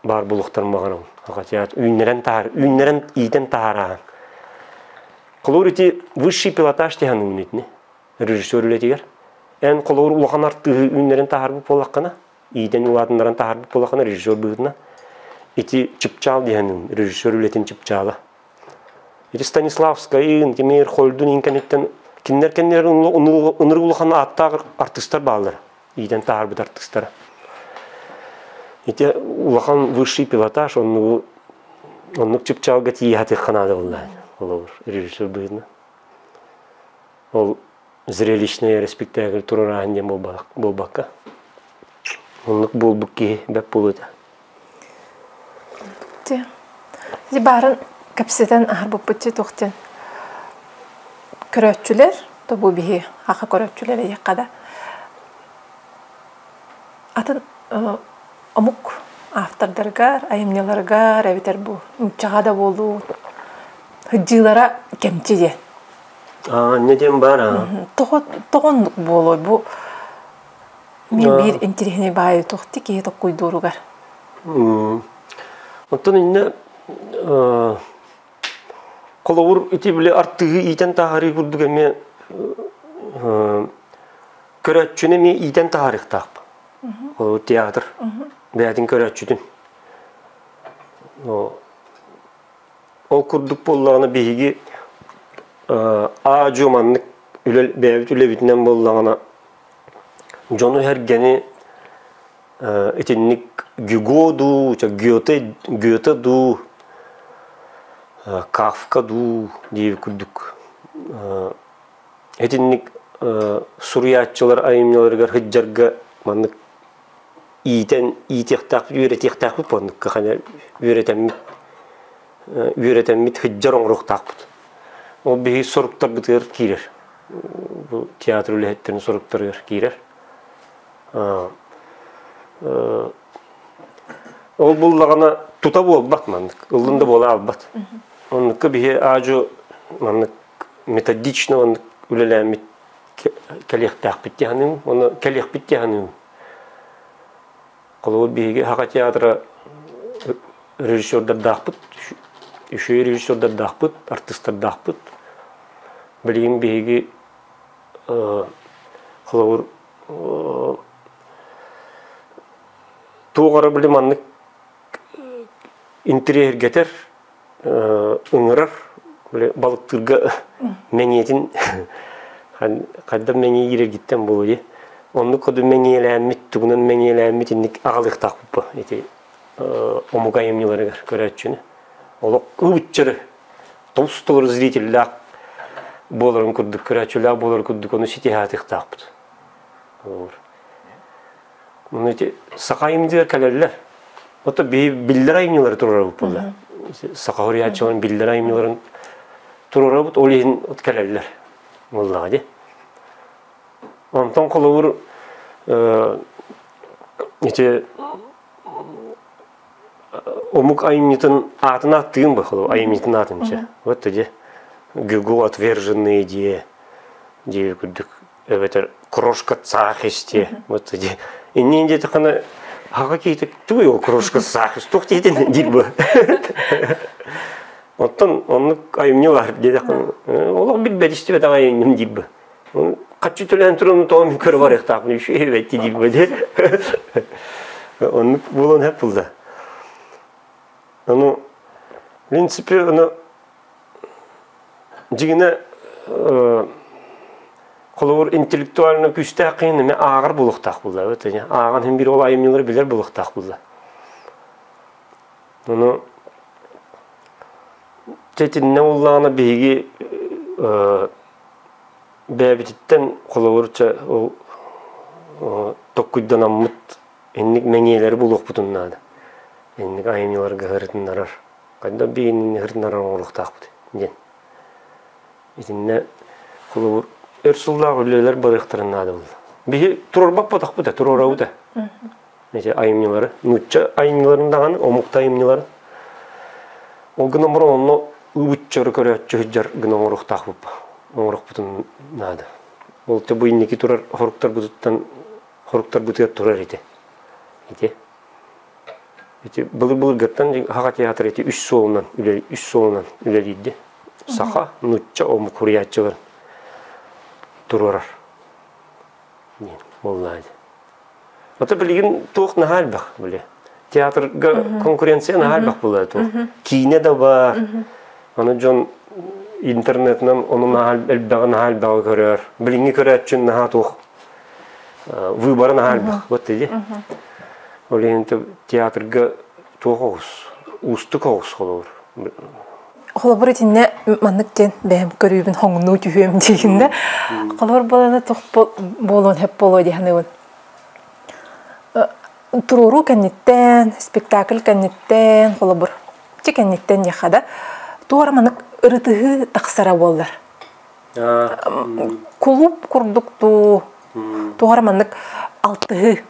баар буолуохтарын баҕарабын. Хотя үүннэрэн таһаар, үүннэрэн иитэн таһаараһан. Холобур ити высший пилотаж диһанын итини режиссер үлэтигэр. Эн холобур улахан артыыһы үүннэрэн таһаарбыт буоллаххына, иитэн улаатыннаран таһаарбыт буоллаххына режиссер быһыытынан ити чыпчаал диһанын режиссер үлэтин чыпчаала. Ити Станиславскайын, Тимир Хольдун иин кэнниттэн кинилэр кэннилэрин ынырык улахан ааттаах артыыстар бааллар. Иитэн таһаарбыт артыыстара. Ити улахан высший пилотаж оннугу оннук чыпчаалга тиийэ сатыахха наада буолла. Холобур, режиссер быһыытынан. Ол зрелищный эрэ спектакль туруорааһын диэн буолбакка. Оннук буолбут киһи бэт буолуо этэ. Дьэ, ити баарын кэпсэтэн аһарбыппыт дьэ туох диэн көрөөччүлэр, то бу биһи аха көрөөччүлэр эйиэхэ да атын омук автордарыгар, айымньыларыгар эбэтэр бу нууччаҕа да буолуу сылдьыылара кэмчи диэн. Аа, инньэ диэн баар аа. Тоҕо тоҕо оннук буолуой бу Мин биир интириэһинэй баайы туохти киһи токкуйдууругар. Оттон иннэ холобур ити били артыыһы иитэн таһаарыы курдук эмиэ көрөөччүнү эмиэ иитэн таһаарыахтаахпын. Холобур театр бэйэтин көрөөччүтүн. Ол курдук буоллаҕына биһиги аа-дьуо маннык үлэ бэйэбит үлэбитинэн буоллаҕына дьону-сэргэни итинник Гюго дуу, Гёте, Гёте дуу, Кафка дуу диэбит курдук итинник суруйааччылар айымньыларыгар сылдьарга маннык иитэн иитиэхтээхпит, үөрэтиэхтээхпит буолнукка хана үөрэтэммит үөрэтэммит сылдьар оҥоруохтаахпыт. Ол биһиги соруктарбытыгар киирэр. Бу театр үлэһиттэрин соруктарыгар киирэр. Ол буллаҕына тута буолбат маннык, ыллын да буола албат. Оннукка биһи аадьу маннык методично оннук үлэлээммит кэлиэхтээхпит диэханыым, оны кэлиэхпит диэханыым. Холобур биһиги Саха театра режиссердардаахпыт, үчүгэй режиссердардаахпыт, артыыстардаахпыт. Билигин биһиги холобур туох эрэ били маннык интириэһиргэтэр, ыҥырар, били балыктыырга мэҥиэтин хайдах мэҥиэ иирэргиттэн буолуо дии. Оннук курдук мэҥиэлээммит, тугунан мэҥиэлээммит инник аҕалыахтаахпыт ити омук айымньыларыгар көрөөччүнү. Олох ыбыччары толус толору зрителлээх буоларын курдук, көрөөччүлээх буоларын курдук ону ситиһаатыахтаахпыт. Муну ити саха айымньытыгар кэлэллэр. Ото биһи биллэр айымньылары туруорабыт буолла. Саха суруйааччыларын биллэр айымньыларын туруорабыт, ол иһин от кэлэллэр буоллаҕа дии. Онтон холобур ити омук айымньытын аатын ааттыгын бу холобур айымньытын аатын чэ. Вот дии Гюго отверженные дии дии курдук эбэтэр крошка цахис дии вот дии иннин диэтэххинэ хака киһитэ тугуй ол крошка цахис туох диэтин диир бу оттон оннук айымньы бар диэтэххинэ олох билбэт истибэтэх айымньым диир бу хаччы төлөөн туран тоҕо мин көрө барыахтаахпын үчүгэй диир бу дии оннук буолуон сөп булда ону в принципе ону Дьиҥинэ, холобур, интеллектуально күүстээх киһи эмиэ ааҕар буолуохтаах буолла эбит. Ааҕан иһин биир ол айымньылары билэр буолуохтаах буолла. Ону итиннэ уллаҕына биһиги бэйэбититтэн холобур чэ ол токкуйданаммыт инник мэҥиэлэри булуохпутун наада. Инник айымньыларга ырытыннарар. Хайдах биһигини ырытыннарар оҥоруохтаахпыт диэн. Итиннэ холобур өр сыллаах үлэлэр барыахтарын наада буолла. Биһи туруорбаппатахпыт да, туруорабыт да. Ити айымньылары, нуучча айымньыларын даҕаны, омук да айымньыларын. Ол гынан баран онно ыбыччары көрөөччү сылдьар гына оҥоруохтаахпыт оҥоруохпутун наада. Ол бу инники турар хоруктарбытыттан хоруктарбытыгар турар ити. Ити. Ити былыр-былыргыттан Саха театр ити үс суолунан үлэ үс суолунан үлэлиирди. Саха, нуучча, омук суруйааччыларын туруорар. Диэн буоллаа Ото билигин туох наһаа элбэх били. Театрга конкуренция наһаа элбэх буолла туох. Киинэ да бар. Аны дьон интернетынан ону наһаа элбэҕи наһаа элбэҕи көрөр. Билиҥҥи көрөөччүн наһаа туох выбора наһаа элбэх. Вот иди. Ол иһин театрга туох оҕус, уустук оҕус холобур. Холобур итиннэ маннык диэн бэйэм көрүүбүн хоҥнуу түһүөм диигин да. Холобур буолана туох буолуон сөп буолуо дии саныыбын. Туруоруу кэнниттэн, спектакль кэнниттэн, холобур, чи кэнниттэн диэххэ да, туора маннык ырытыһыы тахсара буоллар. Кулууп курдук дуу, туора маннык алтыһыы.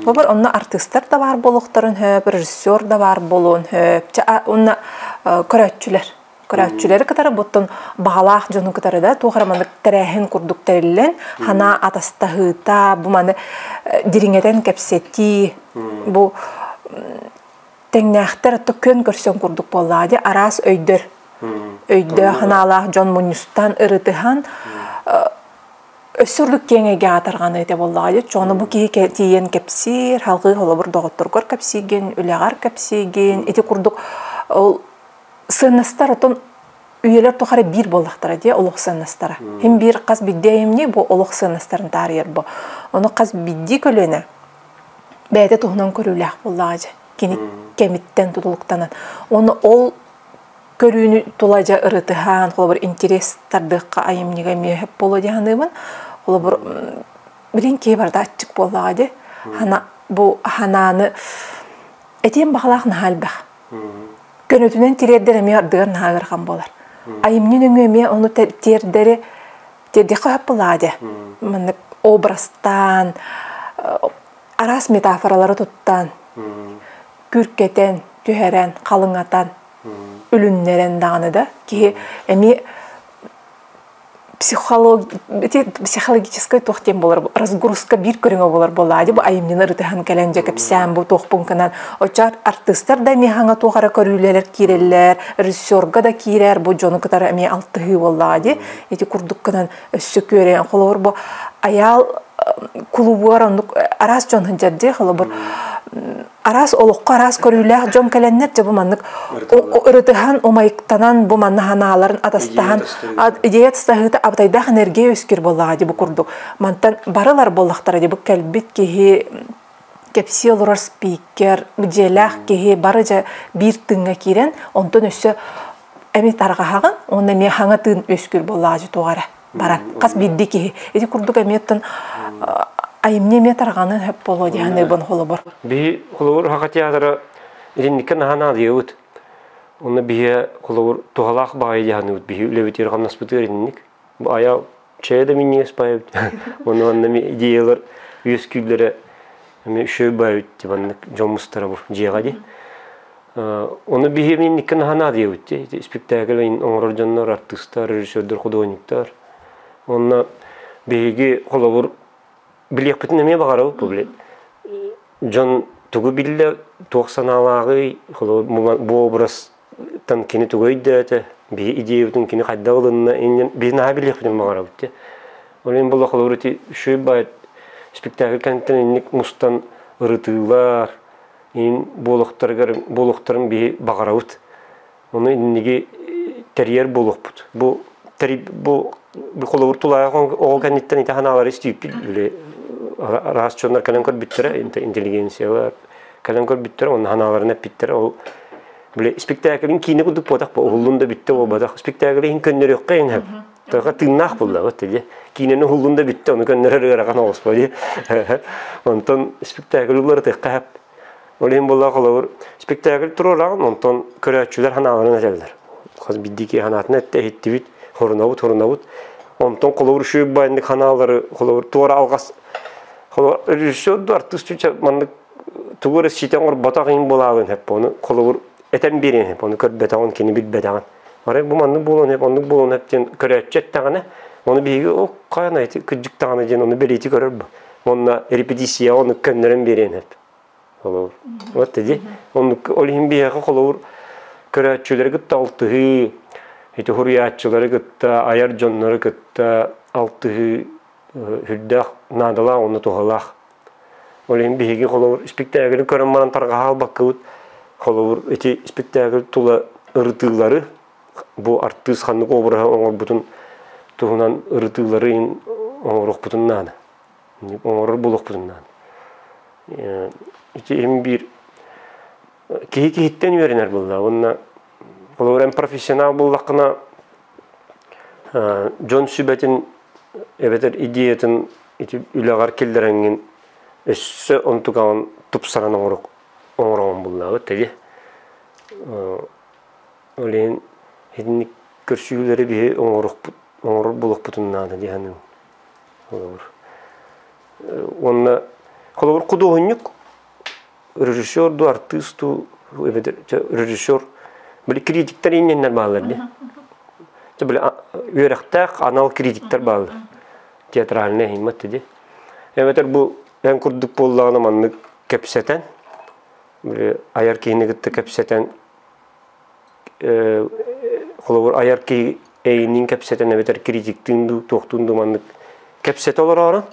Холобур, онно артыыстар да баар буолуохтарын сөп, режиссер да баар буолуон сөп. Уонна көрөөччүлэр. Көрөөччүлэри кытары буттун баҕалаах дьону кытары да туох эрэ маннык тэрээһин курдук тэриллэн, ханаа атастаһыыта, бу маны дириҥэтэн кэпсэтии, бу тэҥнээхтэр отто күөн көрсөн курдук буоллаҕа дии араас өйдөр өйдөөх санаалаах дьон мунньустан ырытыһан өссө ордук киэҥ эйгэҕэ тарҕаныы этэ буоллаҕа дии чону бу киһи тиийэн кэпсиир салҕыы холобур доҕотторгор кэпсиигин үлэҕэр кэпсиигин ити курдук ол сыаннастар отон үйэлэр тухары биир буоллахтара дии олох сыаннастара хим биир хас биирдии айымньы бу олох сыаннастарын таарыйар бу ону хас биирдии көлүөнэ бэйэтэ туһунан көрүүлээх буоллаҕа дьэ кини кэмиттэн тутулуктанан уонна ол көрүүнү тула дьэ ырытыһан холобур интерес тардыахха айымньыга эмиэ сөп буолуо дии саныыбын холобур билин киһи барыта аччык буоллаҕа дии хана бу ханааны этиэн баҕалаах наһаа элбэх көнөтүнэн тириэрдэр эмиэ ардыгар наһаа ыарахан буолар айымньы нөҥүө эмиэ ону тиэрдэри тиэрдиэххэ сөп буоллаҕа дии маннык образтаан араас метафоралары туттан күркэтэн түһэрэн халыҥатан үлүннэрэн даҕаны да киһи эмиэ психологическай туох диэн буолар разгрузка биир көрүҥэ буолар буоллаҕа дии бу айымньыны ырытыһан кэлэн дьэ кэпсээн бу туохпун гынан оччо артыыстар да эмиэ хаҥа туох эрэ көрүүлэлэр киирэллэр режиссерга да киирэр бу дьону кытары эмиэ алтыһыы буоллаҕа дии ити курдук гынан өссө күөрэйэн холобур бу айаал кулубугар оннук араас дьон сылдьар дии холобур араас олоххо араас көрүүлээх дьон кэлэннэр дьэ бу маннык ырытыһан умайыктанан бу манна ханааларын атастаһан идея атастаһыыта абытайдаах энергия үөскүүр буоллаҕа дии бу курдук мантан барылар буоллахтара дии бу кэлбит киһи кэпсии олорор спикер дьиэлээх киһи бары дьэ биир тыыҥҥа киирэн онтон өссө эмиэ тарҕаһаҕын уонна эмиэ хаҥа тыын үөскүүр буоллаҕа дьэ туох эрэ баран хас биирдии киһи ити курдук эмиэ айымньы эмиэ тарҕаныан сөп буолуо дии саныыбын холобур биһи холобур Саха театра итинниккэ наһаа наадыйабыт онно биһи холобур туһалаах баҕайы дии саныыбыт биһи үлэбитигэр хамнаспытыгар итинник айа чэйэ да минньигэс баайбыт онно манна идеялар үөскүүллэрэ эмиэ үчүгэй баайбыт дии маннык дьон мустара бу дьиэҕэ дии Ону биһи инникки наһаа наадыйабыт дии. Спектакль оҥорор дьоннор, артыыстар, режиссердар, художниктар. Онно биһиги холобур билиэхпитин эмиэ баҕарабыт бу били. Дьон тугу биллэ, туох санаалааҕый, холобур бу образтан кини тугу өйдөөтө, биһи идеябытын кини хайдах ылынна, иннин биһи наһаа билиэхпитин баҕарабыт дии. Ол иһин буолла холобур ити үчүгэй баайт спектакль кэнниттэн инник мустан ырытыылар, иин буолуохтарыгар буолуохтарын биһи баҕарабыт. Ону инниги тэрийэр буолуохпут. Бу бу холобур тулаайах оҕо кэнниттэн ити ханаалары истииппит били араас дьоннор кэлэн көрбүттэрэ интеллигенциялар кэлэн көрбүттэрэ онно ханааларын эппиттэрэ ол. Били спектаклин киинэ курдук буотах бу уһуллун да бүттэ буолбатах. Спектакль иһин көннөрүөххэ иһин сөп. Тоҕо тыыннаах булла вот дии. Киинэни уһуллун да бүттэ ону көннөрөр ыарахан оҕус дии. Онтон спектакль уларытыахха сөп. Ол иһин буолла холобур спектакль туруораҕын онтон көрөөччүлэр ханааларын этэллэр. Хас биирдии киһи ханаатын эттэ иһиттибит, хорунабыт, хорунабыт. Онтон холобур үчүгэй баайыннык ханаалары холобур туора алҕас холобур режиссер да артыыс маннык тугу эрэ ситэн оҥорботох иһин буолаабын сөп ону холобур этэн биэриэн сөп ону көрбөтөҕүн кини билбэтэҕин арай бу маннык буолуон сөп оннук буолуон сөп диэн көрөөччү эттэҕинэ ону биһиги о хайан ити кырдьык даҕаны диэн ону бэлиэтии көрөр бу уонна репетицияҕа ону көннөрөн биэриэн сөп холобур вот иди оннук ол иһин биһиэхэ холобур көрөөччүлэри кытта алтыһыы ити суруйааччылары кытта айар дьоннору кытта алтыһыы үрдээх наадалаах уонна туһалаах Ол иһин биһиги холобур испиктээкили көрөн баран тарҕаһа албаккабыт. Холобур ити испиктээкил тула ырытыылары бу артыыс ханнык обраһы оҥорбутун туһунан ырытыылары оҥоруохпутун наада. Оҥорор буолуохпутун наада. Ити иһин биир киһи киһиттэн үөрэнэр буолла. Уонна холобур эн профессионал буоллаххына дьон сүбэтин эбэтэр идеятын ити үлэҕэр киллэрэҥҥин өссө онтукаҕын тупсаран оҥороҕун буллаабыт тэги ол иһин итинник көрсүһүүлэри биһи оҥоруохпут оҥорор буолуохпутун наада дии саныыбын холобур уонна холобур худуоһунньук режиссер дуу артыыс дуу эбэтэр режиссер били критиктэр инниннэр бааллар дии били үөрэхтээх анал критиктэр бааллар театральный иһиммат дии эбэтэр бу эн курдук буоллаҕына маннык кэпсэтэн били айар киһини кытта кэпсэтэн холобур айар киһи эйиниин кэпсэтэн эбэтэр критиктыын дуу туохтуун дуу маннык кэпсэтэ олороорун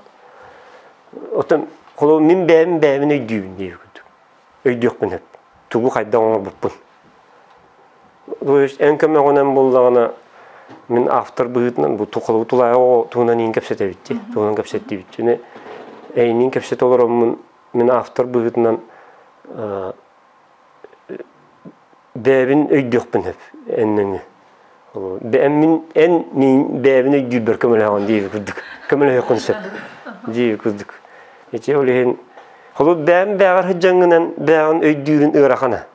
оттон холобур мин бэйэм бэйэбин өйдүүбүн диир курдук өйдүөхпүн сөп тугу хайдах оҥорбуппун то есть эн көмөҕүнэн буоллаҕына мин автор быһыытынан бу холобур тулаайах оҕо туһунан иин кэпсэтэбит дии туһунан кэпсэттибит дии эйиниин кэпсэтэ олороммун мин автор быһыытынан бэйэбин өйдүөхпүн сөп эн эн мин эн мин бэйэбин өйдүүрбэр көмөлөһөҕүн диир курдук көмөлөһүөххүн сөп диир курдук ити ол иһин холобур бэйэм бэйэҕэр сылдьаҥҥынан бэйэҕин өйдүүрүн ыарахана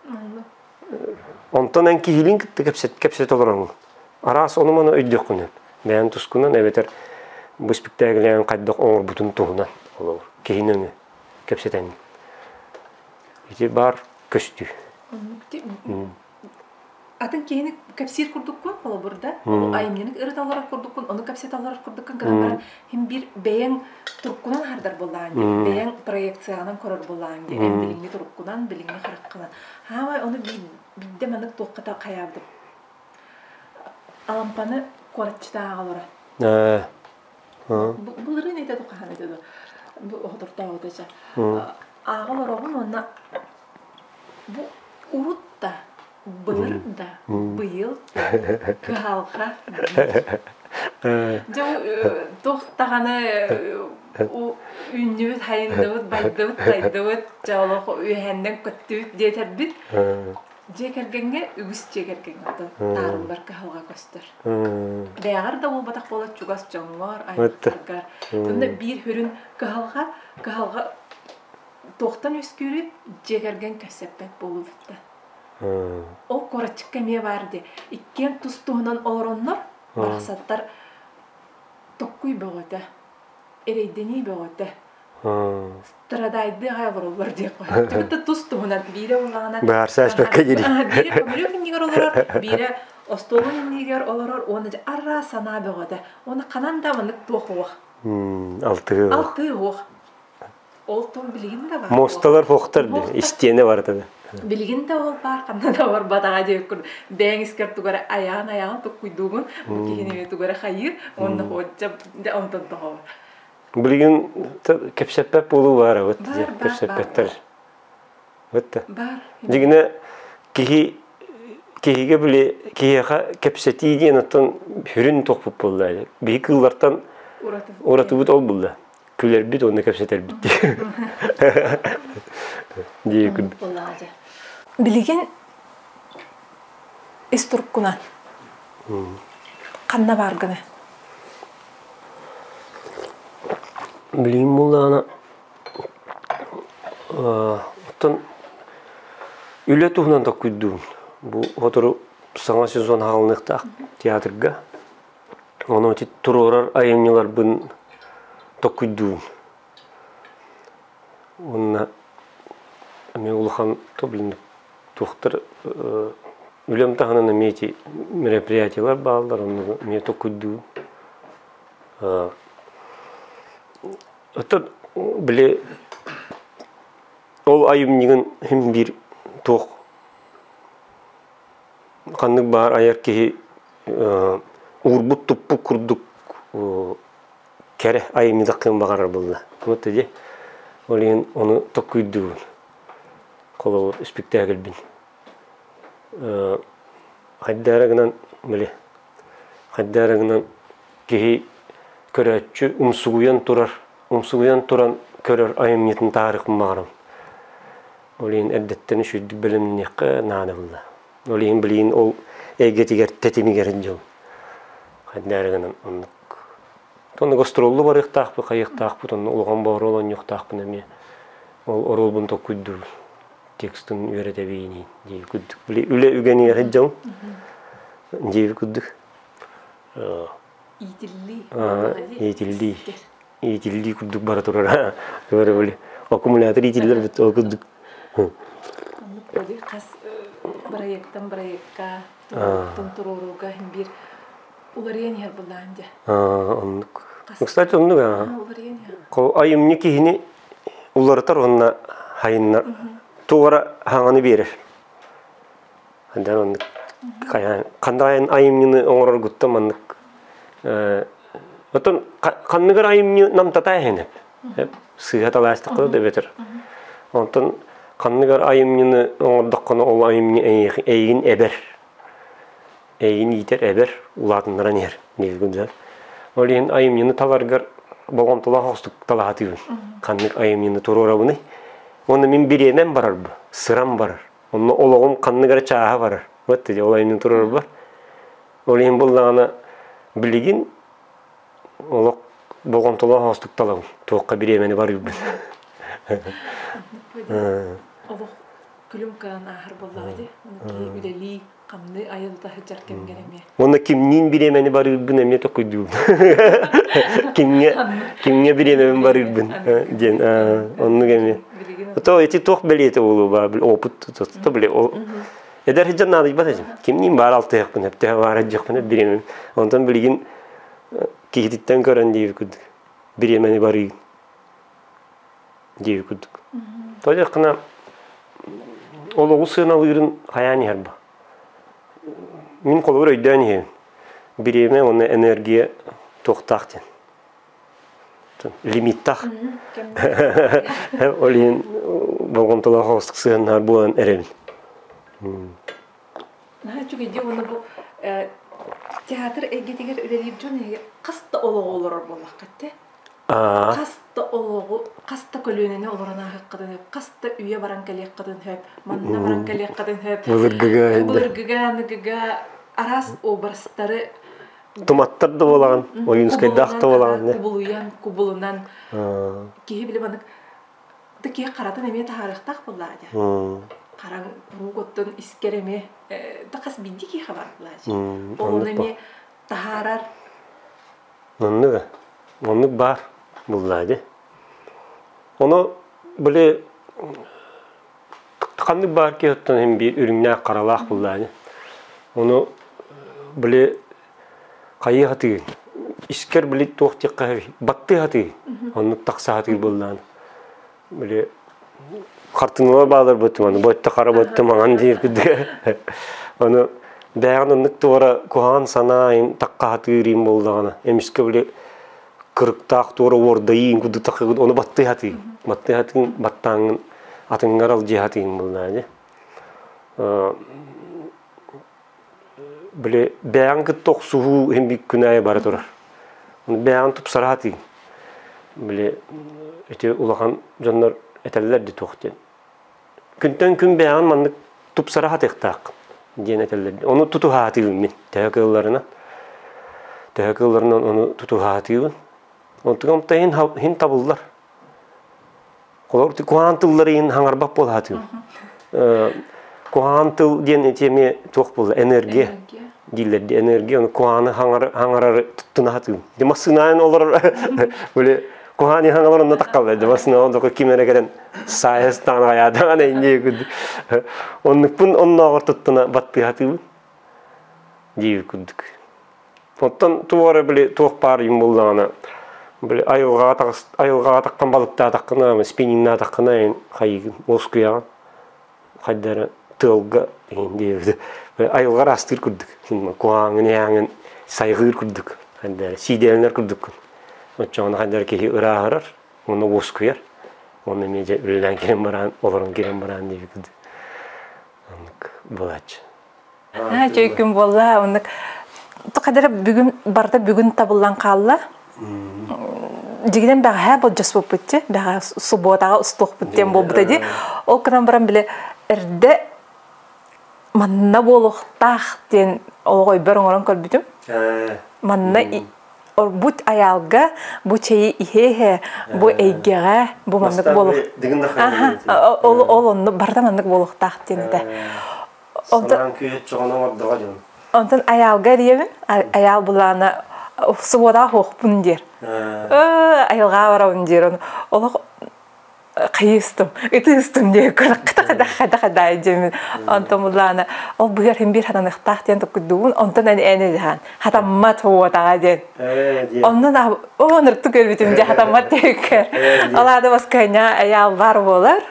онтон эн киһилиин кытта кэпсэт кэпсэтэ олороҥҥун араас ону-маны өйдүөххүн сөп бэйэҥ тускунан эбэтэр бу испиктээкилээн хайдах оҥорбутун туһунан холобур киһини өҥө кэпсэтэҥҥин Ити баар көстүү. Атын киһини кэпсиир курдуккун, холобур да, айымньыны ырыта олорор курдуккун, ону кэпсэтэ олорор курдуккун гынан баран, хим биир бэйэҥ туруккунан хардар буоллаҕыҥ дии, бэйэҥ проекциянан көрөр буоллаҕыҥ дии, эн билиҥҥи туруккунан, билиҥҥи хараххынан. Хаамай ону биирдэ маннык туохха да хайаабытым. Алампаны куораччытааҕа олоро. Былырыын этэ хаһан этэ бу оҕотортообута ча ааҕа олороҕун уонна бу урут да былыр да быйыл кыһалҕа дьэ туох даҕаны үүннүбүт хайынныбыт байдыбыт тайдыбыт дьэ олох үөһэннэн көттүбүт диэтэрбит дьиэ кэргэҥҥэ үгүс дьиэ кэргэҥҥэ таарыллар кыһалҕа көстөр Бэйэҕэр да буолбатах буола чугас дьоҥҥор, аймахтаргар. Онно биир сүрүн кыһалҕа, кыһалҕа туохтан үөскүүрүй? Дьиэ кэргэн кэпсэппэт буолуутуттан. Ол куораччыкка эмиэ баар дии. Иккиэн тус-туһунан олороннор, барахсаттар токкуй бөҕөтө, эрэйдэнии бөҕөтө. Страдайды аҕай олороллор диэх хоһоон. Түбүтэ тус туһунан биирэ улаҕана Баарса аспакка дири. Биирэ көмүлүөк иннигэр олорор, биирэ остуолун иннигэр олорор уонна араа санаа бөҕөтө. Уонна ханан да маннык туох уох. Алтыы уох. Алтыы уох. Ол тон билигин да бар. Мосталар фохтар истиэнэ барда. Билигин да ол баар ханна да барбатаҕа диэбит курдук. Бэйэҥ искэр тугара айаан айаҕын туккуйдуугун, бу киһини тугара хайыыр, уонна ходжа онтон тоҕо. Билигин кэпсэппэт буолуу баар эбит кэпсэппэттэр. Вот Бар. Дьиҥинэ киһи киһигэ били киһиэхэ кэпсэтии диэн оттон сүрүн тохпут буолла. Биһи кыыллартан уратыбыт ол булла. Күлэрбит уонна кэпсэтэрбит дии. Билигин Ис туруккунан ханна бааргыны? Билигин буллаҕына оттон үлэ туһунан толкуйдуубун. Бу сотору саҥа сезон аҕалыныахтаах театрга. Ону ити туруорар айымньыларбын толкуйдуубун. Уонна эмиэ улахан туохтар үлэм таһынан эмиэ ити мероприятиелар бааллар, онно эмиэ толкуйдуубун. Оттон били ол айымньыгын син биир туох ханнык баар айар киһи уурбут-туппут курдук кэрэ айымньытаххын баҕарар буолла. Вот дии. Ол иһин ону толкуйдуубун. Холобур, испиктээкилбин. Хайдах гынан били хайдах гынан киһи көрөөччү умсугуйан турар, умсугуйан туран көрөр айымньытын таарыахпын баҕарабын. Ол иһин эрдэттэн үчүгэйдик бэлэмниэххэ наада буолла. Ол иһин билигин ол эйгэтигэр тэтимигэр дьон хайдах гынан оннук Онно гастроллу барыахтаахпыт, хайыахтаахпыт, онно улахан оруол оонньуохтаахпын эмиэ. Ол оруолбун толкуйдуубун. Текстын үөрэтэбиин дии курдук. Били үлэ үгэнигэр сылдьабын дии курдук. Иитиллии. Иитиллии. Иитиллии курдук бара турар. Били аккумулятор иитиллэр бит ол курдук. Оннук хас бырайыактан бырайыакка туруоруттан туруорууга биир уларыйан иһэр былаан дьэ. Оннук. Кстати, оннук аа. Айымньы киһини уларытар уонна хайыннар туора хаҥаны биэрэр. Хандан оннук хандай айымньыны оҥороргуттан маннык Оттон ханныгар айымньы намтата иһинеп. Сыыһа талаастахха да бэтэр. Онтон ханныгар айымньыны оҥордоххуна ол айымньы эйигин эбэр. Эйигин иитэр эбэр, улаатыннаран иһэр диир Ол иһин айымньыны таларгар болҕомтолоох оҕустук талаһатыыбын. Ханнык айымньыны туруорабыный? Уонна мин бириэмэм барар бу, сырам барар. Онно олоҕум ханнык эрэ чааһа барар. Вот ол айымньыны туруорарбар. Ол иһин буллаҕына билигин олох болҕомтолоох оҕустук талабын. Туохха бириэмэни барыырбын. Олох күлүм кыан ааһар буоллаҕа дии. Киһи үлэлии хамныы айылта сылдьар кэмгэр эмиэ. Уонна кимниин бириэмэни барыырбын эмиэ толкуйдуубун. Кимҥэ кимҥэ бириэмэбин барыырбын диэн оннук эмиэ. То эти туох бэлиэтэ буолуо баа опыт то били эдэр сылдьан наадыйбат этим. Кимниин баар алтыһыахпын эптэ баар дьиэхпин бириэмэм. Онтон билигин киһититтэн көрөн диир курдук бириэмэни барыы диир курдук. Тоҕо олоҕу сыаналыырын хайаан иһэр ба. Мин холобур өйдөөн иһэбин. Бириэмэ уонна энергия туохтаах диэн. Лимиттаах. Ол иһин болҕомтолоох оҕустук сыһыаннаһар буолан эрэбин. Наһаа үчүгэй дии уонна бу театр эйгэтигэр үлэлиир дьон хас да олоҕу олорор буоллаххыт те. Хас да олоҕу, хас да көлүөнэни олорон ааһыаххытын сөп, хас да үйэ баран кэлиэххитин сөп, манна баран кэлиэххитин сөп. Былыргыга Былыргыга, аныгыга араас образтары Туматтар да буолаҕын, Ойуунскайдаах да буолаҕын. Кубулуйан, кубулунан киһи били маннык да киһи харатын эмиэ таһаарыахтаах буоллаҕа дии. Хараҥ куруук оттон искэр эмиэ да хас биирдии киһиэхэ бар буоллаҕа дии. Ол эмиэ таһаарар Оннук оннук баар буллаа дии. Ону били ханнык баар киһи оттон иһин биир үрүҥнээх харалаах буллаа дии. Ону били хайыы сатыыр искэр били туох диэххэ баттыы сатыыр оннук тахса сатыыр буоллаҕына били хартыыналар баалар быттым аны бойто хара бойто маҥан диир курдук ону бэйэҕин оннук туора куһаҕан санаа тахха сатыыр буоллаҕына эмискэ били кырыктаах туора уордайыын курдук таххыгын ону баттыы сатыыр баттыы сатыын баттааҥҥын атыҥҥар алдьыы сатыын буоллаҕа дии били бэйэҕин кытта охсуһуу иһин биир күн аайы бара турар. Бэйэҕин тупсара сатыыр. Били ити улахан дьоннор этэллэр дии туох диэн. Күнтэн күн бэйэҕин маннык тупсара сатыахтааххын. диэн этэллэр. Ону тутуһаатыыбын мин төһө кыалларынан. Төһө кыалларынан ону тутуһаатыыбын. Онтугам иһин иһин табыллар. Холобур куһаҕан тыллары иһин хаҥарбат буолаатыым. Куһаҕан тыл диэн ити эмиэ туох буолла энергия дииллэр дии энергия ону куһаҕаны хаҥарары туттуна сатыым. Ди массыынаан олорор били куһаҕан хаҥалар онно таххаллар ди массыынаан доку ким эрэ кэлэн саайыстаан аҕайаатаҕын эйнии курдук. Оннукпун оннооҕор туттуна баттыһатыыбын диир курдук. Оттон туох эрэ били туох баар юм буоллаҕына били айылҕаҕа таҕыс айылҕаҕа таххан балыктаатаххына спиннингнаатаххына эн хайыгын уоскуйаҕын хайда эрэ тыалга иһин диэбит айылҕа ыраастыыр курдук куһааҥын иһээҥин сайҕыыр курдук хайда эрэ сиидэлэнэр курдуккун оччоҕуна хайда эрэ киһи ырааһырар уонна уоскуйар уонна эмиэ дьэ үлэлээн киирэн бараан олорон киирэн бараан диэбит курдук оннук буолааччы. Аа, үчүгэй күн буолла. Оннук хадара бүгүн барыта бүгүн табыллан хаалла. Дьигинэн бэҕэһээ болдьоспуппут дии. Бэҕэһээ субуотаҕа устуохпут диэн буолбута дии. Ол гынан баран бile эрдэ манна буолуохтаах диэн олох өйбөр оҥорон көрбүтүм. Манна бу айаалга бу чэйи иһэ-иһэ бу эйгэҕэ бу маннык буолуох ол ол онно барыта маннык буолуохтаах диэн этэ. Санаан күүһүт чоҕун оҥордоҕо дьон. Онтон айаалга эрийэбин. Айаал булаана субуотаах уохпун диэр. Айылҕаа барабын диэр. Ону олох хайыстым, ытыыстым диэ хата хата хата хата диэмин. Онтон булаана ол быар хим бир хатаныхтаах диэн токкуйдуубун. Онтон эн эн эдихан хатаммат уотаҕа диэн. Оннун оныртык көрбүтүм дьэ хатаммат диэккэр. Ол аата баскайня айаал бар буолар.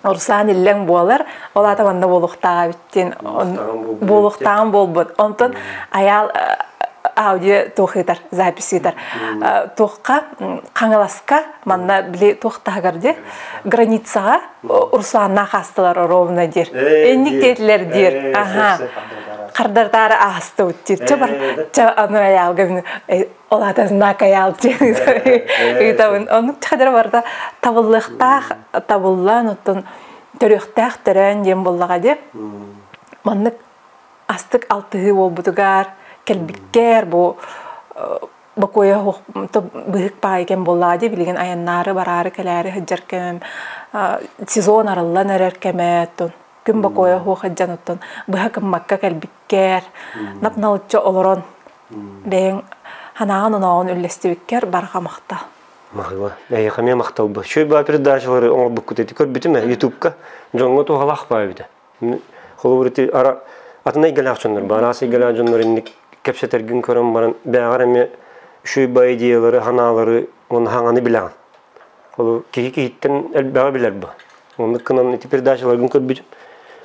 Руслан иллэҥ буолар, ол аата манна буолуохтааҕа эбит диэн буолуохтааҕым буолбут. Онтон Айаал аудио туох ыытар, запись ыытар. Туохха Хаҥаласка манна били туох таһыгар диир границаҕа Русланнаах аастылар ровно диир. Инник диэтилэр диир. Аха. Хардартаары аастыбыт диир. Чэ бар чэ аны Айаалга ол аата знак айаал диэн ыытабын. Оннук чахадара барыта табыллыахтаах табыллан оттон төрүөхтээх төрөөн диэн буоллаҕа дии. Маннык астык алтыһыы буолбутугар кэлбиккэр бу бокуойа быһык баай кэм буоллаҕа дии билигин айаннаары бараары кэлээри сылдьар кэмим сезон арыллан эрэр кэмэ оттон күн бокуойа суох сылдьан оттон быһа гыммакка кэлбиккэр нап-налыччы олорон Бэйэҥ санааҕын-онооҕун үллэстибиккэр барҕа махтал. Махыла. Эйиэхэ эмиэ махтал бу. Үчүгэй баа передачалары оҥорбуккут ити көрбүтүм ээ ютубка. Дьоҥҥо туһалаах баа эбитэ. Холобур ити ара атын эйгэлээх дьоннор баар. Араас эйгэлээх дьоннор инник кэпсэтэргин көрөн баран бээҕэр эмиэ үчүгэй баа идеялары, санаалары уонна хаҥаны билэҕин. Холобур киһи киһиттэн элбэҕи билэр бу. Оннук гынан ити передачаларгын көрбүтүм.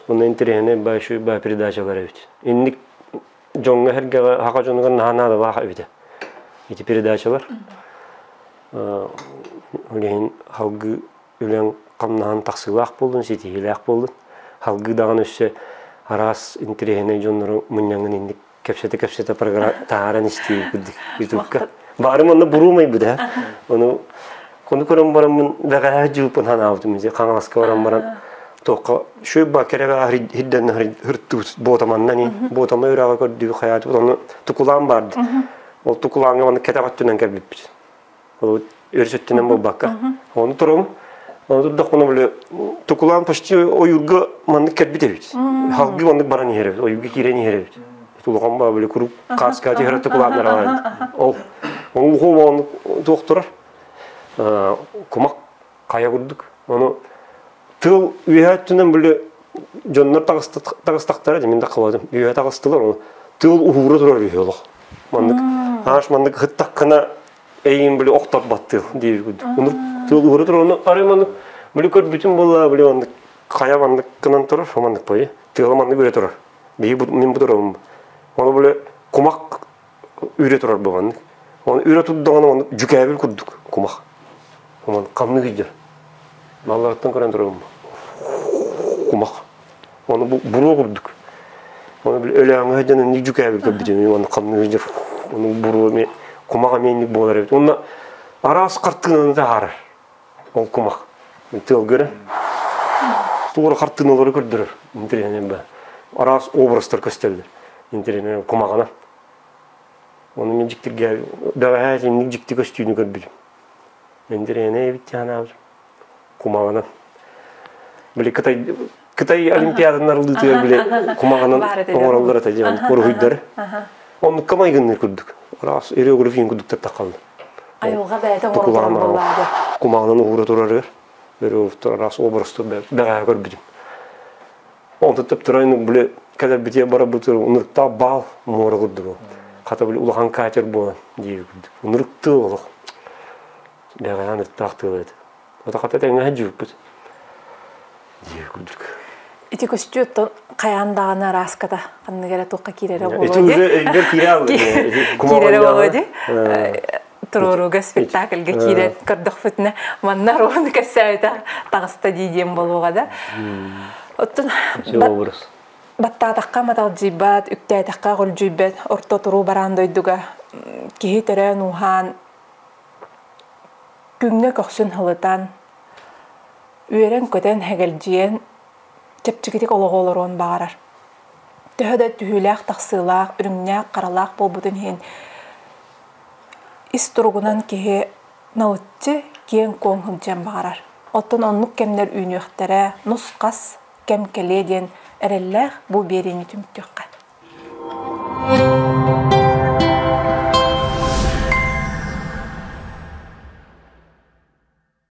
Онно интэриэһинэй баа үчүгэй баа передачалар эбит. Инник дьоҥҥо-сэргэҕэ саха дьонугар наһаа наадалаах эбитэ ити передачалар. Ол иһин салгыы үлэҥ хамнаһын тахсыылаах буоллун, ситиһиилээх буоллун. Салгыы даҕаны өссө араас интэриэһинэй дьоннору мунньаҥҥын инник кэпсэтэ-кэпсэтэ программа таһааран истиибит курдук ютубка. Баарым онно буруумайбыт ээ. Ону Ону көрөн бараммын бэҕэһээ дьыыппын санаабытым ити Хаҥаласка баран баран туохха шөй кэрэбэ хирдэннэ хыртыбыт буотаманнан и буотама үрэҕэ көрдүү хайаатыбыт ону тукулаан барды ол тукулааҥҥа маннык кэтэх өттүнэн кэлбиппит ол өрүс өттүнэн буолбакка ону турабын ону турдахпына били тукулаан почти ойуурга маннык кэлбит эбит халгыы маннык баран иһэр эбит ойуурга киирэн иһэр эбит улахан баа били куруук хааска түһэрэ тукулааннар ол ол туох турар кумах хайа курдук. Ону тыал үөһэ өттүнэн били дьоннор таҕыстахтара дии мин да халаатым. Үөһэ таҕыстылар ону тыал уһуура турар үһү олох. Маннык ааш маннык ыһыттаххына эйиин били охторбот тыал диэбит курдук. Ону тыал уһуура турар ону арай маннык били көрбүтүм буолла били маннык хайа маннык гынан турар маннык бойы тыала маннык үрэ турар. Биһи мин бу турабын. Ону били кумах үрэ турар бу маннык. Оны үрэ турдаҕына маннык дьүкээбил курдук кумах. Онон хамнык илдьэр. Малларыттан көрөн турабын. Кумах. Оны бу буруо курдук. Оны били өлөөҥө сылдьан инник дьүкээбил көрбүтүм. Оны хамнык илдьэр. Оны буруо эмиэ кумах эмиэ инник буолар эбит. Онно араас хартыынаны таһаарар. Ол кумах. Тыал көрө. Туора хартыыналары көрдөрөр. Интэриэһинэй ба. Араас образтар көстөллөр. Интэриэһинэй кумаҕынан. Ону мин дьиктиргэ бэҕэһээ итинник дьикти көстүүнү көрбүтүм. Интэриэһинэй эбит дии санаабытым. Кумаҕынан. Били Кытай Кытай Олимпиадатын арыллыытыгар били кумаҕынан оҥороллор этэ диэн уруһуйдары. Оннукка майгынныыр курдук. Араас иероглифин курдук таххаллар. Айылҕа бэйэтэ оҥорон буоллаҕа. Кумаҕынан уһуура турарыгар иероглифтар араас образтар бэҕэһээ көрбүтүм. Онтон төптөрөйнүк били кэлэрбитигэр барарбытыгар унуруктаах баал муора курдук. Хата били улахан катер буолан диир курдук. Унурук тыал олох. Бэҕэһээ ынырыктаах тыал этэ. Ото хата тэҥҥэ сылдьыбыппыт. Диир курдук. Ити көстүү оттон хайаан даҕаны арааската ханнык эрэ туохха киирэрэ буолуо Ити уже өйгөр киирэ Киирэрэ буолуо дии. Туруорууга спектакльга киирэн көрдөхпүтүнэ манна оруону кэпсээбитэ таҕыста дии диэн буолуоҕа да. Оттон баттаатахха маталдьыйбат, үктээтэххэ өҕүлдьүйбэт орто туруу бараан дойдуга киһи төрөөн ууһаан күҥҥэ көхсүн һылытан, үөрэн-көтөн эгэлдьийэн чэпчэкитик олоҕу олоруон баҕарар. Төһө да түһүүлээх-тахсыылаах, үрүҥнээх-харалаах буолбутун иһин ис туругунан киһи налыччы киэҥ-куоҥ сылдьыан баҕарар. Оттон оннук кэмнэр үүнүөхтэрэ, нус-хас кэм кэлиэ диэн эрэллээх бу биэриини түмүктүөххэ.